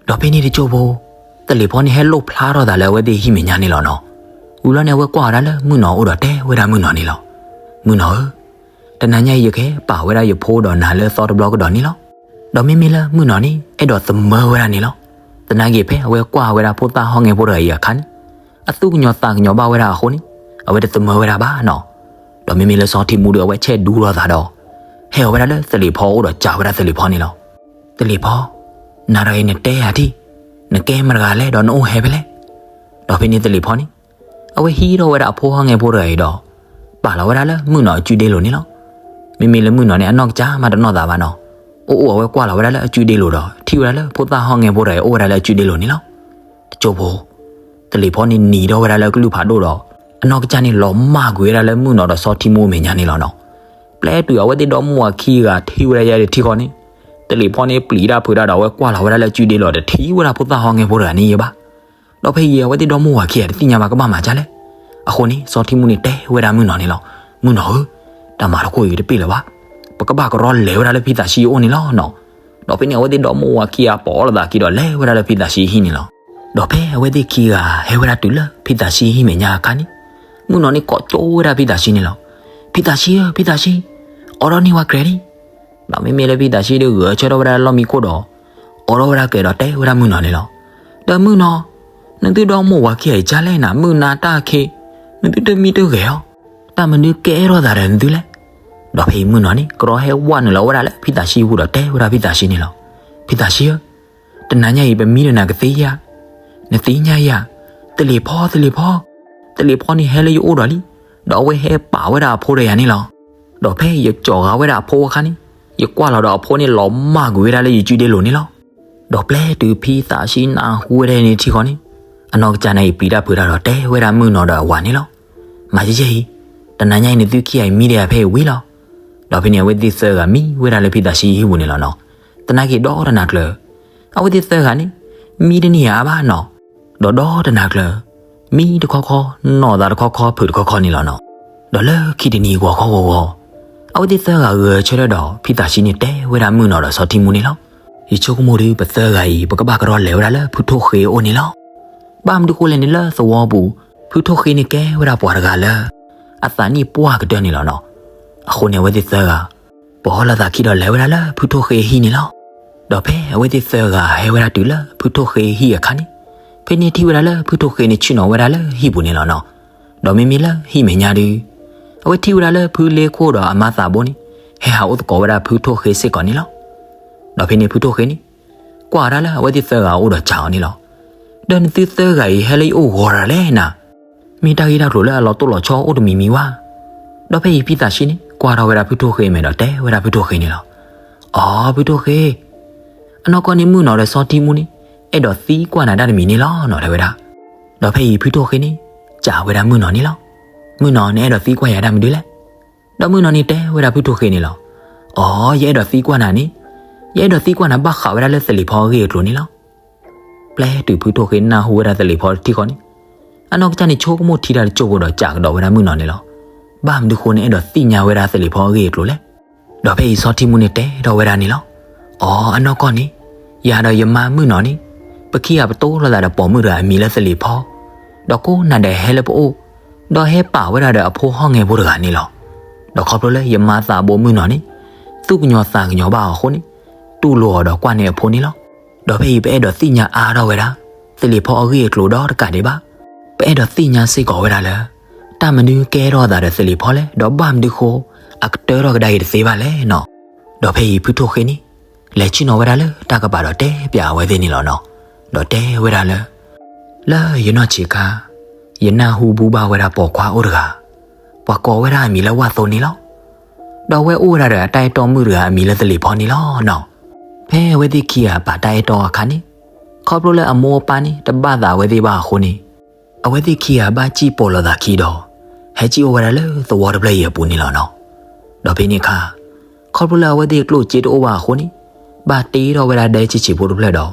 ဒီးဖဲန့ၣ်တစိၢ်ဖိ သလ့ၤဖီန့ၣ်ဟဲလိၣ်ဖျါထီၣ်သးလၢအဝဲသ့ၣ်ဟံၣ်မဲာ်ညါန့ၣ်လီၤနီၤ. ဝံၤလီၤန့ၣ် အဝဲကွၢ်ဝဲဒၣ်လၢမုၣ်နီၤအအိၣ်ဒီးတဲဝဲဒၣ်မုၣ်နီၤန့ၣ်လီၤ. မုၣ်နီၤဧၢ, တနၤညါအံၤယကဟဲပာ်ဝဲဒၣ်ယဖိဒီးနၤလၢသီတဘျီကဒီးန့ၣ်လီၤ. ဒီးမ့မ့ၢ်လၢမုၣ်နီၤန့ၣ် အဲၣ်ဒိးသမၢဝဲဒၣ်န့ၣ်လီၤ. သနာ်က့ဖဲအဝဲကွၢ်ဝဲဒၣ်ဖိသၣ်ဟီၣ်ငဲဖိတဂၤအံၤအခါန့ၣ် အသူၣ်ကညီၤသးကညီၤဘၣ်ဝဲဒၣ်အဃိန့ၣ် အဝဲတသမၢဝဲဒၣ်ဘၣ်နီၤ. ဒီးမ့မ့ၢ်လၢစီၤထံမူဒီး အဝဲဆဲးဒူထီၣ်သးဒီး ဟဲအီၤဝဲဒၣ်လၢသလ့ၤဖီအအိၣ်ဒီးစံးဝဲဒၣ်သလ့ၤဖီန့ၣ်လီၤ. သလ့ၤဖီ, နၤတဂၤအံၤနတဲယၤထံၣ်, နကဲမတဂၤလဲၣ်ဒီးနအိၣ်ဟဲဖဲလဲၣ်. ဒီးဖဲန့ၣ်သလ့ၤဖီန့ၣ် အဝဲဟံးထီၣ်ဝဲဒၣ်အဖိဟီၣ်ငဲဖိတဂၤအံၤဒီး ပာ်လီၤဝဲဒၣ်လၢမုၣ်နီၤအစုဒ့လိၤန့ၣ်လီၤ. မ့မ့ၢ်လၢမုၣ်နီၤန့ၣ် အနီၢ်ကစၢ်မးတနီၣ်သးဘၣ်နီၤ. အိၣ်အိၣ်အဝဲကွၢ်လီၤဝဲဒၣ်လၢအစုဒ့လိၤဒီး ထံၣ်ဝဲဒၣ်လၢဖိသၣ်ဟီၣ်ငဲဖိတဂၤအံၤအိၣ်ဝဲဒၣ်လၢအစုဒ့လိၤန့ၣ်လီၤ. တစိၢ်ဖိ သလ့ၤဖီန့ၣ်နံၤထီၣ်ဝဲဒၣ်လၢအကလုၢ်ဖးဒိၣ်ဒီး အနီၢ်ကစၢ်န့ၣ်လီၤမၢ်ကွံာ်ဝဲဒၣ်လၢမုၣ်နီၤဒီးစီၤထံမူအမဲာ်ညါန့ၣ်လီၤနီၤ. ပျဲတုၤအဝဲသ့ၣ်ဒီမါဝၤခံဂၤထံၣ်ဝဲဒၣ်ယဲဒၣ်ထံဃီန့ၣ် သလ့ၤဖီန့ၣ်ပျံၤတၢ်ဖုးတၢ်ဒီးအဝဲကွၢ်လီၤဝဲဒၣ်လၢအစုဒ့လိၤဒီးတထံၣ်ဝဲဒၣ်ဖိသၣ်ဟီၣ်ငဲဖိတဂၤန့ၣ်ယဲဘၣ်. ဒီးဖဲအံၤအဝဲသ့ၣ်ဒီမါဝၤခံဂၤတသ့ၣ်ညါဘၣ်ကဘၣ်မၤဒ်လဲၣ်. အဃိန့ၣ် စီၤထံမူန့ၣ်တဲဝဲဒၣ်မုၣ်နီၤန့ၣ်လီၤ. မုၣ်နီၤဧၢ, တၢ်မၤတခိၣ်အံၤတပ့ၢ်လၢၤဘၣ်. ပကဘၣ်ကရီလဲၤဝဲဒၣ်လၢဖံသးဆံအအိၣ်န့ၣ်လီၤနီၤ. ဒီးဖဲန့ၣ်အဝဲသ့ၣ်ဒီမါဝၤခံဂၤပိာ်အီၤလိာ်သးခံဒီးလဲၤဝဲဒၣ်လၢဖံသးဆံဟံၣ်န့ၣ်လီၤ. ဒီးဖဲအဝဲသ့ၣ်ခံဂၤဟဲဝဲဒၣ်တုၤလၢဖံသးဆံဟံၣ်မဲာ်ညါအခါန့ၣ် မုၣ်နီၤန့ၣ်ကိးကၠိဝဲဒၣ်ဖံသးဆံန့ၣ်လီၤ. ဖံသးဆံဧၢ, ဖံသးဆံ, အိးထီၣ်န့ၢ်ဝဲကျဲဒံး. ဒီးမ့မ့ၢ်လၢဖံသးဆံဒီးဂဲၤဆၢထၢၣ်ဝဲဒၣ်လၢလီၢ်မံခိၣ်ဒီး အိးထီၣ်ဝဲဒၣ်ကျဲဒီးတဲဝဲဒၣ်မုၣ်နီၤန့ၣ်လီၤ. ဒီးမုၣ်နီၤ, နသုဒီမါဝၤခံဂၤအံၤကလဲၣ်နၤ မုၢ်နၤတၢ်ခံး နသုတမံတဂဲၤအီၤ, တၢ်မနုၤကဲထီၣ်သးဒီးနသုလဲၣ်. ဒီးဖဲအံၤမုၣ်နီၤန့ၣ် ကရီဟဲဝဲနုာ်လီၤဝဲဒၣ်လၢဖံသးဆံအပူၤဒီးတဲဝဲဒၣ်ဖံသးဆံန့ၣ်လီၤ. ဖံသးဆံဧၢ, တနၤညါအံၤပမံဒီးနၤကသ့ဧါ. နသ့ၣ်ညါဧါ. သလ့ၤဖီ, သလ့ၤဖီ, သလ့ၤဖီန့ၣ်ဟဲလၢယအိၣ်ဒီးလံ. ဒီးအဝဲဟဲပာ်ဝဲဒၣ်အဖိဒီးယၤန့ၣ်လီၤ. ဒီးဖဲယကၠီၤဂာ်ဝဲဒၣ်အဖိအခါန့ၣ် ယကွၢ်လီၤဒီးအဖိန့ၣ်လီၤမၢ်ကွံာ်ဝဲဒၣ်လၢယစုဒ့လိၤန့ၣ်လီၤ. ဒီးပျဲတုၤဖံသးဆံနၢ်ဟူဝဲဒၣ်န့ၣ်ထံဃီန့ၣ် အနီၢ်ကစၢ်န့ၣ်အံၤပျံၤတၢ်ဖုးတၢ်ဒီးတဲဝဲဒၣ်မုၣ်နီၤဒီးအဝၤန့ၣ်လီၤ. မၤယဲၢ်ယဲၢ်အံၤ, တနၤညါအံၤနသုခံဂၤအံၤမံဒီးယၤဖဲအံၤဝံၤလီၤ. ဒီးဖဲန့ၣ်အဝဲသ့ၣ်သၢဂၤမံဝဲဒၣ်လၢဖံသးဆံဟံၣ်ပူၤန့ၣ်လီၤနီၤ. သနာ်က့ဒီတနၤကျၢၤ အဝဲသ့ၣ်သၢဂၤန့ၣ် မံတန့ၢ်အါဘၣ်နီၤ. ဒီးဒီတနၤကျၢၤ မံတခီခီ နီၢ်သးတခီခီ ဖုးတခီခီန့ၣ်လီၤနီၤ. ဒီးလၢခံတနံၤဂီၤခီဂီၤဂီၤ အဝဲသ့ၣ်သၢဂၤဂဲၤဆၢထၢၣ်ဒီး ဖံသးဆံန့ၣ်တဲဝဲဒၣ်မုၣ်နီၤဒီးစီၤထံမူန့ၣ်လီၤ. ယဆိကမိၣ်ဒီး ပသၢဂၤအံၤ ပကဘၣ်ကရီလဲၤဝဲဒၣ်လၢဖုထိၣ်ဃ့အအိၣ်န့ၣ်လီၤ. ဘၣ်မနုၤဃိလဲၣ်န့ၣ်လၢသဝီပူၤ ဖုထိၣ်ဃ့န့ၣ်ကဲဝဲဒၣ်ပှၤတဂၤလၢ အသးနံၣ်ပှၢ်ကတၢၢ်န့ၣ်လီၤနီၤ. အဃိန့ၣ် အဝဲသ့ၣ်သၢဂၤ ပိာ်လိာ်သးခံဒီးလဲၤဝဲဒၣ်လၢဖုထိၣ်ဃ့အဟံၣ်န့ၣ်လီၤ. ဒီးဖဲအဝဲသ့ၣ်သၢဂၤဟဲဝဲဒၣ်တုၤလၢဖုထိၣ်ဃ့အဟံၣ်အခါန့ၣ် ဖဲန့ၣ်ထံၣ်ဝဲဒၣ်လၢဖုထိၣ်ဃ့န့ၣ်ဆ့ၣ်နီၤဝဲဒၣ်လၢဟံၣ်ပူၤန့ၣ်လီၤနီၤ. ဒီးမ့မ့ၢ်လၢဟံၣ်မဲာ်ညါဒုး အဝဲထံၣ်ဝဲဒၣ်လၢဖုလ့ခိၣ်ဒီးအမါသးဘိန့ၣ် ဟဲဟးအိၣ်သကိးဝဲဒၣ်ဖုထိၣ်ဃ့စ့ၢ်ကီးန့ၣ်လီၤ. ဒီးဖဲန့ၣ်ဖုထိၣ်ဃ့န့ၣ် ကွၢ်ဝဲဒၣ်လၢအဝဲသ့ၣ်သၢဂၤအအိၣ်ဒီးစံးအီၤန့ၣ်လီၤ. ဒီးနသုသၢဂၤအံၤဟဲလၢယအိၣ်ဂီၤတၢ်လဲၣ်နၤ. မ့ၢ်တၢ်ဂ့ၢ်တၢ်ကျိၤလၢအလီၤတိၢ်လီၤဆီအိၣ်တမံၤမံၤဝဲ. ဒီးဖဲအံၤဖံသးဆံန့ၣ် ကွၢ်ထီၣ်ဝဲဒၣ်ဖုထိၣ်ဃ့မဲာ်ဒီးတဲဝဲဒၣ်ဖုထိၣ်ဃ့န့ၣ်လီၤ. အိ ဖုထိၣ်ဃ့ အနီၢ်ကီၢ်န့ၣ်မုၣ်နီၤဒီးစီၤထံမူန့ၣ် အဲၣ်ဒိးသံကွၢ်နၤတၢ်တမံၤန့ၣ်လီၤနီၤ တဲဝဲဒၣ်. ဒီးဖဲအံၤဖုထိၣ်ဃ့န့ၣ် စံးဝဲဒၣ်မုၣ်နီၤန့ၣ်လီၤ. မုၣ်နီၤ နအဲၣ်ဒိးသံကွၢ်ယၤတၢ်မနုၤလဲၣ်. ဒီးမုၣ်နီၤန့ၣ်တဲဝဲဒၣ်ဖုထိၣ်ဃ့န့ၣ်လီၤ. အိ ယအဲၣ်ဒိးသံကွၢ်နၤန့ၣ် ယအဲၣ်ဒိးသံကွၢ်နၤဘၣ်ဃးဝဲဒၣ်လၢသလ့ၤဖီအဂ့ၢ်အကျိၤန့ၣ်လီၤ. ပျဲတုၤဖုထိၣ်ဃ့နၢ်ဟူဝဲဒၣ်သလ့ၤဖီတထံၣ်ဃီန့ၣ် အနီၢ်ကစၢ်န့ၣ်ဆိကမိၣ်ထံတၢ်တစိၢ်ဖိဒီးစံးကဒီးဝဲဒၣ်မုၣ်နီၤန့ၣ်လီၤ. ဘၣ်မနုၤဃိနအဲၣ်ဒိးသ့ၣ်ညါဝဲဒၣ်သလ့ၤဖီအဂ့ၢ်အကျိၤလဲၣ်. ဒီးဖဲအံၤစီၤထံမူန့ၣ်တဲထီၣ်ဝဲဒၣ်န့ၣ်လီၤ. အိ အနီၢ်ကီၢ်န့ၣ် ယၤဒီးယမါမုၣ်နီၤန့ၣ် ပခံဂၤပတိလိာ်သးဒီးပိာ်မုၣ်တဂၤအမံၤလၢသလ့ၤဖီ ဒီးကိးနၤဒဲးဟဲလၢပအိၣ် ဒီးဟဲပာ်ဝဲဒၣ်ဒီးအဖိဟီၣ်ငဲဖိတဂၤန့ၣ်လီၤ. ဒီးခီဖျိလၢယမါသးဘိမုၣ်နီၤန့ၣ် သူၣ်ကညီၤသးကညီၤဘၣ်အီၤအဃိန့ၣ် တူၢ်လိာ်အီၤဒီးကွၢ်န့ၢ်အဖိန့ၣ်လီၤ. ဒီးဖဲအံၤပအဲၣ်ဒိးသ့ၣ်ညါအါထီၣ်ဝဲဒၣ် သလ့ၤဖီအဂ့ၢ်အကျိၤဒီးတကးဒံးဘၣ် ပအဲၣ်ဒိးသ့ၣ်ညါစ့ၢ်ကီးဝဲဒၣ်လၢ တၢ်မနုၤကဲထီၣ်အသးဒီးသလ့ၤဖီလဲၣ် ဒီးဘၣ်မနုၤဃိ အကတၢၢ်ထီၣ်ကဒါက့ၤတသ့ဘၣ်လဲၣ်နီၤ. ဒီးဖဲအံၤဖုထိၣ်ဃ့န့ၣ် လဲၤဆ့ၣ်နီၤဝဲဒၣ်လၢတၢ်ကပၤဒီးတဲပျးအဝဲသ့ၣ်န့ၣ်လီၤနီၤ. ဒီးတဲဝဲဒၣ်လၢ လၢယနီၢ်ဆံးခါ ယနၢ်ဟူဘူဘၣ်ဝဲဒၣ်ပိာ်ခွါအိၣ်တဂၤ ပှၤကိးဝဲဒၣ်အမံၤလၢဝၣ်သိန့ၣ်လီၤ. ဒီးအဝဲအိၣ်ဝဲဒၣ်ဒီးအတၢ်အဲၣ်တီမုၣ်တဂၤအမံၤလၢသလ့ၤဖီန့ၣ်လီၤနီၤ. ဖဲအဝဲသ့ၣ်ခံဂၤပာ်တၢ်အဲၣ်တီအခါန့ၣ် ခီဖျိလၢအမိၢ်အပၢ်န့ၣ် တဘၣ်သးအဝဲသ့ၣ်ဘၣ်အဃိန့ၣ် အဝဲသ့ၣ်ခံဂၤဘၣ်စံၣ်ပိာ်လိာ်သးခံဒီး ဟဲစံၣ်အိၣ်ဝဲဒၣ်လၢသဝီတဖျၢၣ်အံၤအပူၤန့ၣ်လီၤနီၤ. ဒီးဖဲန့ၣ်အခါ ခီဖျိလၢအဝဲသ့ၣ်ကျိၣ်စ့တအိၣ်ဘၣ်အဃိန့ၣ် ဘၣ်တ့ထီၣ်ဝဲဒၣ်ဒဲဆံးဆံးဖိတဖျၢၣ်ဒီး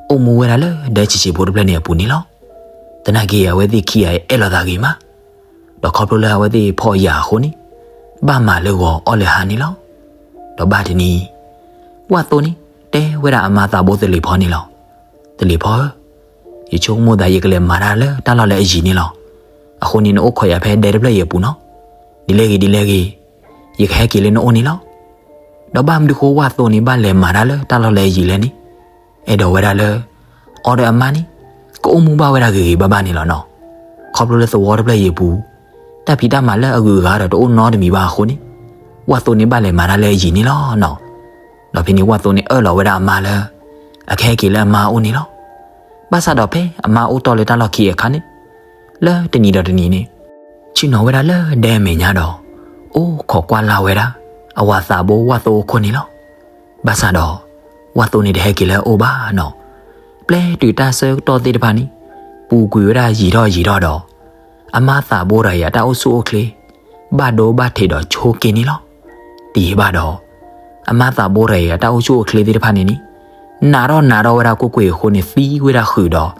အိၣ်မူဝဲဒၣ်လၢဒဲဆံးဆံးဖိတဖျၢၣ်န့ၣ်အပူၤန့ၣ်လီၤ. သနာ်က့အဝဲသ့ၣ်ခံဂၤအံၤအဲၣ်လိာ်သးဂ့ၤမး ဒီးခီဖျိလၢအဝဲသ့ၣ်ဖှီၣ်ယာ်အဃိန့ၣ် ဘၣ်မၤလၢဂီၤအီၣ်လၢဟါန့ၣ်လီၤ. ဒီးဘၣ်တနံၤ ဝၣ်သိန့ၣ် တဲဝဲဒၣ်အမါသးဘိသလ့ၤဖီန့ၣ်လီၤ. သလ့ၤဖီဧၢ, ယဆိကမိၣ်သးယကလဲၤမၤတၢ်လၢတၢ်လီၢ်လၢအယံၤန့ၣ်လီၤ. အဃိန့ၣ်နအိၣ်ခိးယၤဖဲဒဲတဖျၢၣ်အံၤအပူၤနီၤ. ဒ်လဲၣ်ဂ့ၤဒ်လဲၣ်ဂ့ၤ ယကဟဲက့ၤလၢနအိၣ်န့ၣ်လီၤ. ဒီးဘၣ်မနုၤဃိဝၣ်သိန့ၣ်ဘၣ်လဲၤမၤတၢ်လၢတၢ်လီၢ်လၢအယံၤလဲၣ်န့ၣ် အဲၣ်ဒိးဝဲဒၣ်လၢ အီၤဒီးအမါန့ၣ် ကအိၣ်မူဘၣ်ဝဲဒၣ်ဂ့ၤဂ့ၤဘၣ်ဘၣ်န့ၣ်လီၤနီၤ. ခီဖျိလၢသဝီတဖျၢၣ်အံၤအပူၤ တၢ်ဖံးတၢ်မၤလၢအဂုၤအဂၤဒီးတအိၣ်နီတမံၤဘၣ်အဃိန့ၣ် ဝၣ်သိန့ၣ်ဘၣ်လဲၤမၤတၢ်လၢအယံၤန့ၣ်လီၤနီၤ. ဒီးဖဲန့ၣ်ဝၣ်သိန့ၣ်အၢၣ်လီၤဝဲဒၣ်အမါလၢ အကဟဲက့ၤလၢအမါအအိၣ်န့ၣ်လီၤ. ဘၣ်ဆၣ်ဒီးဖဲအမါအိၣ်တီၢ်လၢတၢ်လီၢ်ခံအခါန့ၣ် လၢတနံၤဒီးတနံၤန့ၣ် ဆ့ၣ်နီၤဝဲဒၣ်လၢဒဲအမဲာ်ညါဒီး အိၣ်ခိးကွၢ်လၢ်ဝဲဒၣ် အဝၤသးဘိဝၣ်သိအခိၣ်န့ၣ်လီၤ. ဘၣ်ဆၣ်ဒီး ဝၣ်သိန့ၣ်တဟဲက့ၤလၢအအိၣ်ဘၣ်နီၤ. ပျဲတုၤတၢ်ဆၢကတီၢ်သ့ၣ်တဖၣ်န့ၣ် ပူၤကွံာ်ဝဲဒၣ်ယံာ်ထီၣ်ယံာ်ထီၣ်ဒီး အမါသးဘိတဂၤအံၤအတၢ်အိၣ်ဆူၣ်အိၣ်ချ့ ဘၣ်ဒိဘၣ်ထံးဒီးဆိက့န့ၣ်လီၤ. တယံာ်ဘၣ်ဒီး အမါသးဘိတဂၤအံၤအတၢ်အိၣ်ဆူၣ်အိၣ်ချ့သ့ၣ်တဖၣ်န့ၣ်န့ၣ် နးထီၣ်နးထီၣ်ဝဲဒၣ်ကွ့ၢ်ကွ့ၢ်အဃိန့ၣ် သံဝဲဒၣ်ဃုာ်ဒီး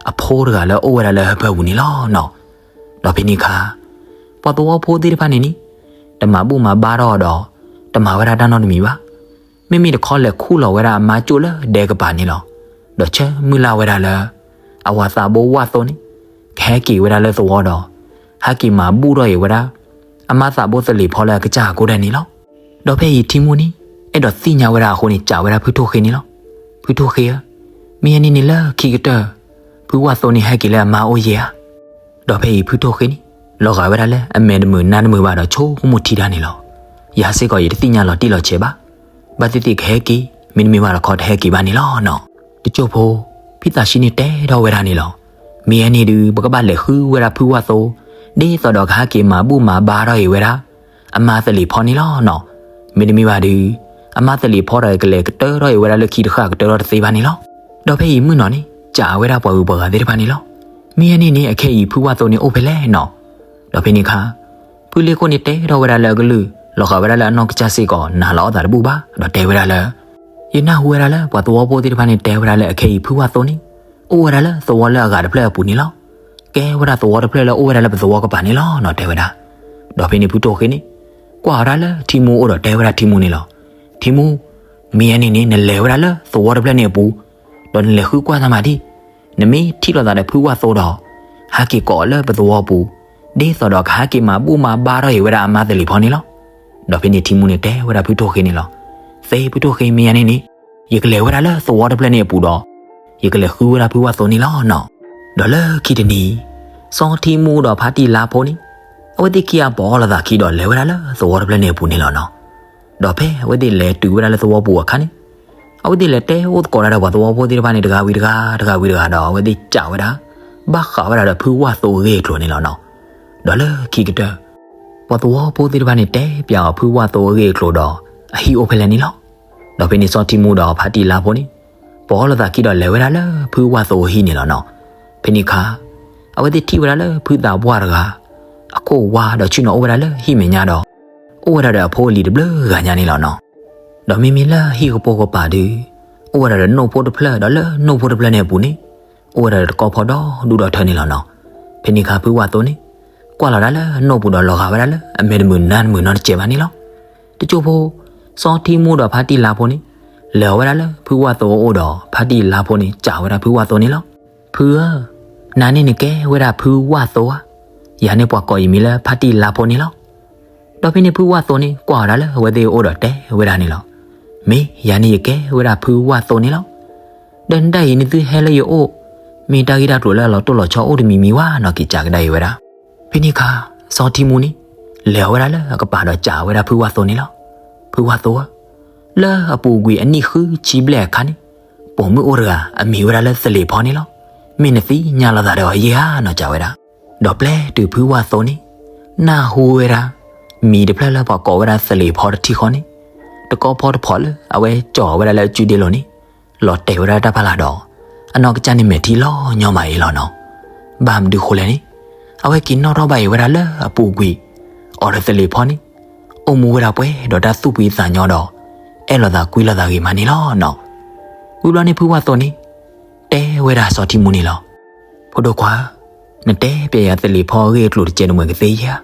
အဖိတဂၤလၢအအိၣ်ဝဲဒၣ်လၢဟၢဖၢပူၤန့ၣ်လီၤနီၤ. ဒီးဖဲန့ၣ်အခါ ပှၤသဝီဖိသ့ၣ်တဖၣ်န့ၣ်န့ၣ် တမၤဘူၣ်မၤဘါထီၣ်ဒီး တမၤဝဲဒၣ်တၢ်နီတမံၤဘၣ်. မ့မ့ၢ်တခီလဲၤခူၣ်လီၤဝဲဒၣ်အမါကၠိၣ်လၢဒဲကပၤန့ၣ်လီၤ. ဒီးဆၢမုၢ်လၢ်ဝဲဒၣ်လၢ အဝၤသးဘိဝၣ်သိန့ၣ် ကဟဲက့ၤဝဲဒၣ်လၢသဝီဒီး ဟဲက့ၤမၤဘူၣ်ထီၣ်အံၤဝဲဒၣ် အမါသးဘိသလ့ၤဖီလၢအကစၢ်အကိးဒဲးန့ၣ်လီၤ. ဒီးဖဲအံၤထံမူန့ၣ် အဲၣ်ဒိးသ့ၣ်ညါဝဲဒၣ်အဃိန့ၣ် စံးဝဲဒၣ်ဖုထိၣ်ဃ့န့ၣ်လီၤ. ဖုထိၣ်ဃ့ဧၢ, မ့ၢ်အန့ၣ်န့ၣ်လၢခံကတၢၢ် ဖုဝၣ်သိန့ၣ်ဟဲက့ၤလၢအမါအိၣ်ယဲဧါ. ဒီးဖဲအံၤဖုထိၣ်ဃ့န့ၣ် လီၤဂာ်ဝဲဒၣ်လၢအမဲာ်တမုာ်နါတမုာ်ဘၣ်ဒီးဆိကမိၣ်ထံတၢ်န့ၣ်လီၤ. ယၤစ့ၢ်ကီးယတသ့ၣ်ညါလီၤတံၢ်လီၤဆဲးဘၣ်. ဘၣ်သ့ၣ်သ့ၣ်ကဟဲက့ၤ မ့တမ့ၢ်ဘၣ်တခီတဟဲက့ၤဘၣ်န့ၣ်လီၤနီၤ. တစိၢ်ဖိ ဖံသးဆှံန့ၣ်တဲထီၣ်ဝဲဒၣ်န့ၣ်လီၤ. မ့ၢ်အန့ၣ်ဒုး ပကဘၣ်လဲၤဃုဝဲဒၣ်ဖုဝၣ်သိ ဒ်သိးဒီးကဟဲက့ၤမၤဘူၣ်မၤဘါထီၣ်အံၤဝဲဒၣ် အမါသလ့ၤဖီန့ၣ်လီၤနီၤ. မ့တမ့ၢ်ဘၣ်ဒုး အမါသလ့ၤဖီဒီးကလဲၤကတၢၢ်ထီၣ်အံၤဝဲဒၣ်လၢခံတဃၣ်ကတၢၢ်ထီၣ်တသ့ဘၣ်န့ၣ်လီၤ. ဒီးဖဲအံၤမုၢ်နီၤန့ၣ် စံးဝဲဒၣ်ပှၤဂုၤပှၤဂၤသ့ၣ်တဖၣ်န့ၣ်လီၤ. မ့ၢ်အန့ၣ်န့ၣ် အခဲအံၤဖုဝၣ်သိန့ၣ်အိၣ်ဖဲလဲၣ်နီၤ. ဒီးဖဲန့ၣ်အခါ ဖုလ့ခိၣ်န့ၣ်တဲထီၣ်ဝဲဒၣ်လၢအကလုၢ် လီၤဂာ်ဝဲဒၣ်လၢအနီၢ်ကစၢ်စ့ၢ်ကီး နာ်လီၤအီၣ်သးတဘူၣ်ဘၣ် ဒီးတဲဝဲဒၣ်လၢ ယနၢ်ဟူဝဲဒၣ်လၢပှၤသဝီဖိသ့ၣ်တဖၣ်န့ၣ် တဲဝဲဒၣ်လၢအခဲအံၤဖုဝၣ်သိန့ၣ် အိၣ်ဝဲဒၣ်လၢသဝီလၢအဂၤတဖျၢၣ်အပူၤန့ၣ်လီၤ. ကဲဝဲဒၣ်သဝီတဖျၢၣ်လၢအိၣ်ဝဲဒၣ်လၢပသဝီကပၤန့ၣ်လီၤနီၤ တဲဝဲဒၣ်. ဒီးဖဲန့ၣ်ဖုထိၣ်ဃ့န့ၣ် ကွၢ်ဝဲဒၣ်လၢထံမူအအိၣ်ဒီးတဲဝဲဒၣ်ထံမူန့ၣ်လီၤ. ထံမူ, မ့ၢ်အန့ၣ်န့ၣ် နလဲၤဝဲဒၣ်လၢသဝီတဖျၢၣ်န့ၣ်အပူၤ ဒီးနလဲၤဃုကွၢ်သးမးဒံး. နမ့ၢ်ထံၣ်လိာ်သးဒီးဖုဝၣ်သိဒီး ဟဲက့ၤကိးအီၤလၢပသဝီပူၤ ဒ်သိးဒီးကဟဲက့ၤမၤဘူၣ်မၤဘါထီၣ်အံၤဝဲဒၣ်အမါသလ့ၤဖီန့ၣ်လီၤ. ဒီးဖဲန့ၣ်ထံမူန့ၣ်တဲဝဲဒၣ်ဖုထိၣ်ဃ့န့ၣ်လီၤ. သ့ဖုထိၣ်ဃ့ မ့ၢ်အန့ၣ်န့ၣ် ယကလဲၤဝဲဒၣ်လၢသဝီတဖျၢၣ်န့ၣ်အပူၤဒီး ယကလဲၤဃုဝဲဒၣ်ဖုဝၣ်သိန့ၣ်လီၤနီၤ. ဒီးလၢခံတနံၤ စီၤထံမူဒီးဖါတံၢ်လါဖိန့ၣ် အဝဲသ့ၣ်ခံဂၤပိာ်အီၤလိာ်သးခံဒီးလဲၤဝဲဒၣ်လၢသဝီတဖျၢၣ်န့ၣ်အပူၤန့ၣ်လီၤနီၤ. ဒီးဖဲအဝဲသ့ၣ်လဲၤတုၤဝဲဒၣ်လၢသဝီပူၤအခါန့ၣ် အဝဲသ့ၣ်လဲၤတဲအိၣ်သကိးဒၣ်ဒီးပှၤသဝီဖိသ့ၣ်တဖၣ်န့ၣ် တဂၤဝံၤတဂၤ တဂၤဝံၤတဂၤဒီး အဝဲသ့ၣ်စံးဝဲဒၣ် ဘၣ်ဃးဝဲဒၣ်ဒီးဖုဝၣ်သိအဂ့ၢ်အကျိၤန့ၣ်လီၤနီၤ. ဒီးလၢခံကတၢၢ် ပှၤသဝီဖိသ့ၣ်တဖၣ်န့ၣ် တဲပျးအီၤဖုဝၣ်သိအဂ့ၢ်အကျိၤဒီး အဟံၣ်အိၣ်ဖဲလဲၣ်န့ၣ်လီၤ. ဒီးဖဲန့ၣ်စီၤထံမူဒီးဖါတံၢ်လါဖိန့ၣ် ပိာ်အီၤလိာ်သးခံဒီးလဲၤဝဲဒၣ်လၢဖုဝၣ်သိအဟံၣ်န့ၣ်လီၤနီၤ. ဖဲန့ၣ်အခါ အဝဲသ့ၣ်ထံၣ်ဝဲဒၣ်လၢဖုသးပှၢ်တဂၤ အခိၣ်ဝါဒီးဆ့ၣ်နီၤအိၣ်ဝဲဒၣ်လၢဟံၣ်မဲာ်ညါဒီး အိၣ်ဝဲဒၣ်ဒီးအဖိအလံၤတဘျုးဂၤညါန့ၣ်လီၤနီၤ. ဒီးမ့မ့ၢ်လၢဟံၣ်ကပိာ်ကပၤဒုး အိၣ်ဝဲဒၣ်ဒီးနိၣ်ဖိတဖျၢၣ် ဒီးလၢနိၣ်ဖိတဖျၢၣ်န့ၣ်အပူၤန့ၣ် အိၣ်ဝဲဒၣ်ဒီးတကီၢ်ဖီဒီဒူၣ်ဒီထၢန့ၣ်လီၤနီၤ. ဖဲန့ၣ်အခါဖုဝၣ်သိန့ၣ် ကွၢ်လီၤဒၣ်လၢနိၣ်ပူၤဒီးလီၤဂာ်ဝဲဒၣ်လၢအမဲာ်တမုာ်နါတမုာ်နီတစဲးဘၣ်န့ၣ်လီၤ. တစိၢ်ဖိ စီၤထံမူဒီးဖါတံၢ်လါဖိန့ၣ် လဲၤအီၤဝဲဒၣ်လၢဖုဝၣ်သိအအိၣ်ဒီး ဖါတံၢ်လါဖိန့ၣ် စံးဝဲဒၣ်ဖုဝၣ်သိန့ၣ်လီၤ. ဖုဧၢ, နၤန့ၣ်နကဲဝဲဒၣ်ဖုဝၣ်သိဧါ. ယၤန့ၣ်ပှၤကိးယမံၤလၢဖါတံၢ်လါဖိန့ၣ်လီၤ. ဒီးဖဲန့ၣ်ဖုဝၣ်သိန့ၣ် ကွၢ်ဝဲဒၣ်လၢအဝဲသ့ၣ်အအိၣ်ဒီးတဲဝဲဒၣ်န့ၣ်လီၤ. မ့ၢ်ယၤန့ၣ်ယကဲဝဲဒၣ်ဖုဝၣ်သိန့ၣ်လီၤ. ဒီးနဒၣ်အံၤနသုဟဲလၢယအိၣ် မ့ၢ်တၢ်ဂ့ၢ်တၢ်ကျိၤလၢအလီၤတိၢ်လီၤဆီအိၣ်တမံၤမံၤဝဲနီၤ က့ၤစံးကဒါအံၤဝဲဒၣ်. ဖဲန့ၣ်အခါ စီၤထံမူန့ၣ် လဲၤအီၤဝဲဒၣ်လၢအကပၤဒီးစံးဝဲဒၣ်ဖုဝၣ်သိန့ၣ်လီၤ. ဖုဝၣ်သိဧၢ, လၢအပူၤကွံာ်အနံၣ်ဃုဆံဘျဲၣ်အခါန့ၣ် ပိာ်မုၣ်အိၣ်တဂၤ အမံၤဝဲဒၣ်လၢသလ့ၤဖီန့ၣ်လီၤ. မ့ၢ်နသ့ၣ်ညါလိာ်သးဒီးအီၤယဲဧါနီၤ စံးဝဲဒၣ်. ဒီးပျဲတုၤဖုဝၣ်သိန့ၣ် နၢ်ဟူဝဲဒၣ် မံၤတဖျၢၣ်လၢပှၤကိးဝဲဒၣ်သလ့ၤဖီတထံၣ်ဃီန့ၣ် တကီၢ်ဖီတဖီလၢအဝဲကၠီၤဝဲဒၣ်လၢအစုဒ့လိၤန့ၣ် လီၤတဲာ်ဝဲဒၣ်တၢ်ဖးလၢ်ဒီး အနီၢ်ကစၢ်န့ၣ်မဲာ်ထံလီၤညီမးအံၤလီၤနီၤ. ဘၣ်မနုၤဃိလဲၣ်န့ၣ်, အဝဲက့ၤနီၣ်ထီၣ်ဘၣ်အံၤဝဲဒၣ်လၢအပူၤကွံာ်, အီၤဒီးသလ့ၤဖီန့ၣ် အိၣ်မူဝဲဒၣ်ပှဲၤဒီးတၢ်သူၣ်ဖှံသးညီဒီး အဲၣ်လီၤသးကွံလီၤသးဂ့ၤမးန့ၣ်လီၤနီၤ. ဝံၤဘျီန့ၣ်ဖုဝၣ်သိန့ၣ် တဲဝဲဒၣ်စီၤထံမူန့ၣ်လီၤ. ဖိဒိၣ်ခွါ, နတဲပျဲယၤသလ့ၤဖီအဂ့ၢ်အကျိၤတကဲးတမှဲၤကသ့ဧါ.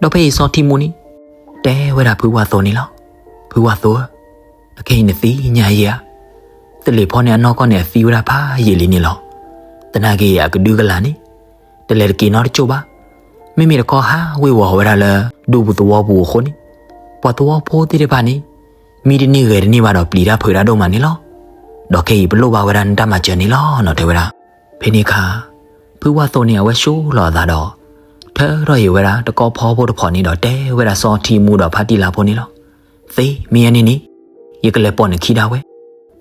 ဒီးဖဲအံၤစီၤထံမူန့ၣ် တဲဝဲဒၣ်ဖုဝၣ်သိန့ၣ်လီၤ. ဖုဝၣ်သိဧၢ, အခဲအံၤနသ့ၣ်ညါယဲဧါ. သလ့ၤဖီန့ၣ်အနီၢ်ကီၢ်န့ၣ်အသံဝဲဒၣ်ဖးယံာ်လံန့ၣ်လီၤ. သနာ်က့အကဒုကလၤန့ၣ် တလဲၤတက့ၤနီတကၠိၢ်ဘၣ်. မ့မ့ၢ်တခီဟးဝ့ၤဝီၤဝဲဒၣ်လၢ ဒူပူၤသဝီပူၤအဃိန့ၣ်, ပှၤသဝီဖိသ့ၣ်တဖၣ်န့ၣ် မံတန့ၢ်ဂဲၤတန့ၢ်ဘၣ်ဒီး ပျံၤတၢ်ဖုးတၢ်ဒိၣ်မးန့ၣ်လီၤ. ဒီးခဲအံၤပလိၣ်ဘၣ်ဝဲဒၣ်နတၢ်မၤစၢၤန့ၣ်လီၤနီၤ တဲဝဲဒၣ်. ဖဲန့ၣ်အခါ ဖုဝၣ်သိန့ၣ် အဝဲၡိလီၤအသးဒီး ထၢထီၣ်အံၤဝဲဒၣ်တကီၢ်ဖီဖိတဖီန့ၣ်ဒီး တဲဝဲဒၣ်စီၤထံမူဒီးဖါတံၢ်လၤဖိန့ၣ်လီၤ. သ့မ့ၢ်ယဲန့ၣ်န့ၣ် ယကလဲၤပိာ်နခံဒၣ်ဝဲ,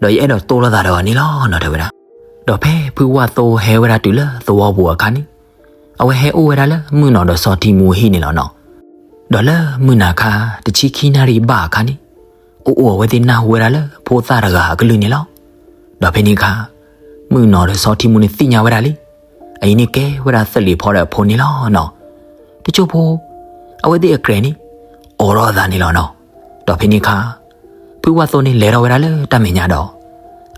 ဒီးယအဲၣ်ဒိးတိၢ်လိာ်သးဒီးအီၤန့ၣ်လီၤနီၤ တဲဝဲဒၣ်. ဒီးဖဲဖုဝၣ်သိဟဲဝဲဒၣ်တုၤလၢသဝီပူၤအခါန့ၣ်, အဝဲဟဲအိၣ်ဝဲဒၣ်လၢမုၢ်နီၤဒီးစီၤထံမူအဟံၣ်န့ၣ်လီၤနီၤ. ဒီးလၢမုၢ်နၤခါ တဆံခံနၣ်ရံၣ်ဘၣ်အခါန့ၣ်, အိၣ်အိၣ်အဝဲသ့ၣ်နၢ်ဟူဝဲဒၣ်လၢဖိသၣ်တဂၤအကလုၢ်န့ၣ်လီၤ. ဒီးဖဲန့ၣ်အခါ မုၢ်နီၤဒီးစီၤထံမူန့ၣ်သ့ၣ်ညါဝဲဒၣ်လံ, အအံၤန့ၣ်ကဲဝဲဒၣ်သလ့ၤဖီဒီးအဖိန့ၣ်လီၤနီၤ. တကၠိၢ်ဖိ အဝဲသ့ၣ်အကြဲးန့ၣ် အိးထီၣ်အသးန့ၣ်လီၤနီၤ. ဒီးဖဲန့ၣ်အခါ ဖုဝၣ်သိန့ၣ်လဲၤထီၣ်ဝဲဒၣ်လၢတၢ်မဲာ်ညါဒီး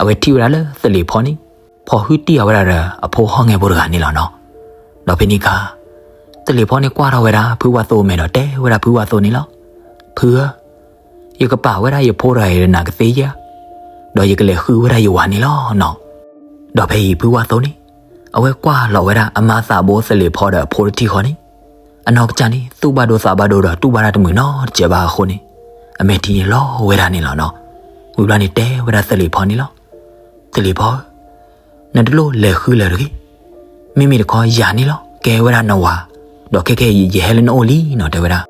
အဝဲထံၣ်ဝဲဒၣ်လၢသလ့ၤဖီန့ၣ် ဖီၣ်ဟုၣ်တံၢ်အီၤဝဲဒၣ်ဒီးအဖိဟီၣ်ငဲဖိတဂၤန့ၣ်လီၤနီၤ. ဒီးဖဲန့ၣ်အခါ သလ့ၤဖီန့ၣ်ကွၢ်ထီၣ်ဝဲဒၣ်ဖုဝၣ်သိမဲာ်ဒီးတဲဝဲဒၣ်ဖုဝၣ်သိန့ၣ်လီၤ. ဖုဧၢ, ယကပာ်ဝဲဒၣ်ယဖိတဂၤအံၤဒီးနၤကသ့ဧါ, ဒီးယကလဲၤဃုဝဲဒၣ်ယဝၤန့ၣ်လီၤနီၤ. ဒီးဖဲအံၤဖုဝၣ်သိန့ၣ် အဝဲကွၢ်လီၤဝဲဒၣ်အမါသးဘိသလ့ၤဖီဒီးအဖိတထံၣ်ဃီန့ၣ်, အနီၢ်ကစၢ်န့ၣ် သူၣ်ဘၣ်ဒိသးဘၣ်ဒိဒီးတူၢ်ဘၣ်တၢ်တမုာ်နီတစဲးဘၣ်အဃိန့ၣ်, အမဲာ်ထံန့ၣ်လီၤဝဲဒၣ်န့ၣ်လီၤနီၤ. ဝံၤဘျီန့ၣ်တဲဝဲဒၣ်သလ့ၤဖီန့ၣ်လီၤ. သလ့ၤဖီဧၢ, နတလိၣ်လဲၤဃုလၢၤတဂ့ၤ. မ့မ့ၢ်တခီယၤန့ၣ်လီၤ ကဲဝဲဒၣ်နဝၤ, ဒီးခဲခဲအံၤယဟဲလၢနအိၣ်လံနီၤ တဲဝဲဒၣ်.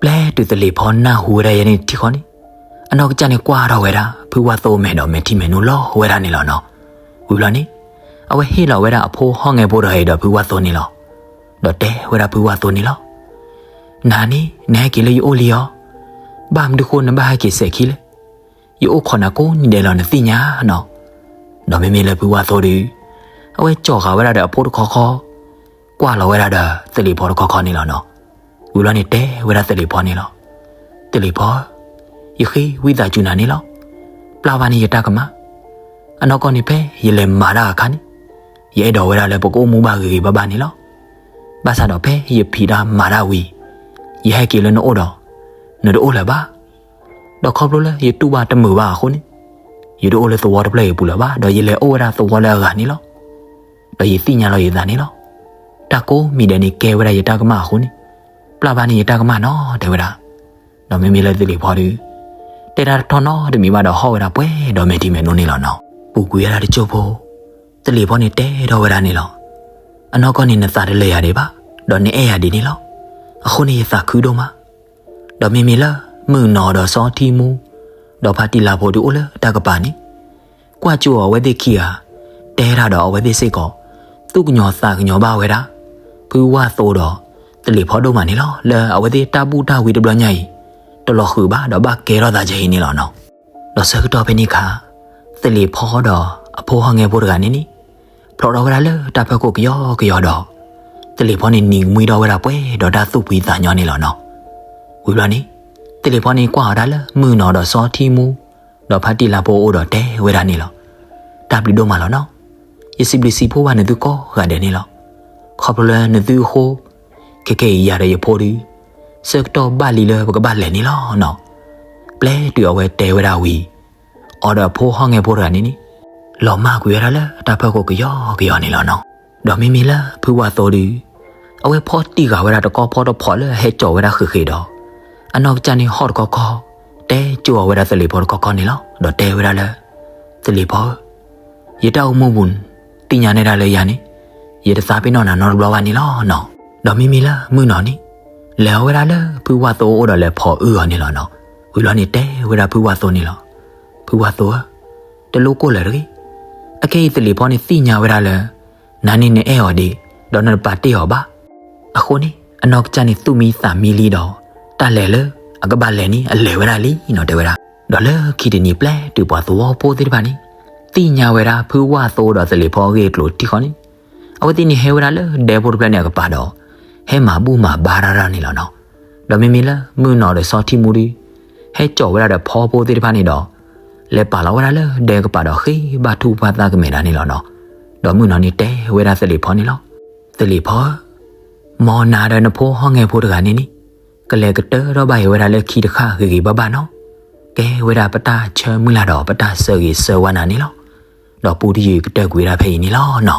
ပျဲတုၤသလ့ၤဖီနၢ်ဟူဝဲဒၣ်ယဲန့ၣ်တထံၣ်ဃီန့ၣ်, အနီၢ်ကစၢ်န့ၣ်ကွၢ်ထီၣ်ဝဲဒၣ် ဖုဝၣ်သိမဲာ်ဒီးမဲာ်ထံမဲာ်နိလီၤဝဲဒၣ်န့ၣ်လီၤနီၤ. ဝံၤဘျီန့ၣ် အဝဲဟ့ၣ်လီၤဝဲဒၣ်အဖိဟီၣ်ငဲဖိတဂၤအံၤဒီးဖုဝၤသိန့ၣ်လီၤ. ဒီးတဲဝဲဒၣ်ဖုဝၤသိန့ၣ်လီၤ. နၤန့ၣ် နဟဲက့ၤလၢယအိၣ်လံဧါ. ဘၣ်မနုၤဃိနဘၣ်ဟဲက့ၤစဲးခံလဲၣ်. ယအိၣ်ခိးနၤကိးနံၤဒဲးလီၤ နသ့ၣ်ညါနီၤ. ဒီးမ့မ့ၢ်လၢဖုဝၤသိဒီး အဝဲကၠီၣ်ဃာ်ဝဲဒၣ်ဒီးအဖိတခီခီ, ကွၢ်လီၤဝဲဒၣ်ဒီးသလ့ၤဖီတခီခီန့ၣ်လီၤနီၤ. ဝံၤဘျီန့ၣ်တဲဝဲဒၣ်သလ့ၤဖီန့ၣ်လီၤ. သလ့ၤဖီဧၢ, ယဃ့ဝံသးစူၤနၤန့ၣ်လီၤ. ပျၢ်ဘၣ်န့ၢ်ယတၢ်ကမၣ်. အနီၢ်ကီၢ်န့ၣ်ဖဲယလဲၤမၤတၢ်အခါန့ၣ်, ယအဲၣ်ဒိးဝဲဒၣ်လၢပကအိၣ်မူဘၣ်ဂ့ၤဂ့ၤဘၣ်ဘၣ်န့ၣ်လီၤ. ဘၣ်ဆၣ်ဒီးဖဲယဖံးတၢ်မၤတၢ်ဝံၤ, ယဟဲက့ၤလၢနအိၣ်ဒီး နတအိၣ်လၢၤဘၣ်. ဒီးခီဖျိလၢယတူၢ်ဘၣ်တမုာ်ဘၣ်အဃိန့ၣ်, ယတအိၣ်လၢသဝီတဖျၢၣ်အံၤအပူၤလၢၤဘၣ်, ဒီးယလဲၤအိၣ်ဝဲဒၣ်သဝီလၢအဂၤန့ၣ်လီၤ. ဒီးယသ့ၣ်ညါလီၤယသးန့ၣ်လီၤ. တၢ်ကိးမံၤဒဲးန့ၣ်ကဲဝဲဒၣ်ယတၢ်ကမၣ်အဃိန့ၣ်, ပျၢ်ဘၣ်န့ၢ်ယတၢ်ကမၣ်နီၤ တဲဝဲဒၣ်. ဒီးမ့မ့ၢ်လၢသလ့ၤဖီဒီး တဲတၢ်တထီၣ်နီတမံၤဘၣ်ဒီး ဟီၣ်ဝဲဒၣ်ပှဲၤဒီးမဲာ်ထံမဲာ်နိန့ၣ်လီၤနီၤ. ပူၤကွံာ်ဝဲဒၣ်တကၠိၢ်ဖိ, သလ့ၤဖီန့ၣ်တဲထီၣ်ဝဲဒၣ်န့ၣ်လီၤ. အနီၢ်ကီၢ်န့ၣ်နသးတလၢာ်ယၤဒံးဘၣ်, ဒီးနအဲၣ်ယၤဒံးန့ၣ်လီၤ. အဃိန့ၣ်ယသးခုဒိၣ်မး. ဒီးမ့မ့ၢ်လၢမုၢ်နီၤဒီးစီၤထံမူ, ဒီးဖါတံၢ်လၤဖိဒုးအိၣ်လၢတၢ်ကပၤန့ၣ်, ကွၢ်ကၠိအဝဲသ့ၣ်ခံဂၤ, တဲတၢ်ဒီးအဝဲသ့ၣ်စ့ၢ်ကီး, သူၣ်ကညီၤသးကညီၤဘၣ်ဝဲဒၣ် ဖုဝၤသိဒီးသလ့ၤဖီဒိၣ်မးန့ၣ်လီၤ. လၢအဝဲသ့ၣ်တၢ်ဘူၣ်တၢ်ဝံတဘျီညါအံၤ, တလီၤဃုာ်ဘၣ်ဒီးဘၣ်ကဲထီၣ်သးကဲအံၤန့ၣ်လီၤနီၤ. ဒီးဆၢကတီၢ်ဖဲန့ၣ်အခါ, သလ့ၤဖီဒီးအဖိဟီၣ်ငဲဖိတဂၤန့ၣ်န့ၣ်, ဖျိးထီၣ်ဝဲဒၣ်လၢတၢ်ဖၢခိၣ်ကယီကယီဒီး, သလ့ၤဖီန့ၣ်နံၤကမှံထီၣ်ဝဲဒၣ်ပှဲၤဒီးတၢ်သူၣ်ဖှံသးညီန့ၣ်လီၤနီၤ. ဝံၤဘျီန့ၣ်, သလ့ၤဖီန့ၣ်ကွၢ်အီၤဒၣ်လၢမုၢ်နီၤဒီးစီၤထံမူ, ဒီးဖါတံၢ်လၤဖိအအိၣ်ဒီးတဲဝဲဒၣ်န့ၣ်လီၤ. တၢ်ဘျုးဒိၣ်မးလီၤနီၤ. ယစံးဘျုးစံးဖှိၣ်ဘၣ်နသုကိးဂၤဒဲးန့ၣ်လီၤ. ခီဖျိလၢနသုအဃိ, ခဲကဲအံၤယၤဒီးယဖိဒီး, ဆၢကတီၢ်ဘၣ်လံလၢပကဘၣ်လဲၤန့ၣ်လီၤနီၤ. ပျဲတုၤအဝဲတဲဝဲဒၣ်ဝံၤ, အီၤဒီးအဖိဟီၣ်ငဲဖိတဂၤန့ၣ်န့ၣ်, လီၤမၢ်ကွံာ်ဝဲဒၣ်လၢတၢ်ဖၢခိၣ်ကယီကယီန့ၣ်လီၤနီၤ. ဒီးမ့မ့ၢ်လၢဖုဝၤသိဒီး, အဝဲဖီၣ်တံၢ်ဃာ်ဝဲဒၣ်တကီၢ်ဖီတဖီလၢအဟဲကၠီဝဲဒၣ်ဃ့ၢ်ဃ့ၢ်ဒီး, အနီၢ်ကစၢ်န့ၣ်ဟီၣ်တခီခီ, တဲကၠိအီၤဝဲဒၣ်သလ့ၤဖီတခီခီန့ၣ်လီၤ. ဒီးတဲဝဲဒၣ်လၢ, သလ့ၤဖီဧၢ, ယတၢ်အိၣ်မူပူၤ, သ့ၣ်ညါနဲဒၣ်လၢယၤန့ၣ်, ယတသးပ့ၤနီၣ်နၤနီတဘျီဘၣ်န့ၣ်လီၤနီၤ. ဒီးမ့မ့ၢ်လၢမုၢ်နီၤန့ၣ်, လဲၤအီၤဝဲဒၣ်လၢဖုဝၤသိအအိၣ်ဒီးလဲၤဖိးအုၣ်အီၤန့ၣ်လီၤနီၤ. ဝံၤလီၤန့ၣ်တဲဝဲဒၣ်ဖုဝၤသိန့ၣ်လီၤ. ဖုဝၤသိဧၢ, တလိၣ်ကိၢ်လၢၤတဂ့ၤ. အခဲအံၤသလ့ၤဖီန့ၣ်သ့ၣ်ညါဝဲဒၣ်လၢ နၤန့ၣ်နအဲၣ်အီၤဒံး, ဒီးနတပာ်တ့ၢ်အီၤဘၣ်. အဃိန့ၣ် အနီၢ်ကစၢ်န့ၣ်သူၣ်မံသးမံလံဒီး, တၢ်လဲၤလၢအကဘၣ်လဲၤန့ၣ် အလဲၤဝဲဒၣ်လံနီၤ တဲဝဲဒၣ်. ဒီးလၢခံတနံၤပျဲတုၤပှၤသဝီဖိသ့ၣ်တဖၣ်န့ၣ် သ့ၣ်ညါဝဲဒၣ်ဖုဝၤသိဒီးသလ့ၤဖီအဂ့ၢ်အကျိၤတထံၣ်ဃီန့ၣ်, အဝဲသ့ၣ်န့ၣ်ဟဲဝဲဒၣ်လၢဒဲဖိတဖျၢၣ်န့ၣ်အကပၤဒီး ဟဲမၤဘူၣ်မၤဘါတၢ်တၢ်န့ၣ်လီၤနီၤ. ဒီးမ့မ့ၢ်လၢမုၣ်ကနီၤဒီးဆီထံမူဒု ဟဲစိာ်ဝဲဒၣ်ဒီးဖီဖိသ့ၣ်တဖၣ်န့ၣ်ဒီး လဲၤပာ်လီၤဝဲဒၣ်လၢဒဲကပၤဒီးဃ့ဘါထုကဖၣ်သးကမဲာ်ဒၣ်န့ၣ်လီၤနီၤ. ဒီးမုၣ်ကနီၤန့ၣ်တဲဝဲဒၣ်သလ့ၤဖီန့ၣ်လီၤ. သလ့ၤဖီဧၢ, မ်နၤဒီးနဖိဟီၣ်ငဲၤဖိတဂၤန့ၣ်န့ၣ် ကလဲၤကတၢၢ်ထီၣ်ဘၣ်အီၤဝဲဒၣ်လၢခံတဃၣ်ဂ့ၤဂ့ၤဘၣ်ဘၣ်နီၤ. ကဲဝဲဒၣ်ပတၢ်ဆၢမုၢ်လၢ်ဒီးပတၢ်ဆၢဂ့ၤဆၢဝါနၤန့ၣ်လီၤ. ဒီးပူတယုၢ်ကတၢၢ်ကွံာ်ဝဲဒၣ်ဖဲအံၤန့ၣ်လီၤနီၤ.